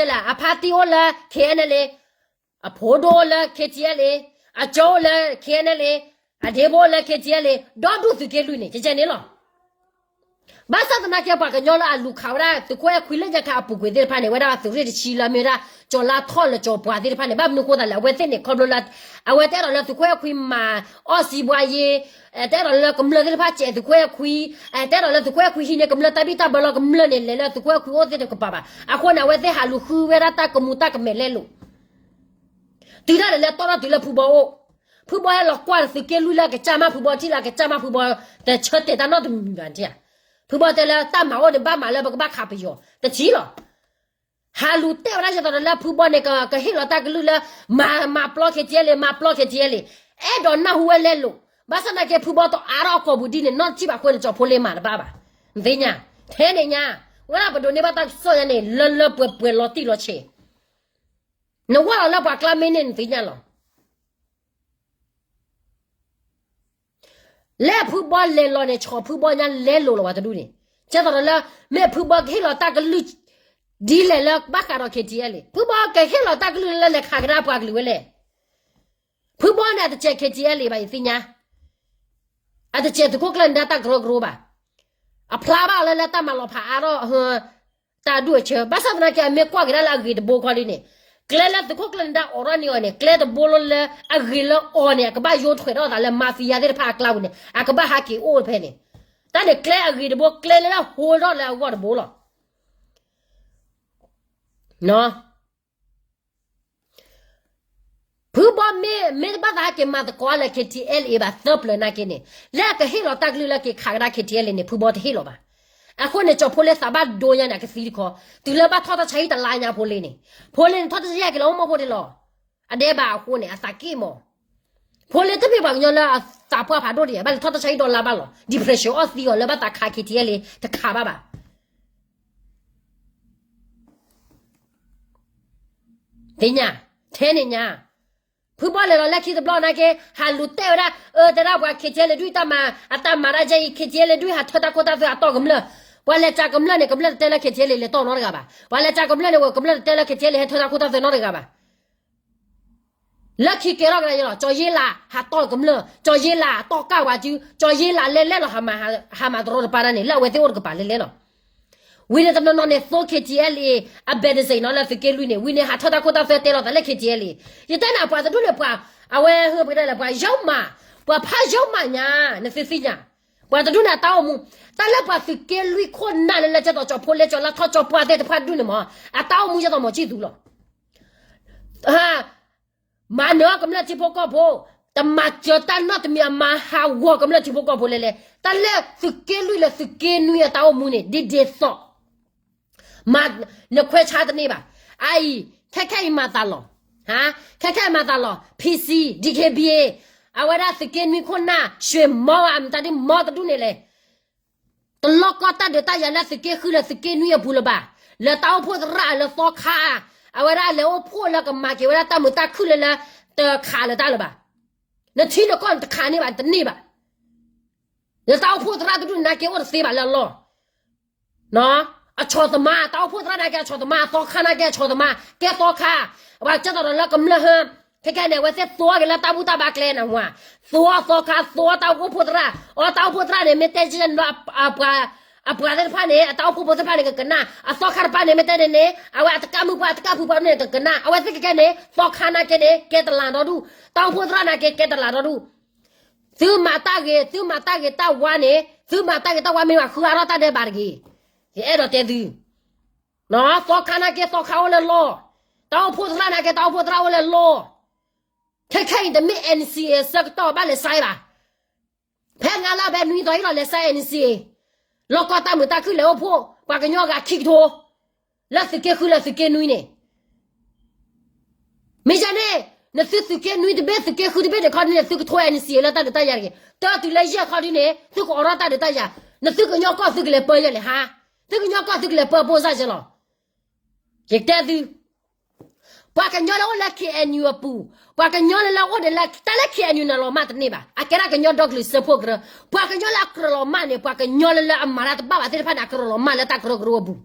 အဖါတံၢ်အိၣ်လၢ KNLA, အဖိဒိၣ်အိၣ်လၢ KTLA, အကၠီအိၣ်လၢ KNLA, အဒ့ဖိအိၣ်လၢ KTLA ဒီဒူၣ်သုးက့လွံၢ်န့ၣ် ကကဲန့ၣ်လီၤ. ဘၣ်ဆၣ်သနာ်က့ ပှၤကညီလၢအလူၤခးဝဲဒၣ် သုးခိၣ်အဲၣ်ခွံလၢညါခါအပူၤကွံာ်သ့ၣ်တဖၣ်န့ၣ် ဝဲဒၣ်သုးရ့ၣ်တဆံလၢအမ့ၢ်ဝဲဒၣ် ကၠီၤလါထီၣ်လၢကၠီၤပှၤသ့ၣ်တဖၣ်န့ၣ် ဘၣ်မနုၤအဃိသတးလဲၣ် အဝဲသ့ၣ်န့ၣ် ခီဖျိလၢ အဝဲတအဲၣ်ဒိးလၢသုးခိၣ်အဲၣ်ခွံမၤအီၣ်စံးဘှါယ့, တအဲၣ်ဒိးလၢကမျၢၢ်သ့ၣ်တဖၣ်စဲးသုးခိၣ်အဲၣ်ခွံ, တအဲၣ်ဒိးလၢသုးခိၣ်အဲၣ်ခွံဟံးန့ၢ်ကမျၢၢ်တၢ်ဘံၣ်တၢ်ဘၢလီၤ ကမျၢၢ်န့ၣ် လဲၤလၢသုးခိၣ်အဲၣ်ခွံအိၣ်သ့ၣ်တကပၤဘၣ်. အဃိန့ၣ် အဝဲသ့ၣ်ဟးလူၤဃုဝဲဒၣ်တၢ်ကမူၤတၢ်ကမဲာ်လဲလိာ် တုၤဒၣ်လဲာ်လၢတီၢ်ထီၣ်တုၤလၢဖုဘီအိၣ်, ဖုဘီဟဲလီၤကွၢ်သုးက့လွံၢ်လၢအကစၢ်မး ဖုဘီထံၣ်လၢအကစၢ်မး ဖုဘီတဆၢတဲာ်တၢ်နီတမံၤဘၣ်. ဖုဘီတဲလၢတၢ်မၤအိၣ်န့ၣ် ဘၣ်မၤလၢပကဘၣ်ခးပယီၤတထံၣ်လီၤ. ဟးလူၤတဲဝဲဒၣ်ယဲသိးဒီးလၢဖုဘီန့ၣ် ကဟ့ၣ်လီၤတၢ်ကလုၢ်လၢ မၤ, မၤပျီ KTLA, မၤပျီ KTLA, အဲၣ်ဒိးနၢ်ဟူဝဲလဲလိာ်. ဘၣ်ဆၣ်သနာ်က့ ဖုဘီတအါထီၣ်အကိာ်ပူၤဒ်န့ၣ် နီၢ်တထံၣ်ဘၣ်အဃိန့ၣ် ကၠီၤဖိလ့မၤတဘၣ်ဘၣ်. နသ့ၣ်ညါ, ထဲန့ၣ်ညါ, ဝဲဒၣ်ပဒိးန့ၢ်ဘၣ်တၢ်ကစီၣ်ညါန့ၣ် လၢလၢပှဲၤပှဲၤလီၤတံၢ်လီၤဆဲး နဝဲလီၤလၢပှၤကျါမ့ၢ်န့ၣ် နသ့ၣ်ညါလီၤ. လၢဖုဘီလဲၤလီၤန့ၣ် ဆီၣ်ဖုဘီညါလဲလိာ်လီၤဝဲတဒူၣ်န့ၣ်, ကဲသိးဒီးလၢ မ့ၢ်ဖုဘီကဟ့ၣ်လီၤတၢ်ကလုၢ် ဒ်လဲၣ်လၢဘၣ်ဃးဒီး KTLA, ဖုဘီကဟ့ၣ်လီၤတၢ်ကလုၢ်လၢလဲၤခးကဒါပှၤကလုာ်ဝဲလဲၣ်. ဖုဘီန့ၣ်အတစဲး KTLA ဘၣ် ယသ့ၣ်ညါ. အတစဲးသုးခိၣ်ကျၢၢ်နဒါတၢ်ကရၢကရိဘၣ်. အဖျါဘၣ်လၢလၢတၢ်မၤလီၤဖးအါထီၣ် တၢ်ဒူၣ်အဆၢ ဘၣ်ဆၣ်သနာ်က့ အမ့ၢ်ကွၢ်က့ၤဒၣ်လၢအဂ့ၤတဘိခီဒ်န့ၣ်, ကျဲလၢသုးခိၣ်ကျၢၢ်နဒါအိးထီၣ်န့ၢ်အီၤန့ၣ် ကျဲတဘိလၢလၢအဂ့ၤလၢအီၤန့ၣ် အကဘၣ်ယိးထွဲးထီၣ်အသးလၢ mafia သ့ၣ်တဖၣ်အကျါပူၤန့ၣ် အကဘၣ်ဟးက့ၤအိၣ်ဖဲန့ၣ်, တၢ်န့ၣ်ကျဲအဂ့ၤတဘိ ကျဲလၢလၢဟိထီၣ်လၢအဂီၢ်တဘိလီၤ. ဖုဘီမ့ၢ် မ့ၢ်တဘၣ်သးဟဲက့ၤမၤသကိးလၢ KTLA ဘၣ်သၢပျၢၤနာ်က့န့ၣ် လၢအကဟ့ၣ်လီၤတၢ်ကလုၢ်လၢက့ၤခးကဒါ KTLA န့ၣ် ဖုဘီတဟ့ၣ်လီၤဘၣ်. အဃိန့ၣ် ကၠီၤဖိလ့သးဘၣ်ဒိညါန့ၣ် အကသံတခီ, တုၤလၢဘၣ်ထီၣ်တၢ်ဆါဟံၣ်တလါညါဖိလ့န့ၣ်, ဖိလ့န့ၣ်ထီၣ်တၢ်ဆါဟံၣ်က့ၤလၢအိၣ်မီၢ်ဖိတ့ၢ်လီၤ. အဒဲးဘၣ်အဃိန့ၣ် အသးက့ၣ်မး. ဖိလ့တမ့ၢ်ပှၤကညီလၢအသးပှၢ်ဖးဒိၣ်တ့ၢ် ဘၣ်လဲၤထီၣ်တၢ်ဆါဟံၣ်ဒီလါဘၣ်လီၤ. depression အီၣ်သံအီၤလၢဘၣ်သးခး KTLA တခးဘၣ်ဘၣ် သ့ၣ်ညါ, ထဲန့ၣ်ညါ, ဖုဘီလဲၤလီၤလၢခံတဘျီနာ်က့ ဟးလူၤတဲဝဲဒၣ် အၢ တဲဒၣ်ပှၤ KTLA ဒုၣ်တၢ်မၤ အတၢ်မၤတၢ်ယဲအံၤ KTLA ဒုၣ်ဟးထၢတၢ်ခိတၢ်သွဲအတီၢ်ကမျၢၢ်, ပှၤလဲၤစးကမျၢၢ်န့ၣ် ကမျၢၢ်တတဲလၢ KTLA လဲၤတီၢ်နီတဂၤဘၣ်. ပှၤလဲၤစးကမျၢၢ်န့ၣ်ဝဲ ကမျၢၢ်တတဲလၢ KTLA ဟဲထၢတၢ်ခိတၢ်သွဲနီတဂၤဘၣ်. လၢခံကဲထီၣ်ကဒါယဲလီၤ ကၠီၤယ့လးဟးတီၢ်ကမျၢၢ်, ကၠီၤယ့လးတီၢ်ကၢ်ဝဲစု, ကၠီၤယ့လးလဲၤလဲၣ်လီၤ ဟးမၤတရီတပါတၢ်န့ၣ် လၢအဝဲသ့ၣ်အိၣ်တကပၤလဲၤလဲၣ်လီၤ. ဝံၤန့ၣ်တနီၤနီၤန့ၣ် သိ KTLA အဘဲးတစ့ၣ်နီၤလၢသုးက့လွံၢ်န့ၣ် ဝံၤန့ၣ် ဟးထၢတၢ်ခိတၢ်သွဲတဲလီၤသးလၢ KTLA. ယတဲနၤပှၤတဒူၣ်န့ၣ်ပှၤ, အဝဲဟၢဖကတဲလၢပှၤယီမး, ပှၤဖးယီမးညါ, နသုသ့ၣ်ညါ, ပှၤတဒူၣ်န့ၣ်အတၢ်အိၣ်မူ, တၢ်လၢပှၤသုးက့လွံၢ်ခိၣ်နၢ်လၢလၢကဲသိးကၠီၤဖိလ့ ကၠီၤလါထီၣ် ကၠီၤပှၢ်သ့ၣ်တဖၣ်ဒူၣ်န့ၣ်မး, အတၢ်အိၣ်မူယဲသိးမီၤကံၢ်သူလီၤ. မၤနၢၤအီၣ်ကမျၢၢ်ထံဖိကီၢ်ဖိ, တမၤစၢၤတၢ်နီတမံၤ အမၤဟးဂီၤကမျၢၢ်ထံဖိကီၢ်ဖိလဲၤလဲၤ, တၢ်လၢသုးက့လွံၢ်လၢသုးက့နွံအတၢ်အိၣ်မူန့ၣ် ဒ်ဒ်သိး မၤနခွဲးဆါတန့ၢ်ဘၣ်. အအံၤ, ခဲခဲအံၤမၤသးလီၤ, ဟါ, ခဲခဲအံၤမၤသးလီၤ, PC, DKBA, အဝဲဒၣ်သုးက့နွံခိၣ်နၢ်, ရွှေမော အမတၤဒ်မီတဒူၣ်န့ၣ်လဲၣ် တလီၢ်ကီၢ်တၢ်ဒုးတၢ်ယၤလၢသုးက့ဃုလၢသုးက့နွံအပူၤလၢၤဘၣ်. လၢတၢ်အိၣ်ဖှိၣ်သရၣ်လၢသီခါ, အဝဲဒၣ်လဲၤအိၣ်ဖှိၣ်လၢကမၤက့ၤဝဲဒၣ်တၢ်မုာ်တၢ်ခုၣ်လၢလၢ တခးလၢတၢ်လၢၤဘၣ်. နထံနကီၢ်နတခးန့ၢ်ဘၣ် တန့ၢ်ဘၣ်. လၢတၢ်အိၣ်ဖှိၣ်သရၣ်တဒူၣ်န့ၣ်နာ်က့အိၣ်တသ့ဘၣ်လၢအလီၢ် အဆီၣ်သမါ, တၢ်အိၣ်ဖှိၣ်သရၣ်နာ်က့အဆီၣ်သမါ, သီခါနာ်က့အဆီၣ်သမါ, ကဲသီခါ, ပှၤကဲသိးဒီးလၢကမျၢၢ်ဟၢ, ခဲခဲန့ၣ် အဝဲသ့ၣ်သိအီၤက့ၤလၢတၢ်ဘူၣ်တၢ်ဘါကျဲနဝၤ, သိအီၤသီခါ, သိအီၤတၢ်အိၣ်ဖှိၣ်သရၣ်, အီတၢ်အိၣ်ဖှိၣ်သရၣ်န့ၣ် မ့ၢ်တဲကဲလၢ အပှၤသ့ၣ်တဖၣ်န့ၣ် အတၢ်အိၣ်ဖှိၣ်ဖိသ့ၣ်တဖၣ်န့ၣ် ကကနၣ်, အသီခါတဖၣ်န့ၣ် မ့ၢ်တဲန့ၣ်န့ၣ် အဝဲအတကၣ်မုၣ်ပှၢ် အတကၣ်ဖုပှၢ်န့ၣ် ကကနၣ်, အဝဲသ့ၣ်ကကဲန့ၣ် သီခါနာ်က့န့ၣ် ကဲတလးဒီဒူၣ်, တၢ်အိၣ်ဖှိၣ်သရၣ်နာ်က့ ကဲတလးဒီဒူၣ် သုမၤတၢ်ဂ့ၤ, သုမၤတၢ်ဂ့ၤတၢ်ဝါန့ၣ်, သုမၤတၢ်ဂ့ၤတၢ်ဝါမ့ၢ်ဘၣ် ဃုအါထီၣ်တၢ်ဒဲးဘးတဂ့ၤ. ယအဲၣ်ဒိးတဲသု, သီခါနာ်က့ သီခါအိၣ်လၢလီၢ်, တၢ်အိၣ်ဖှိၣ်သရၣ်နာ်က့ တၢ်အိၣ်ဖှိၣ်သရၣ်အိၣ်လၢလီၢ်. ခဲခဲအံၤတမ့ၢ် NCA ဆၢကတီၢ်ဘၣ်လဲၤဆါဘၣ်. ဖဲနါလၢဖဲနွံသီအံၤလီၤ လဲၤဆါ NCA, လီၢ်ကီၢ်တၢ်မုာ်တၢ်ခုၣ်လဲၤအိၣ်ဖှိၣ် ပှၤကညီဂၤခံကထိ လၢသုးက့ဃုလၢသုးက့နွံန့ၣ် မ့ၢ်ယဲန့ၣ် နသုသုးက့နွံတဘ့ၣ် သုးက့ဃုတဘ့ၣ်န့ၣ်ခီဒ်န့ၣ် သုကထိ NCA လၢတၢ်ဒုးတၢ်ယၤတဂ့ၤ. တၢ်တုၤလၢယဲၢ်ခီဒ်န့ၣ် သုကအိးထီၣ်တၢ်ဒုးတၢ်ယၤ, နသုကညီကီၢ်သုကလဲၤပၢယဲၢ်လဲၣ်ဟါ, သုကညီကီၢ်သုကလဲၤပၢအပိၢ်စၢ်ယဲၢ်လီၤ. ယတဲသု ပှၤကညီလၢအိၣ်လၢ KNU အပူၤ, ပှၤကညီလၢလၢအိၣ်ဒံးလၢ တၢ်လၢ KNU န့ၣ်လီၤမၢ်တန့ၢ်ဘၣ်. အကဲဒၣ်ကညီဒီကလုာ်စၢဖှိၣ်ကရၢ, ပှၤကညီလၢအကြၢးလီၤမၢ်န့ၣ် ပှၤကညီလၢလၢအမၤတၢ်တဘၣ်ဘၣ်သ့ၣ်တဖၣ်န့ၣ် အကြၢးလီၤမၢ်လၢတၢ်ကရၢကရိအပူၤ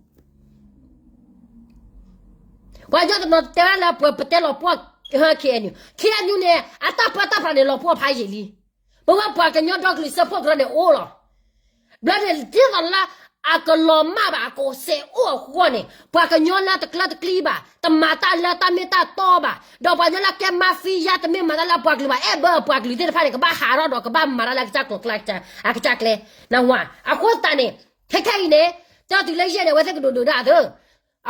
ပှၤကညီတနီၤတဲဝဲဒၣ်လၢပှၤပတဲလီၤပှီၢ် KNU, KNU န့ၣ် အတၢ်ပၢတၢ်ပြးန့ၣ် လီၤပှီၢ်ဖးယံာ်လံ. ပဝဲပှၤကညီဒီကလုာ်စၢဖှိၣ်ကရၢန့ၣ်အိၣ်လီၤ. ဘျီန့ၣ် ဒ်သိးလၢအကလီၤမၢ်ဘၣ် အကစဲးအိၣ်အဃိန့ၣ် ပှၤကညီလၢတကျၢတကျံဘၣ်, တမၤတၢ်လၢတၢ်မ့ၢ်တၢ်တီဘၣ်, ဒီးပှၤကညီလၢကဲ mafia တမ့ၢ်မၤတၢ်လၢအပှၤကလုာ်ဘၣ်, အဲၣ်ဘၢအပှၤကလုာ်သ့ၣ်တဖၣ်န့ၣ် ကဘၣ်ဟးထီၣ်ဒီးကဘၣ်မၤတၢ်လၢအကစၢ်ကျိၤကျဲ, အကစၢ်ကျဲ, နဝၤ. အဃိသတးန့ၣ် ခဲခဲအံၤန့ၣ် တၢ်တုၤလၢယဲၢ်န့ၣ် အဝဲသ့ၣ်ကဒိးဒိးဒၣ်သု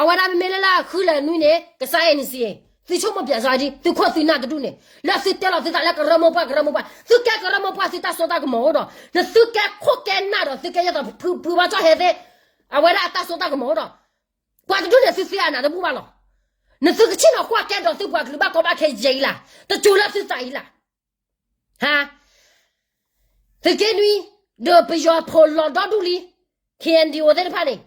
အဝဲဒၣ်မ့မ့ၢ်လၢလၢဃုလၢနွံန့ၣ် ကစၢ် NCA, သုဆိကမိၣ်ပၠးစၢ်ဒ် သုခိၣ်သုနၢ်တဒူၣ်န့ၣ် လၢသုတဲလီၤသုသးလၢကရၢမိၢ်ပှၢ် ကရၢမိၢ်ပှၢ်, သုကဲကရၢမိၢ်ပှၢ် သုတၢ်စိတၢ်ကမီၤအိၣ်ဒီး နသုကဲခိၣ်ကဲနၢ်ဒီး သုကဲယဲၢ်သိးဖုဖုဘၣ်ကၠီၣ်ဟဲသ့ၣ်, အဝဲဒၣ်အတၢ်စိတၢ်ကမီၤအိၣ်ဒီး ပှၤတဒူၣ်န့ၣ် သုသ့အနးတဘူၣ်ဘၣ်လီၤ. နသုကဆ့ၣ်နီၤကွၢ်ကဲဒီးသုပှၤကလုာ်ဘၣ်ကီဘၣ်ခဲယဲၢ်အံၤလၢ်, တစိၤလၢသုသးအံၤလၢ် ဟါ, သုးက့နွံ ဒီးပယီၤဖိးလီၤဒီဒူၣ်လံ, KNDO သ့ၣ်တဖၣ်န့ၣ်,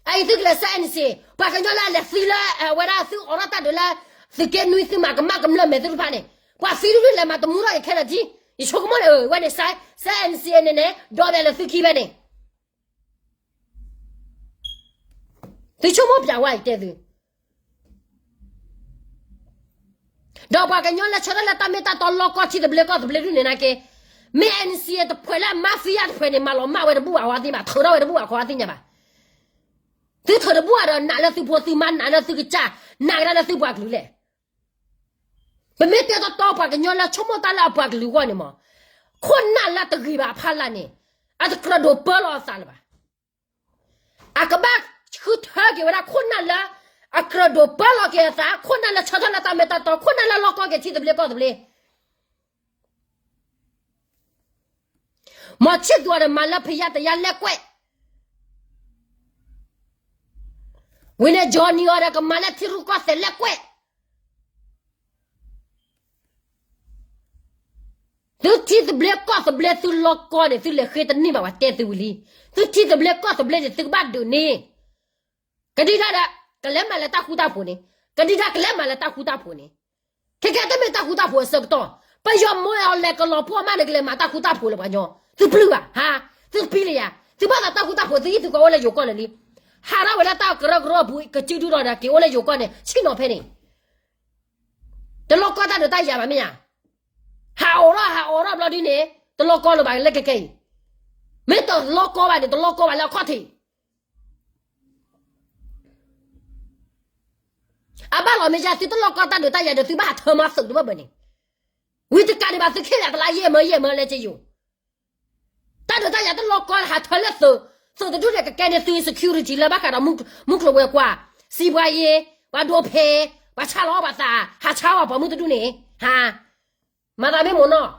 အအံၤသုကလဲၤဆဲ NCA, ပှၤကညီလၢအလဲၤသံလၢ အဝဲဒၣ်သုအိးထီၣ်တၢ်ဒုးလၢ သုးက့နွံ သုမၤကမၣ်ကမျၢၢ်မဲာ်သ့ၣ်တဖၣ်န့ၣ်, ပှၤသံဒူၣ်ဒူၣ်လဲၤမၤတမူထီၣ်က့ၤခဲလၢာ်ထံ, ယဆိကမိၣ်န့ၣ် အဝဲန့ၣ် ဆဲ NCA န့ၣ်န့ၣ် ဒီးဘၣ်လၢသုခံဖဲန့ၣ် သုဆိကမိၣ်ပၠးဝဲအံၤတဲသု, ဒီးပှၤကညီလၢဆၢထၢၣ်လၢတၢ်မ့ၢ်တၢ်တီလီၢ်ကီၢ်ထံသဘျ့ကီၢ်သဘျ့ဒူၣ်န့ၣ်နာ်က့, မ့ၢ် N C A တဖှဲးလၢ mafia တဖှဲးန့ၣ် မၤလီၤမၢ်ဝဲတဘူၣ်ဘၣ် အဝဲသ့ၣ်မး ထုးထီၣ်ဝဲတဘူၣ်ဘၣ် ခီသ့ၣ်ညါဘၣ်. သုထုးတဘူၣ်ဘၣ်ဒီး နာ်လၢသုဖိသုမါ နာ်လၢသုကစၢ် နာ်ကဒါလၢသုပှၤကလုာ်လဲၣ်. ပမ့ၢ်တဲတီတီ ပှၤကညီလၢဆိကမိၣ်တၢ်လၢအပှၤကလုာ်အဂီၢ်န့ၣ်မး, ခိၣ်နၢ်လၢတဂ့ၤဘၣ်အဖီလာ်န့ၣ် အတကြၢးဒိးပၢလီၤအသးလၢၤဘၣ်. အကဘၣ်ဃုထၢက့ၤဝဲဒၣ်ခိၣ်နၢ်လၢ အကြၢးဒိးပၢလီၤက့ၤအသး, ခိၣ်နၢ်လၢဆၢထၢၣ်လၢတၢ်မ့ၢ်တၢ်တီ, ခိၣ်နၢ်လၢလီၢ်ကီက့ၤထံသဘျ့ကီၢ်သဘျ့ မီၤဆံၣ်သူၤအီၤဒီးမၤလၢဖယါတယါလဲၣ်ကွဲး, ဝံၤန့ၣ် Johnny အီၤဒီးကမၤလၢထံရူၢ်ကီၢ်သဲးလဲၣ်ကွဲး. သုထံသဘျ့ကီၢ်သဘျ့သုလီၢ်ကီန့ၣ် သုလဲၤဃ့တန့ၢ်ဘၣ်ဝဲတဲသုဝံၤလံ. သုထံသဘျ့ကီၢ်သဘျ့န့ၣ် သုကဘၣ်ဒုးန့ၢ် ကဒံဒၣ်ဒီး ကလဲၤမၤလၢတၢ်ဃူတၢ်ဖိးန့ၣ်, ကဒံဒၣ်ကလဲၤမၤလၢတၢ်ဃူတၢ်ဖိးန့ၣ်, ခဲကဲတမ့ၢ်တၢ်ဃူတၢ်ဖိးအဆၢကတီၢ်, ပယီၤမိၢ်အဲၣ်အီၤလဲၤကလီၤဖိအမါန့ၣ် ကလဲၤမၤတၢ်ဃူတၢ်ဖိးလၢပှၤကညီ, သုပျုၢ်ဘၣ်, ဟါ, သုတပျုၢ်လၢယၤ, သုဘၣ်သးတၢ်ဃူတၢ်ဖိး သုဟံၣ်သုဃီအိၣ်လၢယိၤကီၢ်န့ၣ်လံ. ဟးထီၣ်ဝဲလၢတၢ်ကရၢကရိအပူၤ ကစုဒုဒီးက့ၤအိၣ်လၢယိၤကီၢ်န့ၣ် ဆ့ၣ်နီၤဖဲန့ၣ် တလီၢ်ကီတၢ်ဒုးတၢ်ယၤဘၣ်မ့ၢ်ဧါ. ဟးအိးထီၣ်ဟးအိးထီၣ်ဘျီဒ်န့ၣ် တလီၢ်ကီလၢၤဘၣ်လၢကကဲအံၤ, မ့ၢ်တလီၢ်ကီဘၣ်န့ၣ် တလီၢ်ကီဘၣ်လၢအခီၣ်ထံး အဘၣ်လီၤမ့ၢ်ယါ သုတလီၢ်ကီတၢ်ဒုးတၢ်ယၤဒီး သုဘၣ်ဟးထၢမၤသုးတဘၢဘၢန့ၣ်, ဝံၤတကးဒံးဘၣ် သုခ့လၢာ်တလါယဲၢ်မၢယဲၢ်မၢလဲက့ယိာ်, တၢ်ဒုးတၢ်ယၤတလီၢ်ကီ ဟးထၢလၢသုး, သုးတဒူၣ်န့ၣ် ကကဲန့ၢ်သု security လၢဘၣ်ဃးဒီး မုၢ်ကျိၤဝဲၤကွာ်, စံးဘှါယ့, ပှၤဒိဖဲ, ပှၤဆါလီၤအီၣ်ပှၤသး, ဟးဆါအီၣ်ပှၤမုၢ်တဒူၣ်န့ၣ်, ဟါ မၤသးမ့ၢ်မိၢ်နီၢ်,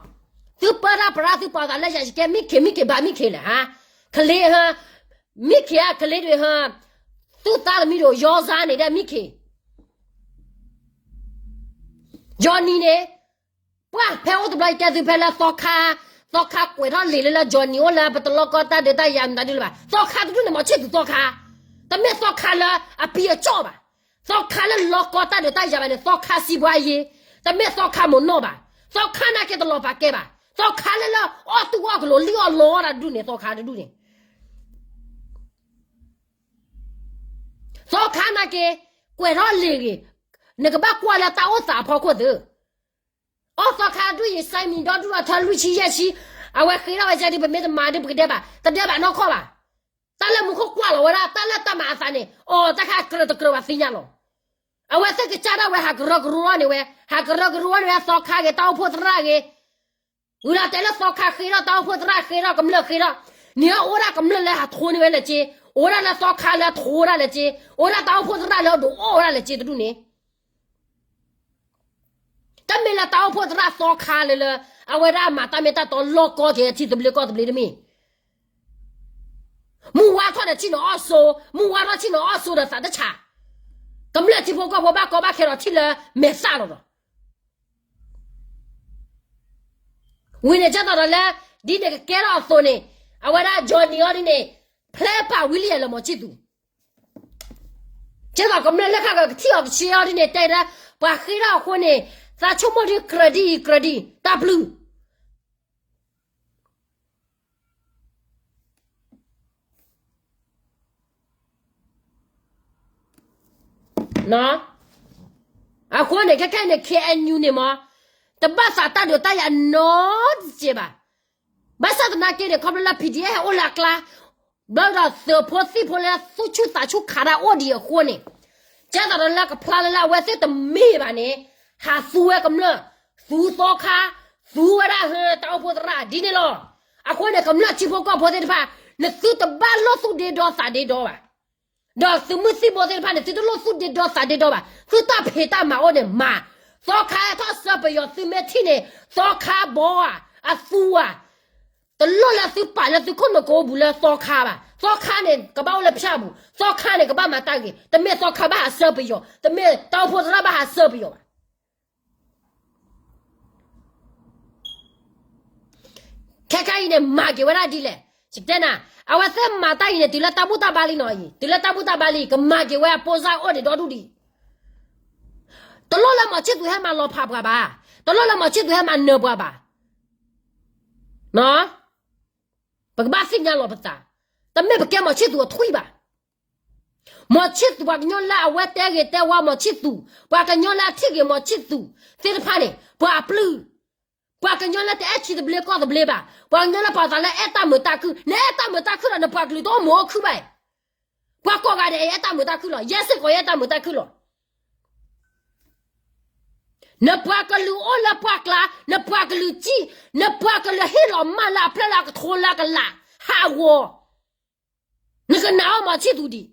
သုပၢတၢ်ပြးသုပာ်သးလၢယၤယကဲ မ့ၢ်ခ့မ့ၢ်ခ့ဘၣ်မ့ၢ်ခ့လဲၣ်ဟါ, ကလ့ဟါ, မ့ၢ်ခ့ဧါ ကလ့ဒုးဟါ, သုသးသမံဒိၣ် ယီၤစါန့ၣ်ဒီးမ့ၢ်ခ့, ယီၤနံၤန့ၣ်, ပှၤဖဲအိၣ်တဘျီယတဲသုဖဲလၢသီခါ, သီခါကွဲးထီၣ်လံာ်လၢလၢ ယီၤနံၤအိၣ်လၢပတလီၢ်ကီတၢ်ဒုးတၢ်ယၤမတၤဒုးလၢၤဘၣ်, သီခါတဒူၣ်န့ၣ် မီၤဆံၣ်သူၤသီခါ, တမ့ၢ်သီခါလၢအပံအကၠီၣ်ဘၣ်, သီခါလၢလီၢ်ကီတၢ်ဒုးတၢ်ယၤဘၣ်န့ၣ် သီခါစံးဘှါယ့, တမ့ၢ်သီခါမိၢ်နီၢ်ဘၣ်, သီခါနာ်က့တလီၤပာ်ကဲဘၣ်, သီခါလၢလၢအီၣ်သူၣ်အီၣ်ကလိာ်လံၣ်အီၣ်လီအီၣ်တၢ်တဒူၣ်န့ၣ် သီခါတဒူၣ်န့ၣ် သီခါနာ်က့, ကွဲးထီၣ်လံာ်ဂ့ၤ, နကဘၣ်ကွၢ်လၢတၢ်အိၣ်သးအဖီခိၣ်သု, အီၣ်သီခါတဒူၣ်အံၤ စဲမံၤဒီဒူၣ်ဒီးထၢ လွံၢ်ဆံယဲၢ်ဆံ, အဝဲဃ့ထီၣ်ဝဲကဲဒုး ပမ့ၢ်တမၤဒုး ပကဒဲးဘၣ်, တဒဲးဘၣ်နီၢ်ခီၣ်ဘၣ်, တၢ်လၢမူခိၣ်ကွၢ်လီၤဝဲဒၣ် တၢ်လၢတၢ်မၤအသးန့ၣ် အီၤတၢ်ခါကြၢးတကြၢးဘၣ်သ့ၣ်ညါလီၤ, အဝဲသ့ၣ်ကစၢ်ဒၣ်ဝဲဟးကရၢကရိန့ၢ်ဝဲ, ဟးကရၢကရိန့ၢ်ဝဲသီခါဂ့ၤ တၢ်အိၣ်ဖှိၣ်သရၣ်ဂ့ၤ ဝံၤဒီးတဲလၢသီခါဃ့ထီၣ် တၢ်အိၣ်ဖှိၣ်သရၣ်ဃ့ထီၣ် ကမျၢၢ်ဃ့ထီၣ်, န့ၣ်အိၣ်ဒၣ်ကမျၢၢ်လၢဟးထိန့ၢ်ဝဲလၢက့, အိၣ်ဒၣ်လၢသီခါလၢထိဒၣ်လၢက့, အိၣ်ဒၣ်တၢ်အိၣ်ဖှိၣ်သရၣ်လၢဒိးအီၣ်ဝဲဒၣ်လၢက့တဒူၣ်န့ၣ်, တမ့ၢ်လၢတၢ်အိၣ်ဖှိၣ်သရၣ်သီခါလၢလၢ, အဝဲဒၣ်မၤတၢ်မ့ၢ်တၢ်တီလီၢ်ကီက့ၤထံသဘျ့ကီၢ်သဘျ့တမ့ၢ် မုၢ်ဝါထီၣ်ဒီးထံၣ်န့ၣ်အီၣ်ဆိ, မုၢ်ဝါထီၣ်ထံၣ်န့ၣ်အီၣ်ဆိဒီးသးတဆး, ကမျၢၢ်ထံဖိကီၢ်ဖိဘၣ်ကီဘၣ်ခဲဒီးထံၣ်လၢမဲာ်သၣ်လီၤဒီး, ဝံၤန့ၣ်ကဲသိးဒီးလၢ, ဒ်န့ၣ်ကကဲထီၣ်အသိးန့ၣ်, အဝဲဒၣ် Johnny အီၤဒ်န့ၣ်, ဖျဲးပာ်ဝံၤလံလၢမီၤဆံၣ်သူၤ, ကဲသိးကမျၢၢ်လၢခါကထံၣ်အီၤကဆှဲအီၤဒ်န့ၣ် တဲဒၣ်, ပှၤဃ့ထီၣ်အဃိန့ၣ်, သးဆိကမိၣ်ဒ်ကြၢးဒ်အံၤကြၢးဒ်အံၤ တၢ်ပျုၢ် အဃိန့ၣ် ခဲခဲန့ၣ် K N U န့ၣ်မး, တဘၣ်သးတၢ်ဒုးတၢ်ယၤနီတစဲးဘၣ်. ဘၣ်ဆၣ်သနာ်က့န့ၣ် ခီဖျိလၢ P D F ဟဲအိၣ်လၢအကျါ, ဘျီဒီးသုးဖိသံၣ်ဖိလၢသူၣ်ဆူၣ်သးဆူၣ်ခးတၢ်အိၣ်ဒံးအဃိန့ၣ်, ကဲသိးဒီးလၢကဖျါလၢလၢအဝဲသ့ၣ်တမ့ၢ်ဘၣ်န့ၣ်, ဟးသူဝဲကမျၢၢ်, သူသီခါ, သူဝဲဒၣ်ဟၢတၢ်အိၣ်ဖှိၣ်သရၣ်ဒ်န့ၣ်လီၤ. အဃိန့ၣ် ကမျၢၢ်ထံဖိကီၢ်ဖိသ့ၣ်တဖၣ်, နသုတဘၣ်လိၣ်သူၣ်ဒ့ဒီသးဒ့ဒီဘၣ်. ဒီးသုးမုၢ်သံၣ်ဘိသ့ၣ်တဖၣ်န့ၣ် သုတလိၣ်သူၣ်ဒ့ဒီသးဒ့ဒီဘၣ်. သုတၢ်ဖံးတၢ်မၤအိၣ်န့ၣ်မၤ, သီခါဟဲထီၣ်ဆှၢပယီၤသုမ့ၢ်ထံၣ်န့ၣ်, သီခါဘီဧါ, အသူဧါ, တလိၣ်လၢသုပာ်လၢသုခိၣ်နူာ်ကိးပူၤလၢသီခါဘၣ်. သီခါန့ၣ် ကဘၣ်အိၣ်လၢဖၠၣ်ပူၤ, သီခါန့ၣ် ကဘၣ်မၤတၢ်ဂ့ၤ, တမ့ၢ်သီခါဘၣ်ဟးဆှၢပယီၤ, တမ့ၢ်တၢ်အိၣ်ဖှိၣ်သရၣ်ဘၣ်ဟးဆှၢပယီၤဘၣ်. ခဲခါအံၤန့ၣ် မၤက့ၤဝဲဒၣ်ဒ်လဲၣ်, ယကတဲနၤ, အဝဲသ့ၣ်မၤတၢ်အံၤန့ၣ် တုၤလၢတၢ်ဘူၣ်တၢ်ဘါလံနီၤအံၤ, တုၤလၢတၢ်ဘူၣ်တၢ်ဘါလံ ကမၤက့ၤဝဲအပိၢ်စၢ်အိၣ်ဒံးဒီဒူၣ်ဒံး. တလိၣ်လၢမီၤဆံၣ်သူၤဟဲမၤလီၤဖးပှၤဘၣ်, တလိၣ်လၢမီၤဆံၣ်သူၤဟဲမၤနၢၤပှၤဘၣ်. ပကဘၣ်သ့ၣ်ညါလီၤပသး, တမ့ၢ်ပကဲမီၤဆံၣ်သူၤအထွံၣ်ဘၣ်. မီၤဆံၣ်သူၤ ပှၤကညီလၢအဝဲတဲဂ့ၤတဲဝါမီၤဆံၣ်သူၤ, ပှၤကညီလၢအထံၣ်ဂ့ၤမီၤဆံၣ်သူၤသ့ၣ်တဖၣ်န့ၣ် ပှၤအပျုၢ်, ပှၤကညီလၢတအဲၣ်ထံသဘျ့ကီၢ်သဘျ့ဘၣ်, ပှၤကညီလၢပာ်သးလၢအဲၣ်တၢ်မုာ်တၢ်ခုၣ်, နအဲၣ်တၢ်မုာ်တၢ်ခုၣ်ဒီး နပှၤကလုာ်တအိၣ်မုာ်အိၣ်ခုၣ်ဘၣ်. ပှၤကိးဂၤဒဲးအံၤ အဲၣ်တၢ်မုာ်တၢ်ခုၣ်လီၤ. ယဲစ့ၢ်ကီးယအဲၣ်တၢ်မုာ်တၢ်ခုၣ်လီၤ. နပှၤကလုာ်အိၣ်လၢပှၢ်ကျါ, နပှၤကလုာ်စံၣ်, နပှၤကလုာ်ဟ့ၣ်လီၤမၢ်လၢအဖျၢၣ်လၢအကထိလၢအကလး, ဟးဂီၤ, နကနၣ်အီၣ်မီၤဆံၣ်သူဒံး.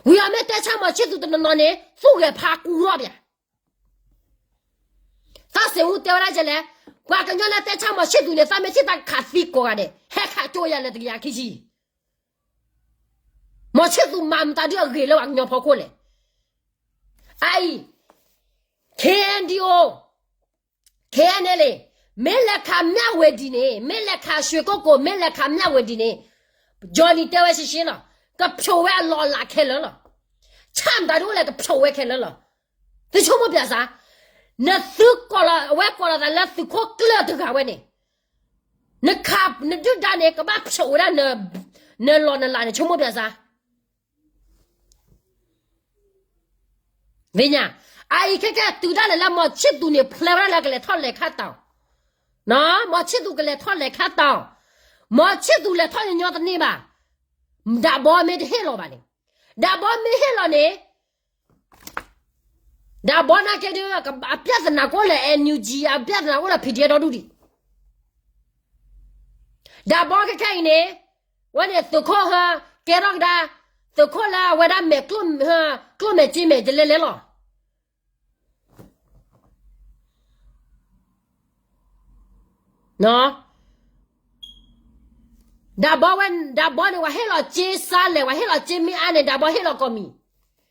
ဝံၤအီၤမ့ၢ်တဲဆါမီၤဆံၣ်သူတနီၤနီၤန့ၣ် သူၣ်ဂဲၤဖးကူထီၣ်ပၠး. သးစ့ၣ်မူတဲဝဲဒၣ်ကလဲၣ်, ပှၤကညီလၢတဲဆါမီၤဆံၣ်သူန့ၣ် သးမ့ၢ်ထံၣ်သးကခးသံကိးဂၤဒဲး, ဟဲခးကၠိယၤလၢတကယၤခံဆံ. မီၤဆံၣ်သူမၤမတၤဒုအဂ့ၤလၢပှၤကညီဖီခိၣ်လဲၣ်. အအံၤ K N D O, K N L A, မ့ၢ်လဲၤခးမျၢ်ဝတံၤန့ၣ်, မ့ၢ်လဲၤခးရွှေကုက္ကို, မ့ၢ်လဲၤခးမျၢ်ဝတံၤန့ၣ်, Johnny တဲဝဲရှဲရှဲလီၤ, ကဖျိးဝဲအလီၢ်အလၤခဲလၢာ်လီၤ. ဆၣ်မတၤဒုအိၣ်လဲၣ် ကဖျိးဝဲခဲလၢာ်လီၤ. သုဆိကမိၣ်ပၠးစ့ၢ်, နသုကိးလီၤ, အဝဲကိးလီၤသးလၢသုးခိၣ်ကျၢၢ်တဂၤဝဲန့ၣ်, နခး, နဒုၣ်ဒါန့ၣ် ကဘၣ်ဖျိးဝဲဒၣ် နလီၢ်နလၤန့ၣ် ဆိကမိၣ်ပၠးစ့ၢ်. သ့ၣ်ညါ, အအံၤခဲကဲတုၤဒၣ်လဲာ်လၢမီၤဆံၣ်သူန့ၣ် ဖျဲဝဲဒၣ်လၢကလဲၤထီၣ်လဲၤခးတၢ်အီၤ, မီၤဆံၣ်သူကလဲၤထီၣ်လဲၤခးတၢ်အီၤ, မီၤဆံၣ်သူလဲၤထီၣ်ညီညီတန့ၢ်ဘၣ်, ဒးဘီမ့ၢ်တဟ့ၣ်လီၤဘၣ်န့ၣ်, ဒးဘီမ့ၢ်ဟ့ၣ်လီၤန့ၣ် ဒးဘီနာ်က့ဒုး အပြဿနာကအိၣ်လၢ N U G, အပြဿနာကအိၣ်လၢ P D F ဒီဒူၣ်ဒံး. ဒးဘီခဲခဲအံၤန့ၣ်, ဝဲန့ၣ်သုးခိၣ်ဟၢ ကဲထီၣ်ကဒါ, သုးခိၣ်လၢအဝဲဒၣ်မဲာ်, ကျိၣ်မဲာ်စ့မဲာ်တလဲလဲလီၤ. ဒးဘီဝဲ, ဒးဘီန့ၣ် ပှၤဟ့ၣ်လီၤစ့စါလဲၣ်, ပှၤဟ့ၣ်လီၤစ့မ့ၢ်အါန့ၣ် ဒးဘီဟ့ၣ်လီၤကိးမံၤ.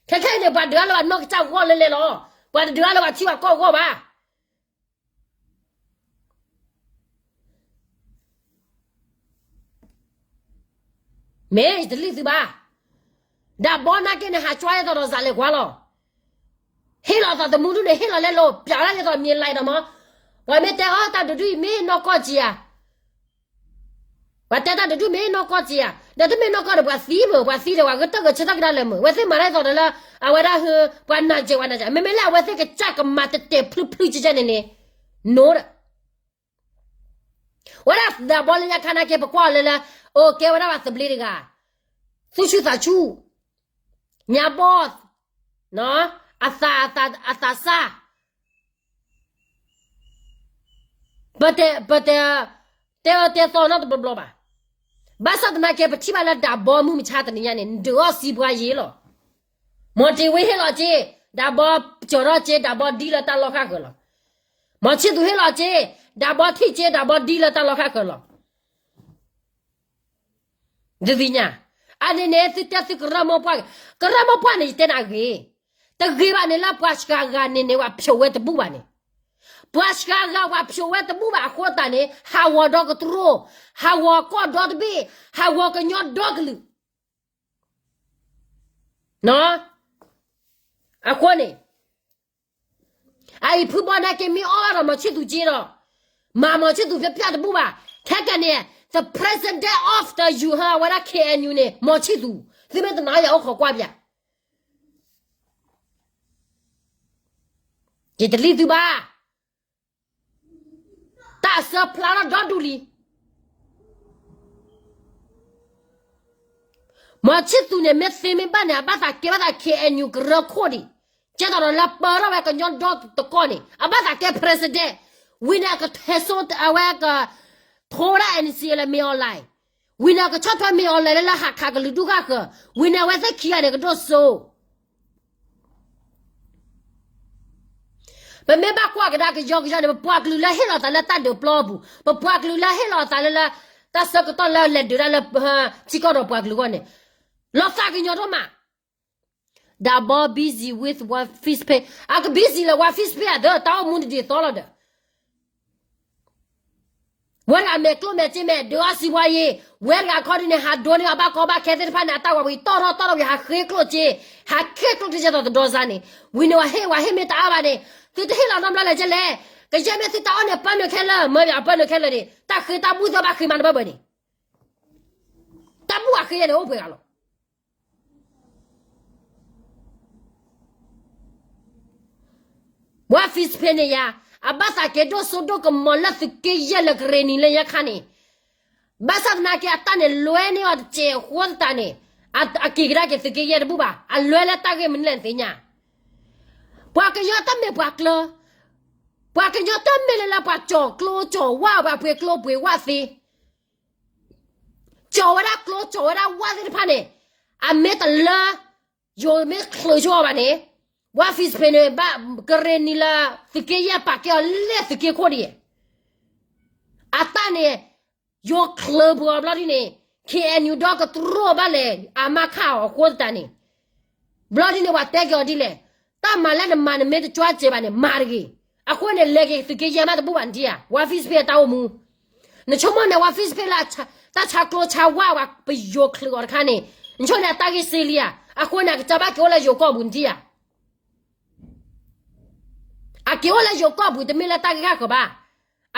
ခဲခဲအံၤန့ၣ် ပှၤဒုးအါလၢပှၤနီၢ်ကစၢ်ဂီၢ်လဲလဲလီၤ. ပှၤတဒုးအါလၢပှၤထံပှၤကီၢ်ဂီၢ်ဘၣ်. မ့ၢ်ယတလံၣ်သုဘၣ်. ဒးဘီနာ်က့န့ၣ် ဟးကွၢ်ယဲသိးဒီးစးလဲၤကွၢ်လီၤ. ဟ့ၣ်လီၤသးသမူဒုန့ၣ် ဟ့ၣ်လီၤလဲလိာ် ပျးဝဲဒၣ်ယဲသိးမံၤလံဒီးမး. ပှၤမ့ၢ်တဲအီၤ တၢ်ဒုးဒုအံၤမ့ၢ်နီၢ်ကီၢ်က့ဧါ. ပှၤတဲတၢ်ဒုးဒုမ့ၢ်နီၢ်ကီၢ်က့ဧါ. ဒီးတမ့ၢ်နီၢ်ကီၢ်ဒီး ပှၤသံမုာ်, ပှၤသံဒီး ပှၤဂဲၤတၢ်ဂဲၤဆၢထၢၣ်ကဒါလၢမုာ်. အဝဲသ့ၣ်မၤတၢ်အသိးဒီးလၢ အဝဲဒၣ်ဟၢ ပှၤနာ်စၢၤပှၤနာ်စၢၤ မ့မ့ၢ်လၢအဝဲသ့ၣ်ကစၢ်ကမၤတတဲာ်ဖျုးဖျုးကဲကဲန့ၣ်န့ၣ် နိဒီး ဝဲဒၣ်ဒးဘီလၢညါခါနာ်က့ ပကွၢ်အီၤလၢလၢ အိၣ်ကဲဝဲဒၣ်ပှၤသဘျ့တဂၤ, သူၣ်ဆူၣ်သးဆူၣ်, ညါဘီၣ်, အသး, အသးစၢ်, ပတဲ, ပတဲ, တဲအၢတဲသီနီတဘျီဘျီဘၣ်. ဘၣ်ဆၣ်သနာ်က့ ပထံၣ်ဘၣ်လၢဒးဘီမုၢ်မဆါတနံၤညါန့ၣ် ဒုးအီၣ်စံးပှၤယ့လီၤ. မီၤတ့ၤဝ့ဟ့ၣ်လီၤစ့, ဒးဘီကၠီၤထီၣ်စ့, ဒးဘီဒ်လၢတၢ်လီၢ်ဃၣ်ဃၢၤလီၤ. မီၤဆံၣ်သူးဟ့ၣ်လီၤစ့, ဒးဘီထံၣ်စ့, ဒးဘီဒ်လၢတၢ်လီၢ်ဃၣ်ဃၢၤလီၤ. ဒ်သ့ၣ်ညါ, အန့ၣ်န့ၣ် သုတဲသုကရၢမိၢ်ပှၢ်, ကရၢမိၢ်ပှၢ်န့ၣ် ယတဲနၤဂ့ၤ, တဂ့ၤဘၣ်န့ၣ်လၢပှၤစှၤဂၤန့ၣ်န့ၣ် ပှၤဖျိးဝဲတဘူၣ်ဘၣ်န့ၣ်, ပှၤစှၤဂၤပှၤဖျိးဝဲတဘူၣ်ဘၣ်အဃိသတးန့ၣ် ဟးဂီၤဒီကတြိ, ဟးဂီၤကီၢ်ဒီတဘ့ၣ်, ဟးဂီၤကညီဒီကလုာ် အဃိန့ၣ် အအံၤဖုဘီနာ်က့မ့ၢ်အီၣ်ဘၣ်ဒီးမီၤဆံၣ်သူးက့ဒီး, မၤမီၤဆံၣ်သူးဖျၢၣ်ဖျၢၣ်တဘူၣ်ဘၣ်. ခဲကနံၣ်န့ၣ် the president of the U ဟၢ အဝဲဒၣ် K N U န့ၣ် မီၤဆံၣ်သူး, သုမ့ၢ်တနာ်ယအိၣ်ခိးကွၢ်ပၠး, ယတလံၣ်သုဘၣ်. တၢ်အစၢဖျါထီၣ်ဒီဒူၣ်လံ. မီၤဆံၣ်သူးန့ၣ် မ့ၢ်သ့မ့ၢ်ဘၣ်န့ၣ် အဘၣ်သးကဲဘၣ်သး K N U ကရၢခိၣ်ဒံး, ကဲသိးဒီးလၢပၢထီၣ်ဝဲကညီဒီတကီၢ်န့ၣ် အဘၣ်သးကဲ president, ဝံၤန့ၣ်အကထဲစိ အဝဲက ထိဝဲဒၣ် N C A လၢမ့ၢ်အီၤလဲၣ်, ဝံၤန့ၣ်အကဆီၣ်ထွဲမ့ၢ်အီၤလဲၣ်လၢလၢဟးခးကလုာ်ဒူၣ်ဃၣ်ဃၢၤ, ဝံၤန့ၣ်အဝဲသ့ၣ်ခံဂၤန့ၣ်ကဒိၣ်စိ ပမ့ၢ်ဘၣ်ကွၢ်ကဒါကယီကယီန့ၣ် ပပှၤကလုာ်လၢဟ့ၣ်လီၤသးလၢတၢ်ဒုးပျီအပူၤ, ပပှၤကလုာ်လၢဟ့ၣ်လီၤသးလၢလၢ တၢ်ဆၢကတီၢ်လၢလဲၤဒုးတၢ်လၢ ထံကီၢ်ဒီးပှၤကလုာ်အဂီၢ်န့ၣ် လီၤသးကညီၤဒိၣ်မး. ဒးဘီ busy with one fish pay, အက busy လၢ one fish pay အဒၢး တၢ်အိၣ်မူန့ၣ်ဒ်သိးလီၤဒီး ဝဲတဂၤမဲာ်ကျိၣ်မဲာ်စ့မဲာ် ဒုးအီၣ်စံးပှၤယ့ၤ, ဝဲတဂၤခီဒုးန့ၣ် ဟးဒိန့ၢ်အဘၣ်ကီဘၣ်ခဲသ့ၣ်တဖၣ်န့ၣ် အတၢ်ဝဲဝံၤတီၢ်ထီၣ်တီၢ်ထီၣ်ဝံၤ ဟးဃ့ကျိၣ်စ့, ဟးဃ့ကျိၣ်စ့ကဲသိးတဒီစါန့ၣ်, ဝံၤန့ၣ်ဝဲဟ့ၣ်ဝဲဟ့ၣ်မ့ၢ်တအါဘၣ်န့ၣ်, သုတဟ့ၣ်လီၤနီတဘျီလဲၣ်ကဲလဲၣ်, ကယဲၢ်မ့ၢ်သုတၢ်အီၣ်န့ၣ် ပၢနုာ်ခဲလၢာ်, မၢအပၢနုာ်ခဲလၢာ်န့ၣ် တၢ်ဃ့တၢ်ဘူၣ်သၢဘၣ်ဃ့မးတဘၣ်ဘၣ်န့ၣ်, တၢ်ဘူၣ်အဃ့ယဲၢ်န့ၣ်အိၣ်ပှဲၤဂၤလီၤ. ဝါ Facebook န့ၣ်ယၤ, အဘၣ်သးက့ၤဒိၣ်စိဒိၣ်ကမီၤလၢသုးက့ယဲၢ်လၢကရ့ၣ်နံၤလၢညါခါန့ၣ်, ဘၣ်ဆၣ်သနာ်က့ အတၢ်န့ၣ်လွဲန့ၢ်အီၤတစဲးအဃိသတးန့ၣ်, အက့ၤကဒါက့ၤသုးက့ယဲၢ်တဘူၣ်ဘၣ်, အလွဲလၢတၢ်ဂ့ၢ်မနုၤလဲၣ်နသ့ၣ်ညါ, ပှၤကညီတမ့ၢ်ပှၤကျၢၤ, ပှၤကညီတမ့ၢ်လၢလၢပှၤကၠီၤကျိကၠီၤဝါ ပှၤပှ့ၤကျိပှ့ၤဝါသ့ ကၠီၤဝဲဒၣ်ကျိကၠီၤဝဲဒၣ်ဝါသ့ၣ်တဖၣ်န့ၣ်, အမ့ၢ်တလၢ ယိၤမ့ၢ်ချုးဆိအီၤဘၣ်န့ၣ်, ဝါ Facebook န့ၣ် ဘၣ်ကရ့ၣ်နံၤလၢ သုးက့ယဲၢ်ပာ်ကဲအီၤလၢသုးက့ခိၣ်ဒ်အံၤ, အတၢ်န့ၣ် ယိၤချုးပှၤအီၤဘျီဒ်န့ၣ်, KNU ဒီကတြူၢ်ဘၣ်လဲၣ် အမါခးအီၤအဃိသတးန့ၣ်, ဘျီဒ်န့ၣ် ပှၤတဲက့ၤအီၤဒ်လဲၣ်, တၢ်မၤလၢနမၤနမ့ၢ်တကွၢ်စဲးဘၣ်န့ၣ် မၤတဂ့ၤ, အဃိန့ၣ် လဲၤက့ၤသုးက့ယဲၢ်မးတဘူၣ်ဘၣ်နထံၣ်ဧါ, ဝါ Facebook အတၢ်အိၣ်မူ နဆိကမိၣ်န့ၣ် ဝါ Facebook လၢ တၢ်ဆါကျိဆါဝါဝဲ ပယိၤချုးအီၤတခါန့ၣ်, နဆိကမိၣ်န့ၣ် အတၢ်ဂ့ၢ်စ့လံဧါ, အဃိန့ၣ် အကစၢ်ဘၣ်က့ၤအိၣ်လၢယိၤကီၢ်ပူၤနထံၣ်ဧါ, အက့ၤအိၣ်လၢယိၤကီၢ်ပူၤတမ့ၢ်လၢတၢ်ဂ့ၢ်ဂၢ်ဃီၤဘၣ်,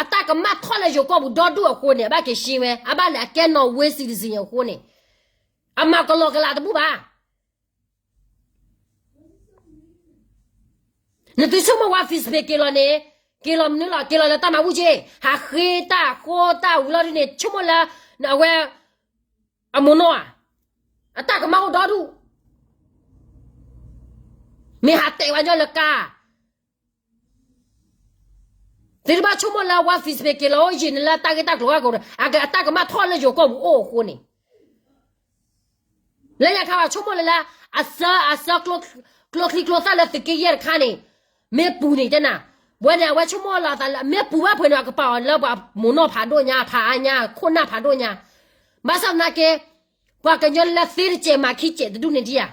အတၢ်ကမၣ်ထီၣ်လၢယိၤကီၢ်ပူၤဒီဒူၣ်အဃိန့ၣ် အဘၣ်က့ၤရှ့ဝဲ အဘၣ်လဲၣ်အကဲ Norway citizen အဃိန့ၣ်, အမၤကလီကလးတဘူၣ်ဘၣ် နသုဆိကမိၣ်ဝဲ Facebook က့ၤလီၤန့ၣ်, က့ၤလီၤမနုၤလီၤ, က့ၤလီၤလၢတၢ်မၤဘူၣ်က့, ဟးဃ့တၢ်ဃိတၢ်ဝံၤလီၤဒ်န့ၣ် ဆိကမိၣ်လၢ အဝဲ အမိၢ်နီၢ်ဧါ, အတၢ်ကမၣ်အိၣ်ဒီဒူၣ်, မ့ၢ်ဟးတဲာ်ဝဲညီလၢကါ သုတဘၣ်ဆိကမိၣ်လၢဝဲ Facebook က့ၤလီၤအိၣ်ယံာ်န့ၣ်လၢတၢ်ဂ့ၢ်တၢ်ကျိၤဂၤကိး, အတၢ်ကမၣ်ထီၣ်လၢယိၤကီၢ်ပူၤအိၣ်အဃိန့ၣ်, လၢညါခါဘၣ်ဆိကမိၣ်လၢလၢ အဆၢအဆၢ ကျိချံကျိသၣ်လၢသုးက့ယဲၢ်တခါန့ၣ်, မ့ၢ်ပူၤန့ၣ်တဲနၤ, ဝဲန့ၣ် အဝဲဆိကမိၣ်လီၤသးလၢ မ့ၢ်ပူၤဘၣ်ဖဲန့ၣ် အကပာ်အီၤလၢပှၤမိၢ်နီၢ်ဖးဒိၣ်ညါ ဖးအါညါ ခိၣ်နၢ်ဖးဒိၣ်ညါ, ဘၣ်ဆၣ်သနာ်က့ ပှၤကညီလၢသ့တစဲးမၤခံစဲးတဒူၣ်န့ၣ်ဒံးဧါ,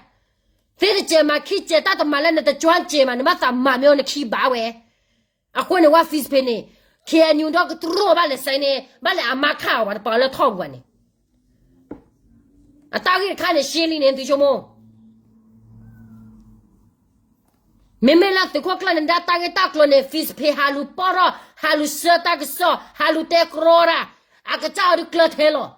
သ့တစဲးမၤခံစဲး တၢ်တမၤလၢနတကွၢ်စဲးမး နဘၣ်သးမၤမ့ၢ်နခံဘၣ်ဝဲ, အဃိန့ၣ် ဝဲ Facebook န့ၣ် KNU ဒီကတြူၢ်ဘၣ်လဲၤစဲးန့ၣ် ဘၣ်လဲၤအမါခးအီၤပှၤတပာ်အီၤလၢထီၣ်ပူၤဘၣ်န့ၣ်, အတၢ်ဂ့ၢ်တခါန့ၣ်ရှဲလံန့ၣ် သုဆိကမိၣ် မ့မ့ၢ်လၢသုးခိၣ်ကျၢၢ်န့ၣ် ဒၣ်တၢ်ဂ့ၢ်တၢ်ကျိၤန့ၣ် Facebook ဟးလူၤပီၢ်ထီၣ် ဟးလူၤဆှၢတၢ်ကစီၣ် ဟးလူၤတဲကြီတၢ်, အကစၢ်အီၤဒုးကျၢၤထဲလီၤ,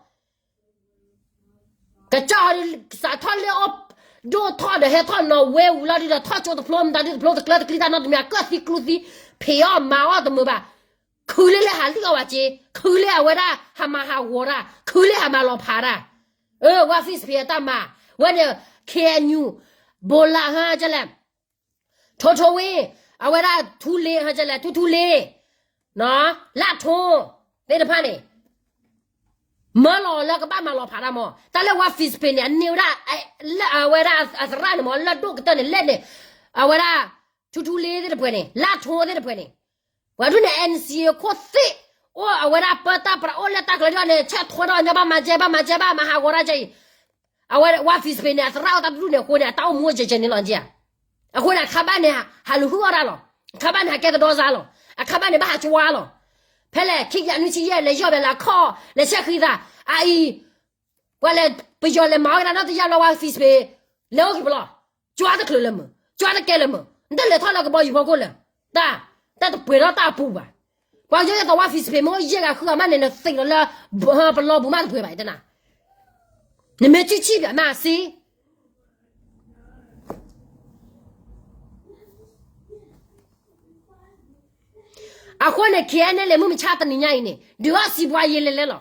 ကစၢ်အီၤဒုး စးထီၣ်လၢအီၣ်ဒိၣ်ထီၣ်ဒီးဟဲထီၣ်နီၣ်ဝ့ဝံၤလီၤဒုးဒီး ထီၣ်ကၠိတဖျိမတၤဒုတဖျိတကျၢၤတကျံတၢ်နီတမံၤ အကၢၣ်သံကျူသံ ဖံးအီၣ်မၤအီၣ်တမုာ်ဘၣ်, ခုလ့လၢဟးလံၣ်အီၣ်ဝဲက့, ခုလ့အဝဲဒၣ်ဟးမၤဟးဂီၤတၢ်, ခုလ့ဟးမၤလီၤဖးတၢ်, အၢ ဝဲ Facebook အတၢ်မၤ, ဝဲန့ၣ် KNU ဘိလးဟဲကလဲၣ် ထိထိဝ့ၢ်, အဝဲဒၣ်ထူလ့ဟဲကလဲၣ် ထူထူလ့, လၢထိ သ့ၣ်တဖၣ်န့ၣ် မၢလီၤလၢကဘၣ်မၤလီၤဖးတၢ်မး, တၢ်လၢဝဲ Facebook န့ၣ် အန့ၢ်ဝဲဒၣ် လၢအဝဲဒၣ်အသရၣ်န့ၣ်မး လၢဒိၣ်ကတၢၢ်န့ၣ် လဲၣ်န့ၣ်, အဝဲဒၣ် ထူထူလ့သ့ၣ်တဖၣ်န့ၣ် လၢထိသ့ၣ်တဖၣ်န့ၣ်, ပှၤဒ်န့ၣ် NCA ခိၣ်သ့ၣ်, အိၣ်အဝဲဒၣ်ပၢတၢ်ပြးအိၣ်လၢတၢ်ကျၢၤဒ်န့ၣ် ဆဲးထွဲထီၣ်ညီဘၣ်မၤကဲဘၣ်မၤကဲဘၣ်မၤဟးဂီၤတၢ်ကဲအံၤ, အဝဲ ဝဲ Facebook န့ၣ် အသရၣ်အိၣ်တၢ်တဒူၣ်န့ၣ်အဃိန့ၣ် အတၢ်အိၣ်မူအိၣ်ကဲကဲန့ၣ်လီၤက့ဧါ, အဃိန့ၣ် အခါဘၣ်န့ၣ် ဟးလူၤဟုၣ်အီၣ်တၢ်လီၤ, အခါဘၣ်န့ၣ် ဟးကဲကဒီးစါလီၤ, အခါဘၣ်န့ၣ် ဘၣ်ဟးကဝါလီၤ, ဖဲလဲၣ် ခံကယၤနွံဆံယဲၢ်လဲၤယီၢ်ဘဲလၢအခီၣ် လဲၤဆဲးဃံသး, အအံၤ ပှၤလဲၤပယီၤလဲၤမၤအီၣ်ကဒါနီၢ်တယၢ်လီၤ ဝဲ Facebook လဲၤအိၣ်က့ၤပလီၢ်, ကၠွါတချုးလၢမုာ် ကၠွါတကဲလၢမုာ် နတလဲၤထီၣ်လၢကဘီယူၤဖီခိၣ်လၢာ်, တၢ် တၢ်တပှဲၤထီၣ်တၢ်အပူၤဘၣ်, ပှၤကညီယဲၢ်သီးဝဲ Facebook မ့ၢ်အိၣ်ယဲၢ်ဂၤဃုဂၤမးန့ၣ် နသ့ၣ်လီၤလၢ ပလီၢ်ပူၤမးတပှဲၤဘၣ်အံၤတနၤ, နမ့ၢ်ကံၣ်ဆံၣ်ဘၣ်မးစ့ အဃိန့ၣ် KNLA မုၢ်မဆါတနံၤညါအံၤန့ၣ် ဒုးအီၣ်စံးပှၤယဲၢ်လဲၣ်လဲၣ်လီၤ,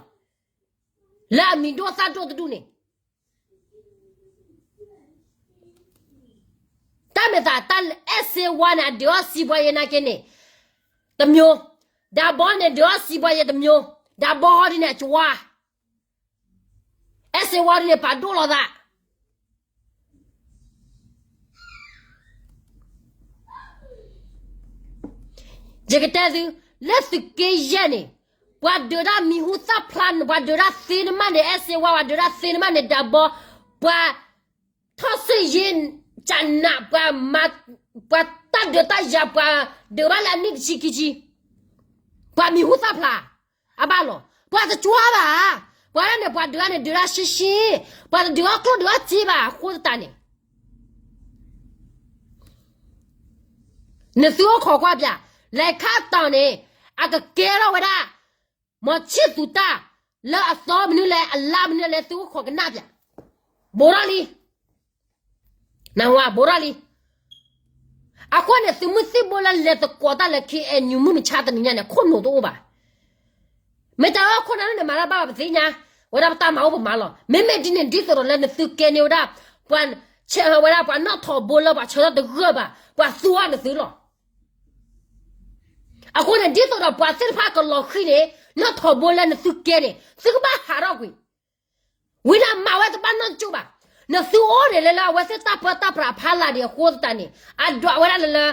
လၢအမံၤဒိၣ်သၣ်ဒိၣ်တဒူၣ်န့ၣ် တၢ်မ့ၢ်သးတၢ်အဲၣ်စ့ဝါန့ၣ် အဒုးအီၣ်စံးပှၤယဲၢ်နာ်က့န့ၣ် တမျိုး, ဒးဘီန့ၣ် ဒုးအီၣ်စံးပှၤယဲၢ်တမျိုး, ဒးဘီဟီဒ်န့ၣ် အကဝါ, အဲၣ်စ့ဝါဒ်န့ၣ် ပာ်ဒိၣ်လီၤသး ယကတဲသု, လၢသုးက့ယဲၢ်န့ၣ်, ပှၤဒုးတၢ်မံၤဟူသၣ်ဖျါ, ပှၤဒုးတၢ်သ့နမးန့ၣ် အဲၣ်စ့ဝါ, ပှၤဒုးတၢ်သ့နမးန့ၣ် ဒးဘီ, ပှၤထီၣ်ဆ့ၣ်ယ့ကနး, ပှၤမၤ, ပှၤတၢ်ဒုးတၢ်ယၤ, ပှၤဒုးဘၣ်လၢအနံၣ်တဆံခံဆံ, ပှၤမံၤဟူသၣ်ဖျါ, အဘၣ်လီၤ. ပှၤတကွၢ်ဘၣ်, ပှၤဒၣ်န့ၣ် ပှၤဒုးန့ၣ် ဒုးတၢ်ရှဲရှဲ, ပှၤတဒုးအီၣ်ကျိၣ်ဒုးအီၣ်စ့ဘၣ် အဃိသတးန့ၣ် နသုအိၣ်ခိးကွၢ်ပၠး, လဲၤခါတီၤန့ၣ် အကကဲထီၣ်ဝဲဒၣ် မီၤဆံၣ်သူတၢ် လၢအသီမနုၤလဲၣ် အလါမနုၤလဲၣ် သုအိၣ်ခိးကနၣ်ပၠး, ဘူးထီၣ်လံ, နဝၤဘူးထီၣ်လံ. အဃိန့ၣ် သုးမုၢ်သံၣ်ဘိလၢလဲၤသကိးတၢ်လၢ ခ့ၣ်အဲၣ်ယူၣ် မုၢ်မဆါတနံၤညါန့ၣ် ခိၣ်နူာ်တအိၣ်ဘၣ်. မ့ၢ်တၢ်အၢခိၣ်နၢ်န့ၣ် မၤတၢ်ဘၣ်ဘၣ်ပသ့ၣ်ညါ, ဝဲဒၣ်ပတၢ်မၤအိၣ်ပမၤလီၤ. မ့မ့ၢ်ဒ်န့ၣ် ဒ်သိးဒီးလၢနသုကဲန့ၢ်ဝဲဒၣ် ပှၤဆဲးဝဲဒၣ်ပှၤနီၣ်ထိးဘိလၢပှၤဆၢထၢၣ်တဂၢၢ်ဘၣ် ပှၤသူအီၤနသုလီၤ. အဃိန့ၣ် ဒ်သိးဒီးပှၤသ့ၣ်တဖၣ်ကလီၤဃံၤန့ၣ် နီၣ်ထိးဘိလၢနသုကဲန့ၣ် သုကဘၣ်ဟးထီၣ်ကွံာ် ဝံၤန့ၣ်မၤဝဲတဘၣ်နီတကၠိၢ်ဘၣ်. နသုအိၣ်န့ၣ်လၢလၢအဝဲသ့ၣ်တၢ်ပၢတၢ်ပြးအဖီလာ်ဒံးအဃိသတးန့ၣ် အဒွးဝဲဒၣ်လၢလၢ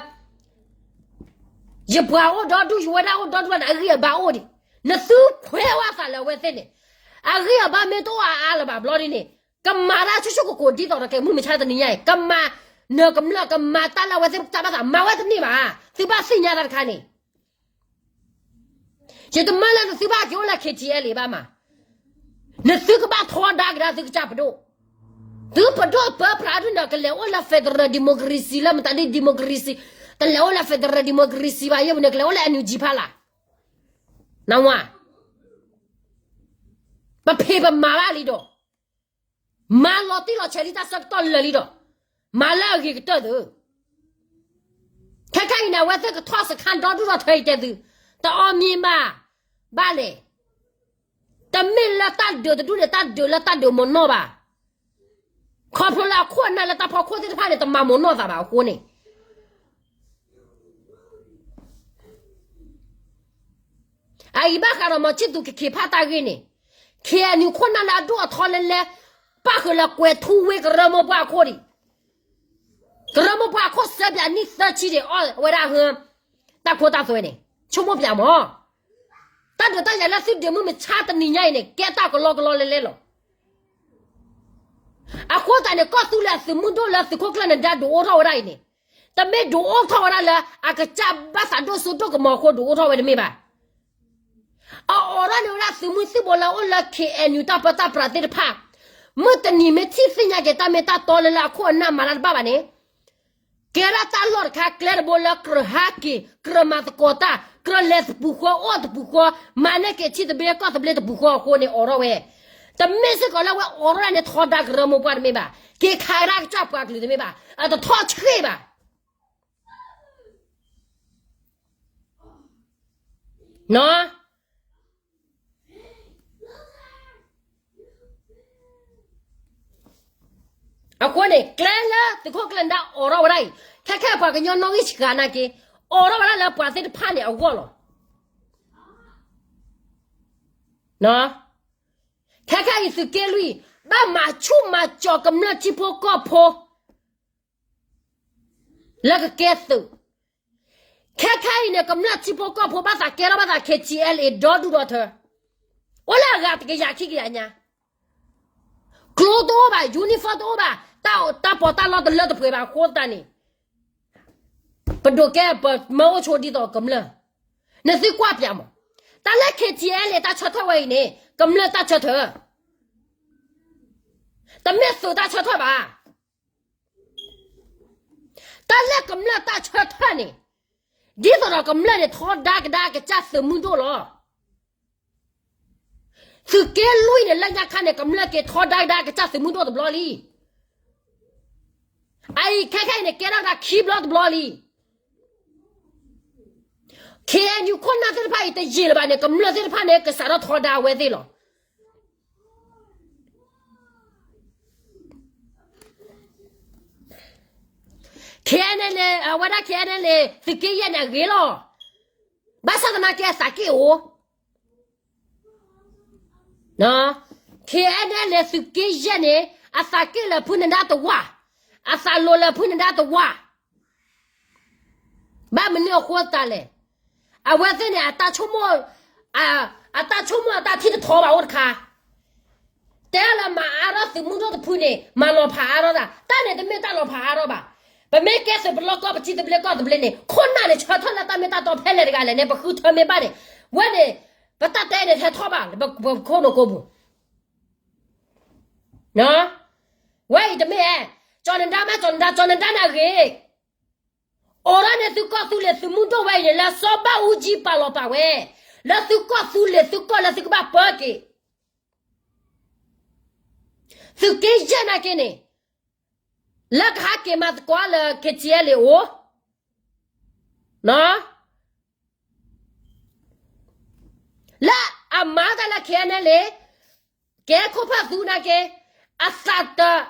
ယပှၤအိၣ်ဒီဒူၣ် ယဝဲဒၣ်အိၣ်ဒီဒူၣ်လီၤန့ၣ် အဂံၢ်အဘါအိၣ်ဒံး. နသုခွဲးဝဲအသးလၢအဝဲသ့ၣ်န့ၣ် အဂံၢ်အဘါမ့ၢ်တအိၣ်အါအါလၢၤဘၣ်ဘျီဒ်န့ၣ် ကမၤတၢ်ဆူၣ်ဆူၣ်ကိၢ်ကိၢ်ဒ်သိးဒီးကဲမုၢ်မဆါတနံၤညါအံၤ ကမၤ နကမျၢၢ်ကမၤတၢ်လၢအဝဲသ့ၣ်တၢ်ဘၣ်သး မၤဝဲတန့ၢ်ဘၣ်. သုဘၣ်သ့ၣ်ညါတၢ်တခါန့ၣ် ယတမၢလၢနသုဘၣ်က့ၤအိၣ်လၢ ခ့ၣ်ထံအဲလ်ဘၣ်မး, နသုကဘၣ်ထီဒါကဒါသုကစၢ်ပဒိၣ်, သုပဒိၣ်ပၢပြးဒုၣ်န့ၣ် ကလဲၤအိၣ်လၢ federal democracy လၢမတၤဒ် democracy, တလဲၤအိၣ်လၢ federal democracy ဘၣ် ယဲၢ်ပူၤန့ၣ် ကလဲၤအိၣ်လၢ NUG ဖးလၢ်, နဝၤ, ပဖံးပမၤဘၣ်လံဒီး မၤလီၤတံၢ်လီၤဆဲးလံတၢ်ဆၢကတီၢ်လၢာ်လံဒီး, မၤလၢအဂ့ၤကတၢၢ်သု, ခဲခါအံၤန့ၣ် အဝဲသ့ၣ်ကထီၣ်စခါဒီဒူၣ်ဒီထၢအံၤတဲသု, တအီမံၤဘၣ်, ဘၣ်လဲၣ်, တမ့ၢ်လၢတၢ်ဒုးတဒူၣ်န့ၣ် တၢ်ဒုးလၢတၢ်ဒုးမိၢ်နီၢ်ဘၣ်, ခီဖျိလၢအခိၣ်အနၢ်လၢတၢ်ဖီခိၣ်သ့ၣ်တဖၣ်န့ၣ် တမၤမိၢ်နီၢ်သးဘၣ်အဃိန့ၣ် အအံၤဘၣ်ဃးဒီးမီၤဆံၣ်သူးကခ့းဖးတၢ်ဂ့ၢ်န့ၣ်, ခ့ၣ်အဲၣ်ယူၣ် ခိၣ်နၢ်လၢအဒိၣ်အထီလဲလဲ, ပၣ်ဃုာ်လၢကွဲၤထူဝ့ကရၢမိၢ်ပှၢ်အခိၣ်ဒံး, ကရၢမိၢ်ပှၢ်အခိၣ်စၢပၠးနံၣ်သၢဆံဒံး အီၣ်ဝဲဒၣ်ဟၢ တၢ်ခိတၢ်သွဲန့ၣ်, ဆိကမိၣ်ပၠးမး, တၢ်ဒုးတၢ်ယၤလၢသုဒုးမုၢ်မဆါတနံၤညါအံၤန့ၣ် ကဲတၢ်ကလီကလီလဲလဲလီၤ. အဃိသတးန့ၣ် ကီၢ်သူလ့ၤအသုးမုၢ်ဒိၣ်လၢသုးခိၣ်ကျၢၢ်နဒါဒုးအိၣ်ထီၣ်ဝဲဒၣ်အံၤန့ၣ်, တမ့ၢ်ဒုးအိၣ်ထီၣ်ဝဲဒၣ်လၢအကစၢ်ဘၣ်သးဒိၣ်စိဒိၣ်ကမီၤအဃိဒုးအိၣ်ထီၣ်ဝဲတမ့ၢ်ဘၣ်. အအိးထီၣ်န့ၢ်ဝဲဒၣ်သုးမုၢ်သံၣ်ဘိလၢအိၣ်လၢ ခ့ၣ်အဲၣ်ယူၣ် တၢ်ပၢတၢ်ပြးသ့ၣ်တဖၣ်, မုၢ်တနံၤမ့ၢ်ထံၣ်သ့ၣ်ညါက့ၤတၢ်မ့ၢ်တၢ်တီလၢလၢအခိၣ်အနၢ်မၤတၢ်တဘၣ်ဘၣ်န့ၣ် ကဲဒၣ်တၢ်လီၢ်တခါကျဲတဘိလၢကြၢးဟးက့ၤ ကြၢးမၤသကိးတၢ် ကြၢးလဲၤတပူၤဃီအိၣ်တပူၤဃီ မၤန့ၢ်က့ၤထံသဘျ့ကီၢ်သဘျ့တပူၤဃီအဃိန့ၣ် အိးထီၣ်ဝဲ, တမ့ၢ်စ့ၢ်ကီးလၢအဝဲအိးထီၣ်ဒၣ်န့ၣ်ထီဒါကရၢမိၢ်ပှၢ်တမ့ၢ်ဘၣ်, က့ၤခးကဒါကစၢ်ပှၤကလုာ်တမ့ၢ်ဘၣ်, အတထီၣ်ဆှံဘၣ် အဃိန့ၣ် ကျဲလၢသုးခိၣ်ကျၢၢ်နဒါအိးထီၣ်ဝဲဒၣ်အံၤ ခဲခဲအံၤပှၤကညီနီၣ်ဂံၢ်စှၤနာ်က့ အိးထီၣ်ဝဲဒၣ်လၢပှၤသ့ၣ်တဖၣ်န့ၣ်အဂီၢ်လီၤ. ခဲခဲအံၤသုးက့လွံၢ် ဘၣ်မၤဆူၣ်မၤစီၤကမျၢၢ်ထံဖိကီၢ်ဖိ လၢကကဲသုး, ခဲခဲအံၤန့ၣ် ကမျၢၢ်ထံဖိကီၢ်ဖိဘၣ်သးကဲထီၣ်ဘၣ်သး ခ့ၣ်ထံအဲလ်အ့ ဒီဒူၣ်ဒီထၢ, အိၣ်လၢအဂၤတကယၤခံကယၤညါ, ကျိတအိၣ်ဘၣ် uniform တအိၣ်ဘၣ်, တၢ်ပီးတၢ်လီတလၢတပှဲၤဘၣ်အဃိသတးန့ၣ် ပဒိးကဲပမၢအိၣ်ဆိးဒ်သိးကမျၢၢ်, နသုကွၢ်ပၠးမး, တၢ်လၢ ခ့ၣ်ထံအဲလ်အ့ တၢ်ဆၢထၢၣ်ဝဲအံၤန့ၣ် ကမျၢၢ်တၢ်ဆၢထၢၣ်, တမ့ၢ်သုးတၢ်ဆၢထၢၣ်ဘၣ်. တၢ်လၢကမျၢၢ်တၢ်ဆၢထၢၣ်န့ၣ် ဒ်သိးဒီးကမျၢၢ်န့ၣ်ထီဒါကဒါကစၢ်သုးမုၢ်ဒိၣ်လီၤ. သုးက့လွံၢ်န့ၣ် လၢညါခါန့ၣ် ကမျၢၢ်က့ၤထီဒါကဒါကစၢ်သုးမုၢ်ဒိၣ်တဘျီလံ. အအံၤခဲခဲအံၤန့ၣ် ကဲထီၣ်ကဒါခံဘျီတဘျီလံ. ခ့ၣ်အဲၣ်ယူၣ် ခိၣ်နၢ်သ့ၣ်တဖၣ်အံၤ တယံာ်လၢၤဘၣ်န့ၣ် ကမျၢၢ်သ့ၣ်တဖၣ်န့ၣ် ကစးထီၣ်ထီဒါအဝဲသ့ၣ်လီၤ. ခ့ၣ်အဲၣ်ယူၣ် အဝဲဒၣ် ခ့ၣ်အဲၣ်ယူၣ် သုးက့ယဲၢ်န့ၣ် အဂ့ၤလီၤ. ဘၣ်ဆၣ်သနာ်က့ အသးက့ၣ်အိၣ် ခ့ၣ်အဲၣ်ယူၣ် သုးက့ယဲၢ်န့ၣ် အသးက့ၣ်လၢဖုနဒါတဝၢ်, အသးလိၤလၢဖုနဒါတဝၢ်. ဘၣ်မနုၤအဃိသတးလဲၣ်. အဝဲသ့ၣ်န့ၣ် အတၢ်ဆိကမိၣ်, အတၢ်ဆိကမိၣ်အတၢ်ထံၣ်တထီဘၣ်အိၣ်တခါ တဲလၢမၤအါထီၣ်သုးမုၢ်ဒိၣ်တဖုန့ၣ် မၤလီၤဖးအါထီၣ်တၢ်, တၢ်န့ၣ်တမ့ၢ်တၢ်လီၤဖးအါထီၣ်ဘၣ်. ပမ့ၢ်ကဲသုးပလီၢ်ကီၢ် ပထံသဘျ့ကီၢ်သဘျ့န့ၣ် ခိၣ်နၢ်န့ၣ် ဆၢထၢၣ်လၢတၢ်မ့ၢ်တၢ်တီဖဲလဲၣ်တဂၤလဲၣ်န့ၣ် ပဃုထၢမ့ၢ်ဘၣ်န့ၣ်, ဝဲန့ၣ် ပတၢ်တဲန့ၣ်ဟဲထီၣ်ဘၣ်လၢပခိၣ်နူာ်ကိးပူၤ ဝဲအံၤတမ့ၢ်ဧါ, ကၠီၤနဒါမ့ၢ်ကၠီၤနဒါ, ကၠီၤနဒါန့ၣ်အဂ့ၤ, အိးထီၣ်န့ၢ်သုးကီၢ်သူလ့ၤသုးမုၢ်ဒိၣ်ဝဲအံၤန့ၣ် လၢစီၤဘၣ်အူကၠံပာ်လီၤပာ်ဝဲ, လၢသုးကီၢ်သူလ့ၤသုးကီၢ်လၢသုကဘၣ်ပၢက့ၤ, သုးက့ယဲၢ်နာ်က့န့ၣ်, လၢကဟးက့ၤမၤသကိးလၢ ခ့ၣ်ထံအဲလ်အ့အိၣ် လၢအမၤတၢ်လၢ ခဲအံၤန့ၣ်လံ, ကဲခိၣ်ဖၢၣ်သူနာ်က့, အသးတ,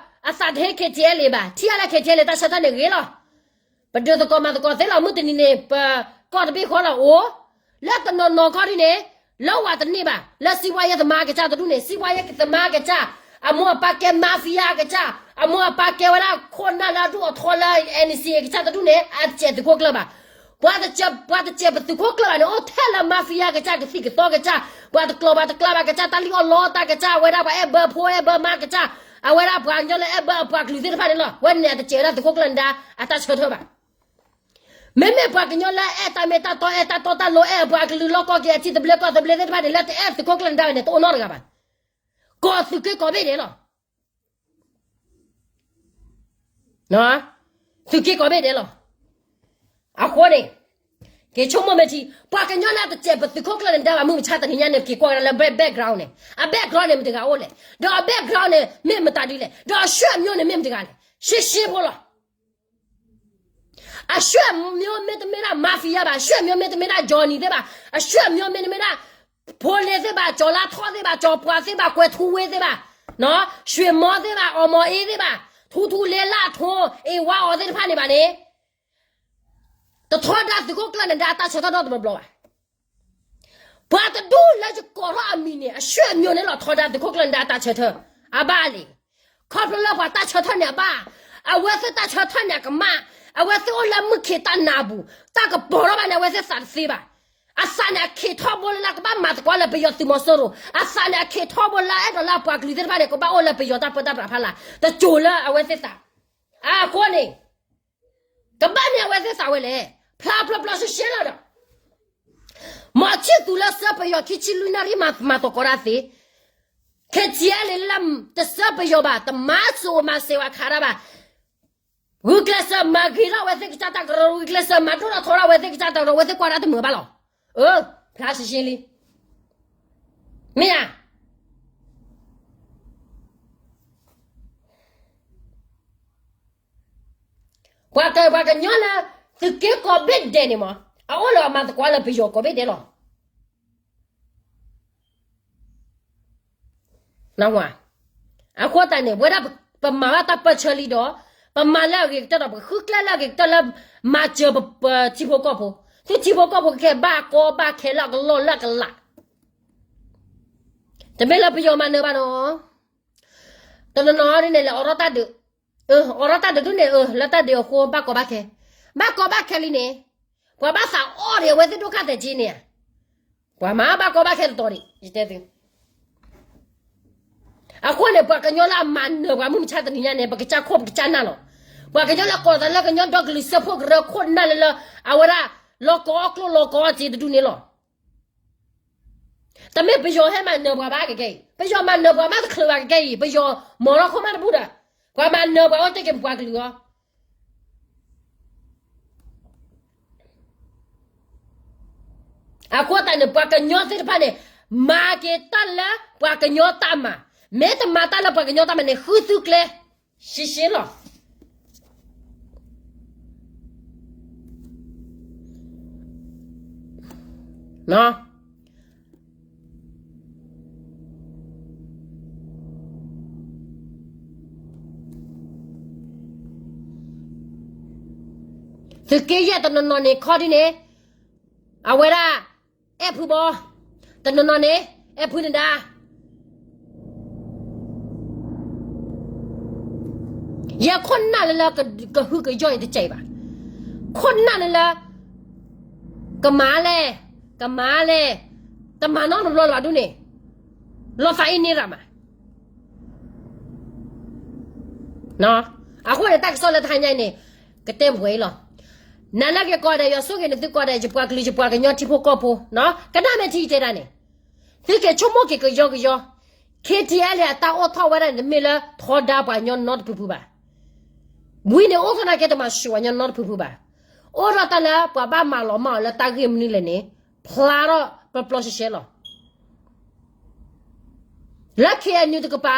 အသးတဟ့ KTLA ဘၣ်, ထံၣ်အါလၢ KTLA တၢ်ဆၢထၢၣ်န့ၣ်ဂ့ၤလီၤ. ပဒုးသကိးမၤသကိးသ့လီၤ, မုၢ်တနံၤန့ၣ် ပကီၢ်တဘ့ၣ်ဃီလီၤအိၣ်, လၢတနီၤနီၤခီဒ်န့ၣ်, လၢဝၤတန့ၢ်ဘၣ်, လၢစံးပှၤယဲသမါကစၢ်တဒူၣ်န့ၣ်, စံးပှၤယဲသမါကစၢ်, အမိၢ်အပၢ်ကဲ mafia ကစၢ်, အမိၢ်အပၢ်ကဲဝဲဒၣ်ခိၣ်နၢ်လၢအဒိၣ်အထီလၢ NCA ကစၢ်တဒူၣ်န့ၣ်, အတစဲးသုးခိၣ်ကျၢၢ်ဘၣ်. ပှၤတစဲး, ပှၤတစဲးပသုးခိၣ်ကျၢၢ်ဘၣ်န့ၣ် အိၣ်ထဲလၢ mafia ကစၢ်, ကသံၣ်ကသီကစၢ်, ပှၤတကျိၤပှၤတကျါဘၣ်ကစၢ်, တၢ်လံၣ်အီၣ်လီအီၣ်တၢ်ကစၢ်, အဝဲဒၣ်ပှၤအဲၣ်ဘၢဖိအဲၣ်ဘၢမါကစၢ်, အဝဲဒၣ်ပှၤကညီလၢအဲၣ်ဘၢအပှၤကလုာ်သ့ၣ်တဖၣ်န့ၣ်လီၤ. ဝဲန့ၣ်အတစဲးဝဲဒၣ်သုးခိၣ်ကျၢၢ်နဒါအတၢ်ဆၢထၢၣ်ဘၣ်. မ့မ့ၢ်ပှၤကညီလၢအဲၣ်တၢ်မ့ၢ်တၢ်တီ, အဲၣ်တၢ်တီတၢ်လိၤ, အဲၣ်အပှၤကလုာ်လီၢ်ကီၢ်က့ၤ အထံသဘျ့ကီၢ်သဘျ့သ့ၣ်တဖၣ်န့ၣ်, လၢတအဲၣ်သုးခိၣ်ကျၢၢ်နဒါဘၣ်န့ၣ် တအိၣ်နီတဂၤဘၣ်. ကီၢ်သုးက့ကိးဘ့ၣ်ဒဲးလီၤ. သုးက့ကိးဘ့ၣ်ဒဲးလီၤ. အဃိန့ၣ်, က့ၤဆိကမိၣ်မ့ၢ်ထံ, ပှၤကညီလၢအတစဲးပသုးခိၣ်ကျၢၢ်နဒါဘၣ် မုၢ်မဆါတနံၤညါန့ၣ် က့ၤကွၢ်ကဒါလၢ background န့ၣ်, အ background န့ၣ် မတဂၤအိၣ်လဲၣ်, ဒီးအ background န့ၣ် မ့ၢ်မတၤဒ်လဲၣ်, ဒီးအဆွေမျိုးန့ၣ် မ့ၢ်မတဂၤလဲၣ်, ရှင်းရှင်းဖိလီၤ. အဆွေမျိုးမ့တမ့ၢ်ဒၣ် mafia ဘၣ်, အဆွေမျိုးမ့တမ့ၢ်ဒၣ် Johnny သ့ၣ်ဘၣ်, အဆွေမျိုးမ့တမ့ၢ်ဒၣ် ဖိလ့သ့ၣ်ဘၣ်, ကၠီၤလါထီၣ်သ့ၣ်ဘၣ်, ကၠီၤပှၤသ့ၣ်ဘၣ်, ကွဲၤထူဝ့သ့ၣ်ဘၣ်, ရွှေမော်သ့ၣ်ဘၣ်, အီၣ်မီၤအ့သ့ၣ်ဘၣ်, ထူထူလ့လၢအထိ, အ့ဝါအီၤသ့ၣ်တဖၣ်န့ၣ်ဘၣ်န့ၣ်, တထီဒါသုးခိၣ်ကျၢၢ်နဒါအတၢ်ဆၢထၢၣ်နီတဘျီဘၣ်. ပှၤတဒူၣ်လၢယကိးထီၣ်အမံၤန့ၣ် အဆွေမျိုးန့ၣ်လီၤ ထီဒါသုးခိၣ်ကျၢၢ်နဒါအတၢ်ဆၢထၢၣ်, အဘၣ်လံ. ခီဖျိလၢပှၤတၢ်ဆၢထၢၣ်န့ၣ်အဘၣ်, အဝဲသ့ၣ်တၢ်ဆၢထၢၣ်န့ၣ်အကမၣ်, အဝဲသ့ၣ်အိၣ်လၢမုၢ်ခ့တၢ်နးအပူၤ, တၢ်ကပီၤထီၣ်ဘၣ်န့ၣ် အဝဲသ့ၣ်သးတသ့ဘၣ်. အသးန့ၣ် အခ့ထီဘိလၢကဘၣ်မၤသကိးလၢပယီၤသုးမီၤစိရိၤ, အသးန့ၣ် အခ့ထီဘိလၢအဲၣ်ဒိးလၢအပှၤကလုာ်သ့ၣ်တဖၣ်န့ၣ် ကဘၣ်အိၣ်လၢပယီၤတၢ်ပၢတၢ်ပြးဖီလာ်, တစိၤလၢအဝဲသ့ၣ်သး. အဃိန့ၣ် ကဘၣ်မ့ၢ်အဝဲသ့ၣ်သးဝဲလဲၣ်, ဖျါဖျါဖျါရှဲရှဲလီၤဒီး မ်ဆံၣ်သူးလၢဆှၢပယီၤခံဆံလွံၢ်နၣ်ရံၣ်မၤသကိးတၢ်သ့, ခဲထံအဲလ့လၢတဆှၢပယီၤဘၣ်, တမၤစိးမၤစဲးဝဲခးတၢ်ဘၣ်, ဂုာ်ကျဲးစၢးမၤဂ့ၤထီၣ်အဝဲသ့ၣ်ကစၢ်တၢ်ကရၢ, ဂုာ်ကျဲးစၢးမၤဒိၣ်ထီၣ်ထီထီၣ်အဝဲသ့ၣ်ကစၢ်တၢ်ကရၢ, အဝဲသ့ၣ်ကွၢ်တၢ်တမုာ်ဘၣ်လီၤ. အၢ, ဖျါရှဲရှဲလံ. မ့ၢ်ဧါ. ပှၤက, ပှၤကညီလၢ သုးက့ကိးဘ့ၣ်ဒဲးန့ၣ်မး, အအိၣ်လၢအမၤသကိးလၢပယီၤကိးဘ့ၣ်ဒဲးလီၤ. အဃိသတးန့ၣ် ဝဲဒၣ်ပမၤဘၣ်တၢ်ပၢၢ်ဆၢလံဒီး, ပမၤလၢအဂ့ၤကတၢၢ်ဒီး ပကဃုကျဲလၢအဂ့ၤကတၢၢ်လၢ မၤစၢၤပထံဖိကီၢ်ဖိ, သုထံဖိကီၢ်ဖိကကဲဘၣ်ကီဘၣ်ခဲလၢအကလီၢ်လၢအကလး တမ့ၢ်လၢပယီၤမၤနၢၤဘၣ်နီၤ. တနီၤနီၤဒ်န့ၣ် လဲၤအိးထီၣ်တၢ်ဒုး, အိးထီၣ်တၢ်ဒုးဒ်န့ၣ် လၢတၢ်ဒုးအဃိ ဘၣ်ကီဘၣ်ခဲ, ဘၣ်ကီဘၣ်ခဲလံန့ၣ်, ပှၤဘၣ်သးအီၣ်ဒံးအဝဲသ့ၣ်ဒိၣ်ခါသဲးက့န့ၣ်ဧါ. ပှၤမၤဘၣ်ကီဘၣ်ခဲတတီၤဒံး ယတဲသု. အဃိန့ၣ် ပှၤကညီလၢအမၤနၢၤပှၤမုၢ်မဆါတနံၤညါန့ၣ် ပကစၢ်ခိၣ်ပကစၢ်နၢ်လီၤ. ပှၤကညီလၢကိးသးလၢကညီဒီကလုာ်စၢဖှိၣ်ကရၢခိၣ်နၢ်လၢလၢ အဝဲဒၣ် လီၤကီအီၣ်ကျိၣ်လီၤကီအီၣ်စ့တဒူၣ်န့ၣ်လီၤ. တမ့ၢ်ပယီၤဟဲမၤနၢၤပှၤဘၣ်ကကဲအံၤ, ပယီၤမၤနၢၤပှၤမးတချုးဘၣ်ကကဲအံၤ, ပယီၤမီၤထီၣ်ခိၣ်မးတဘူၣ်ဒီး, ပှၤမၤနၢၤပှၤအိၣ်တ့ၢ်က့ၤပပှၤကလုာ်အီၤ. အဃိသတးန့ၣ် ပှၤကညီသ့ၣ်တဖၣ်န့ၣ် မၤက့ၤတၢ်လၢပှၤကညီတၢ်မၤ, မ့ၢ်တမၤတၢ်လၢပှၤကညီတၢ်မၤန့ၣ် ဃုသုကျဲ ရှဲရှဲလီၤ. သုးက့ယဲၢ်တနီၤနီၤန့ၣ် ခီဒ်န့ၣ်, အဝဲဒၣ် အဲၣ်ဖုဘီ, တနီၤနီၤန့ၣ် အဲၣ်ဖုနဒါ ယဲခိၣ်နၢ်လၢလၢကဟုကယာ်အံၤတစဲးဘၣ်. ခိၣ်နၢ်လၢလၢ ကမၤလဲၣ်, ကမၤလဲၣ်, တမၤနီတဘျီလၢၤဘၣ်ဒ်န့ၣ်, လီၤသးအံၤန့ၣ်ရၣ်မး. အဃိန့ၣ် တၢ်ကစီၣ်လၢတဟါညါအံၤန့ၣ် ကတဲပှဲၤအံၤလီၤ. နၤလၢက့ၤကိးဂၤဒဲး ယွၤဆိၣ်ဂ့ၤန့ၢ်သုကိးဂၤဒဲး ယပှၤကလုာ်ယပှၤကညီထံဖိကီၢ်ဖိ, ကနၣ်မ့ၢ်ထံတဲဒၣ်န့ၣ်, သုက့ၤဆိကမိၣ်က့ၤကယီကယီ, KTLA အတၢ်အိၣ်ထီၣ်ဝဲဒၣ်န့ၣ် တမ့ၢ်လၢထီဒါပှၤကညီနီတဖုဖုဘၣ်. ဝံၤန့ၣ်အိၣ်ထီၣ်နာ်က့တမၤစှၤပှၤကညီနီတဖုဖုဘၣ်. အိၣ်ထီၣ်တၢ်လၢပှၤဘၣ်မၤလီၤမၢ်အီၤလၢတၢ်ဂ့ၢ်မနုၤလဲၣ်န့ၣ် ဖျါထီၣ်ပျီပျီရှဲရှဲလီၤ. လၢ KNU တကပၤ,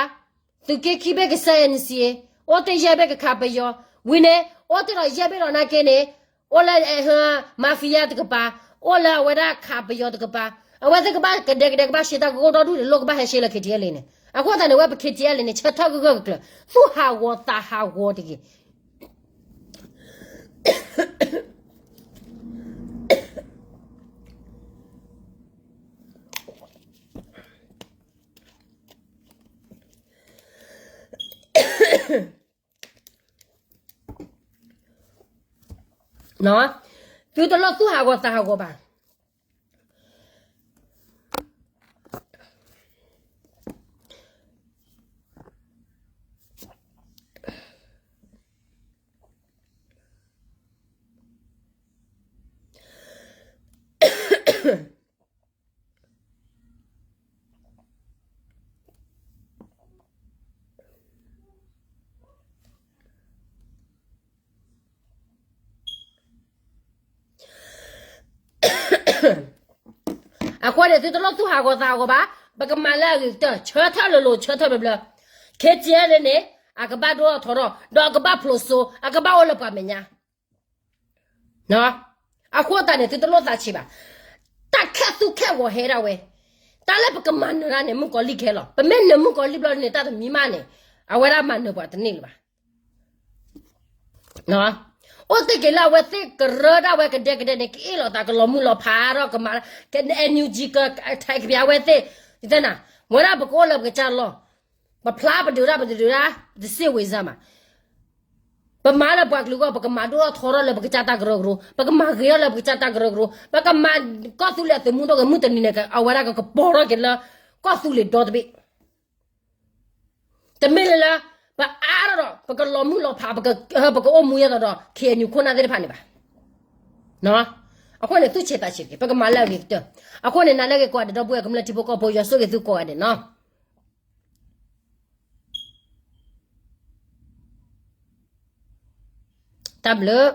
သုးက့ခံဘ့ၣ်ကစၢ် NCA, အိၣ်တ့ၢ်ယဲၢ်ဘ့ၣ်ကခးပယီၤ, ဝံၤန့ၣ် အိၣ်တ့ၢ်ဒီးယဲၢ်ဘ့ၣ်ဒီးနာ်က့န့ၣ် အိၣ်လၢ mafia တကပၤ, အိၣ်လၢအဝဲဒၣ်ခးပယီၤတကပၤ, အဝဲသ့ၣ်ကဘၣ်ကဒဲကဒဲကဘၣ်ရှဲတၢ်ကဂီၢ်ဒီဒူၣ်န့ၣ် လိၣ်ကဘၣ်ဟဲရှဲလၢ KTLA န့ၣ်. အဃိသတးန့ၣ် ဝဲပ KTLA န့ၣ် ဆၢထၢၣ်ဂၢၢ်ဂၢၢ်ကျၢၤကျၢၤ, သူၣ်ဟးဂီၤသးဟးဂီၤတဂ့ၤ. သုတလိၣ်သူၣ်ဟးဂီၤသးဟးဂီၤဘၣ်. အဃိန့ၣ် သုတလိၣ်သူၣ်ဟးဂီၤသးဟးဂီၤဘၣ်, ပကမၤလၢအဂ့ၤကတၢၢ်, ဆၢထၢၣ်လိၤလိၤ ဆၢထၢၣ်ဘျၢဘျၢ. KTLA န့ၣ် အကဘၣ်ဒိၣ်ထီၣ်ထီထီၣ်, ဒီးအကဘၣ်ဖျိးစိ, အကဘၣ်အိၣ်လၢပှၤမဲာ်ညါ. အဃိသတးန့ၣ် သုတလိၣ်သးဆံးဘၣ်. တၢ်ခဲသူၣ်ခဲဂီၤဟဲဒၣ်ဝဲ, တၢ်လၢပကမၤနၢၤတၢ်န့ၣ် မုၣ်ကီၤလံၢ်ခဲလီၤ. ပမ့ၢ်နၢၤမုၣ်ကီၤလံၢ်ဘျီန့ၣ် တၢ်တမံၤမးန့ၣ် အဝဲဒၣ်မၤနၢၤပှၤတန့ၢ်လၢၤဘၣ်. အိၣ်သ့ၣ်က့ၤလၢအဝဲသ့ၣ်ကရၢဒၣ်ဝဲကဒဲကဒဲန့ၣ် ကအ့ၣ်လိာ်သးကလီၤမုၢ်လီၤဖးဒီးကမၤ NUG ကထဲးကပျးဝဲသ့ၣ်, ယတဲနၤ, ဝဲဒၣ်ပကအိၣ်လၢပကစၢ်လီၢ်, ပဖျါပဒုးတၢ်ပတဒုးတၢ်, တစ့ၢ်ဝံၤစၢ်မး. ပမၤလၢပှၤကလုာ်အဂီၢ် ပကမၤဒိၣ်ထီၣ်ထီထီၣ်လၢပကစၢ်တၢ်ကရၢကရိ, ပကမၤဂ့ၤထီၣ်လၢပကစၢ်တၢ်ကရၢကရိ, ပကမၤကီၢ်သူလ့ၤအသုးမုၢ်ဒိၣ်ဂ့ၤ မုၢ်တနံၤန့ၣ် အဝဲဒၣ်ကကပီၤထီၣ်က့ၤလၢ ကီၢ်သူလ့ၤဒီတဘ့ၣ်. တမ့ၢ်လၢလၢ ပအါထီၣ်ဒီး ပကလီၤမုၢ်လီၤဖး ပကအိၣ်မူယဲသိးဒီး KNU ခိၣ်နၢ်သ့ၣ်တဖၣ်န့ၣ်ဘၣ်. အဃိန့ၣ် သူၣ်ဆံးသးဆံးတက့ၢ်, ပကမၤလၢအဂ့ၤကတၢၢ်. အဃိန့ၣ် နၤလၢအဂ့ၤကိးဂၤဒဲး ဒီပုၢ်ဝဲၢ်ကမျၢၢ်ထံဖိကီၢ်ဖိ ယွၤဆိၣ်ဂ့ၤသုကိးဂၤဒဲးနီၤ. တၢ်ဘျုး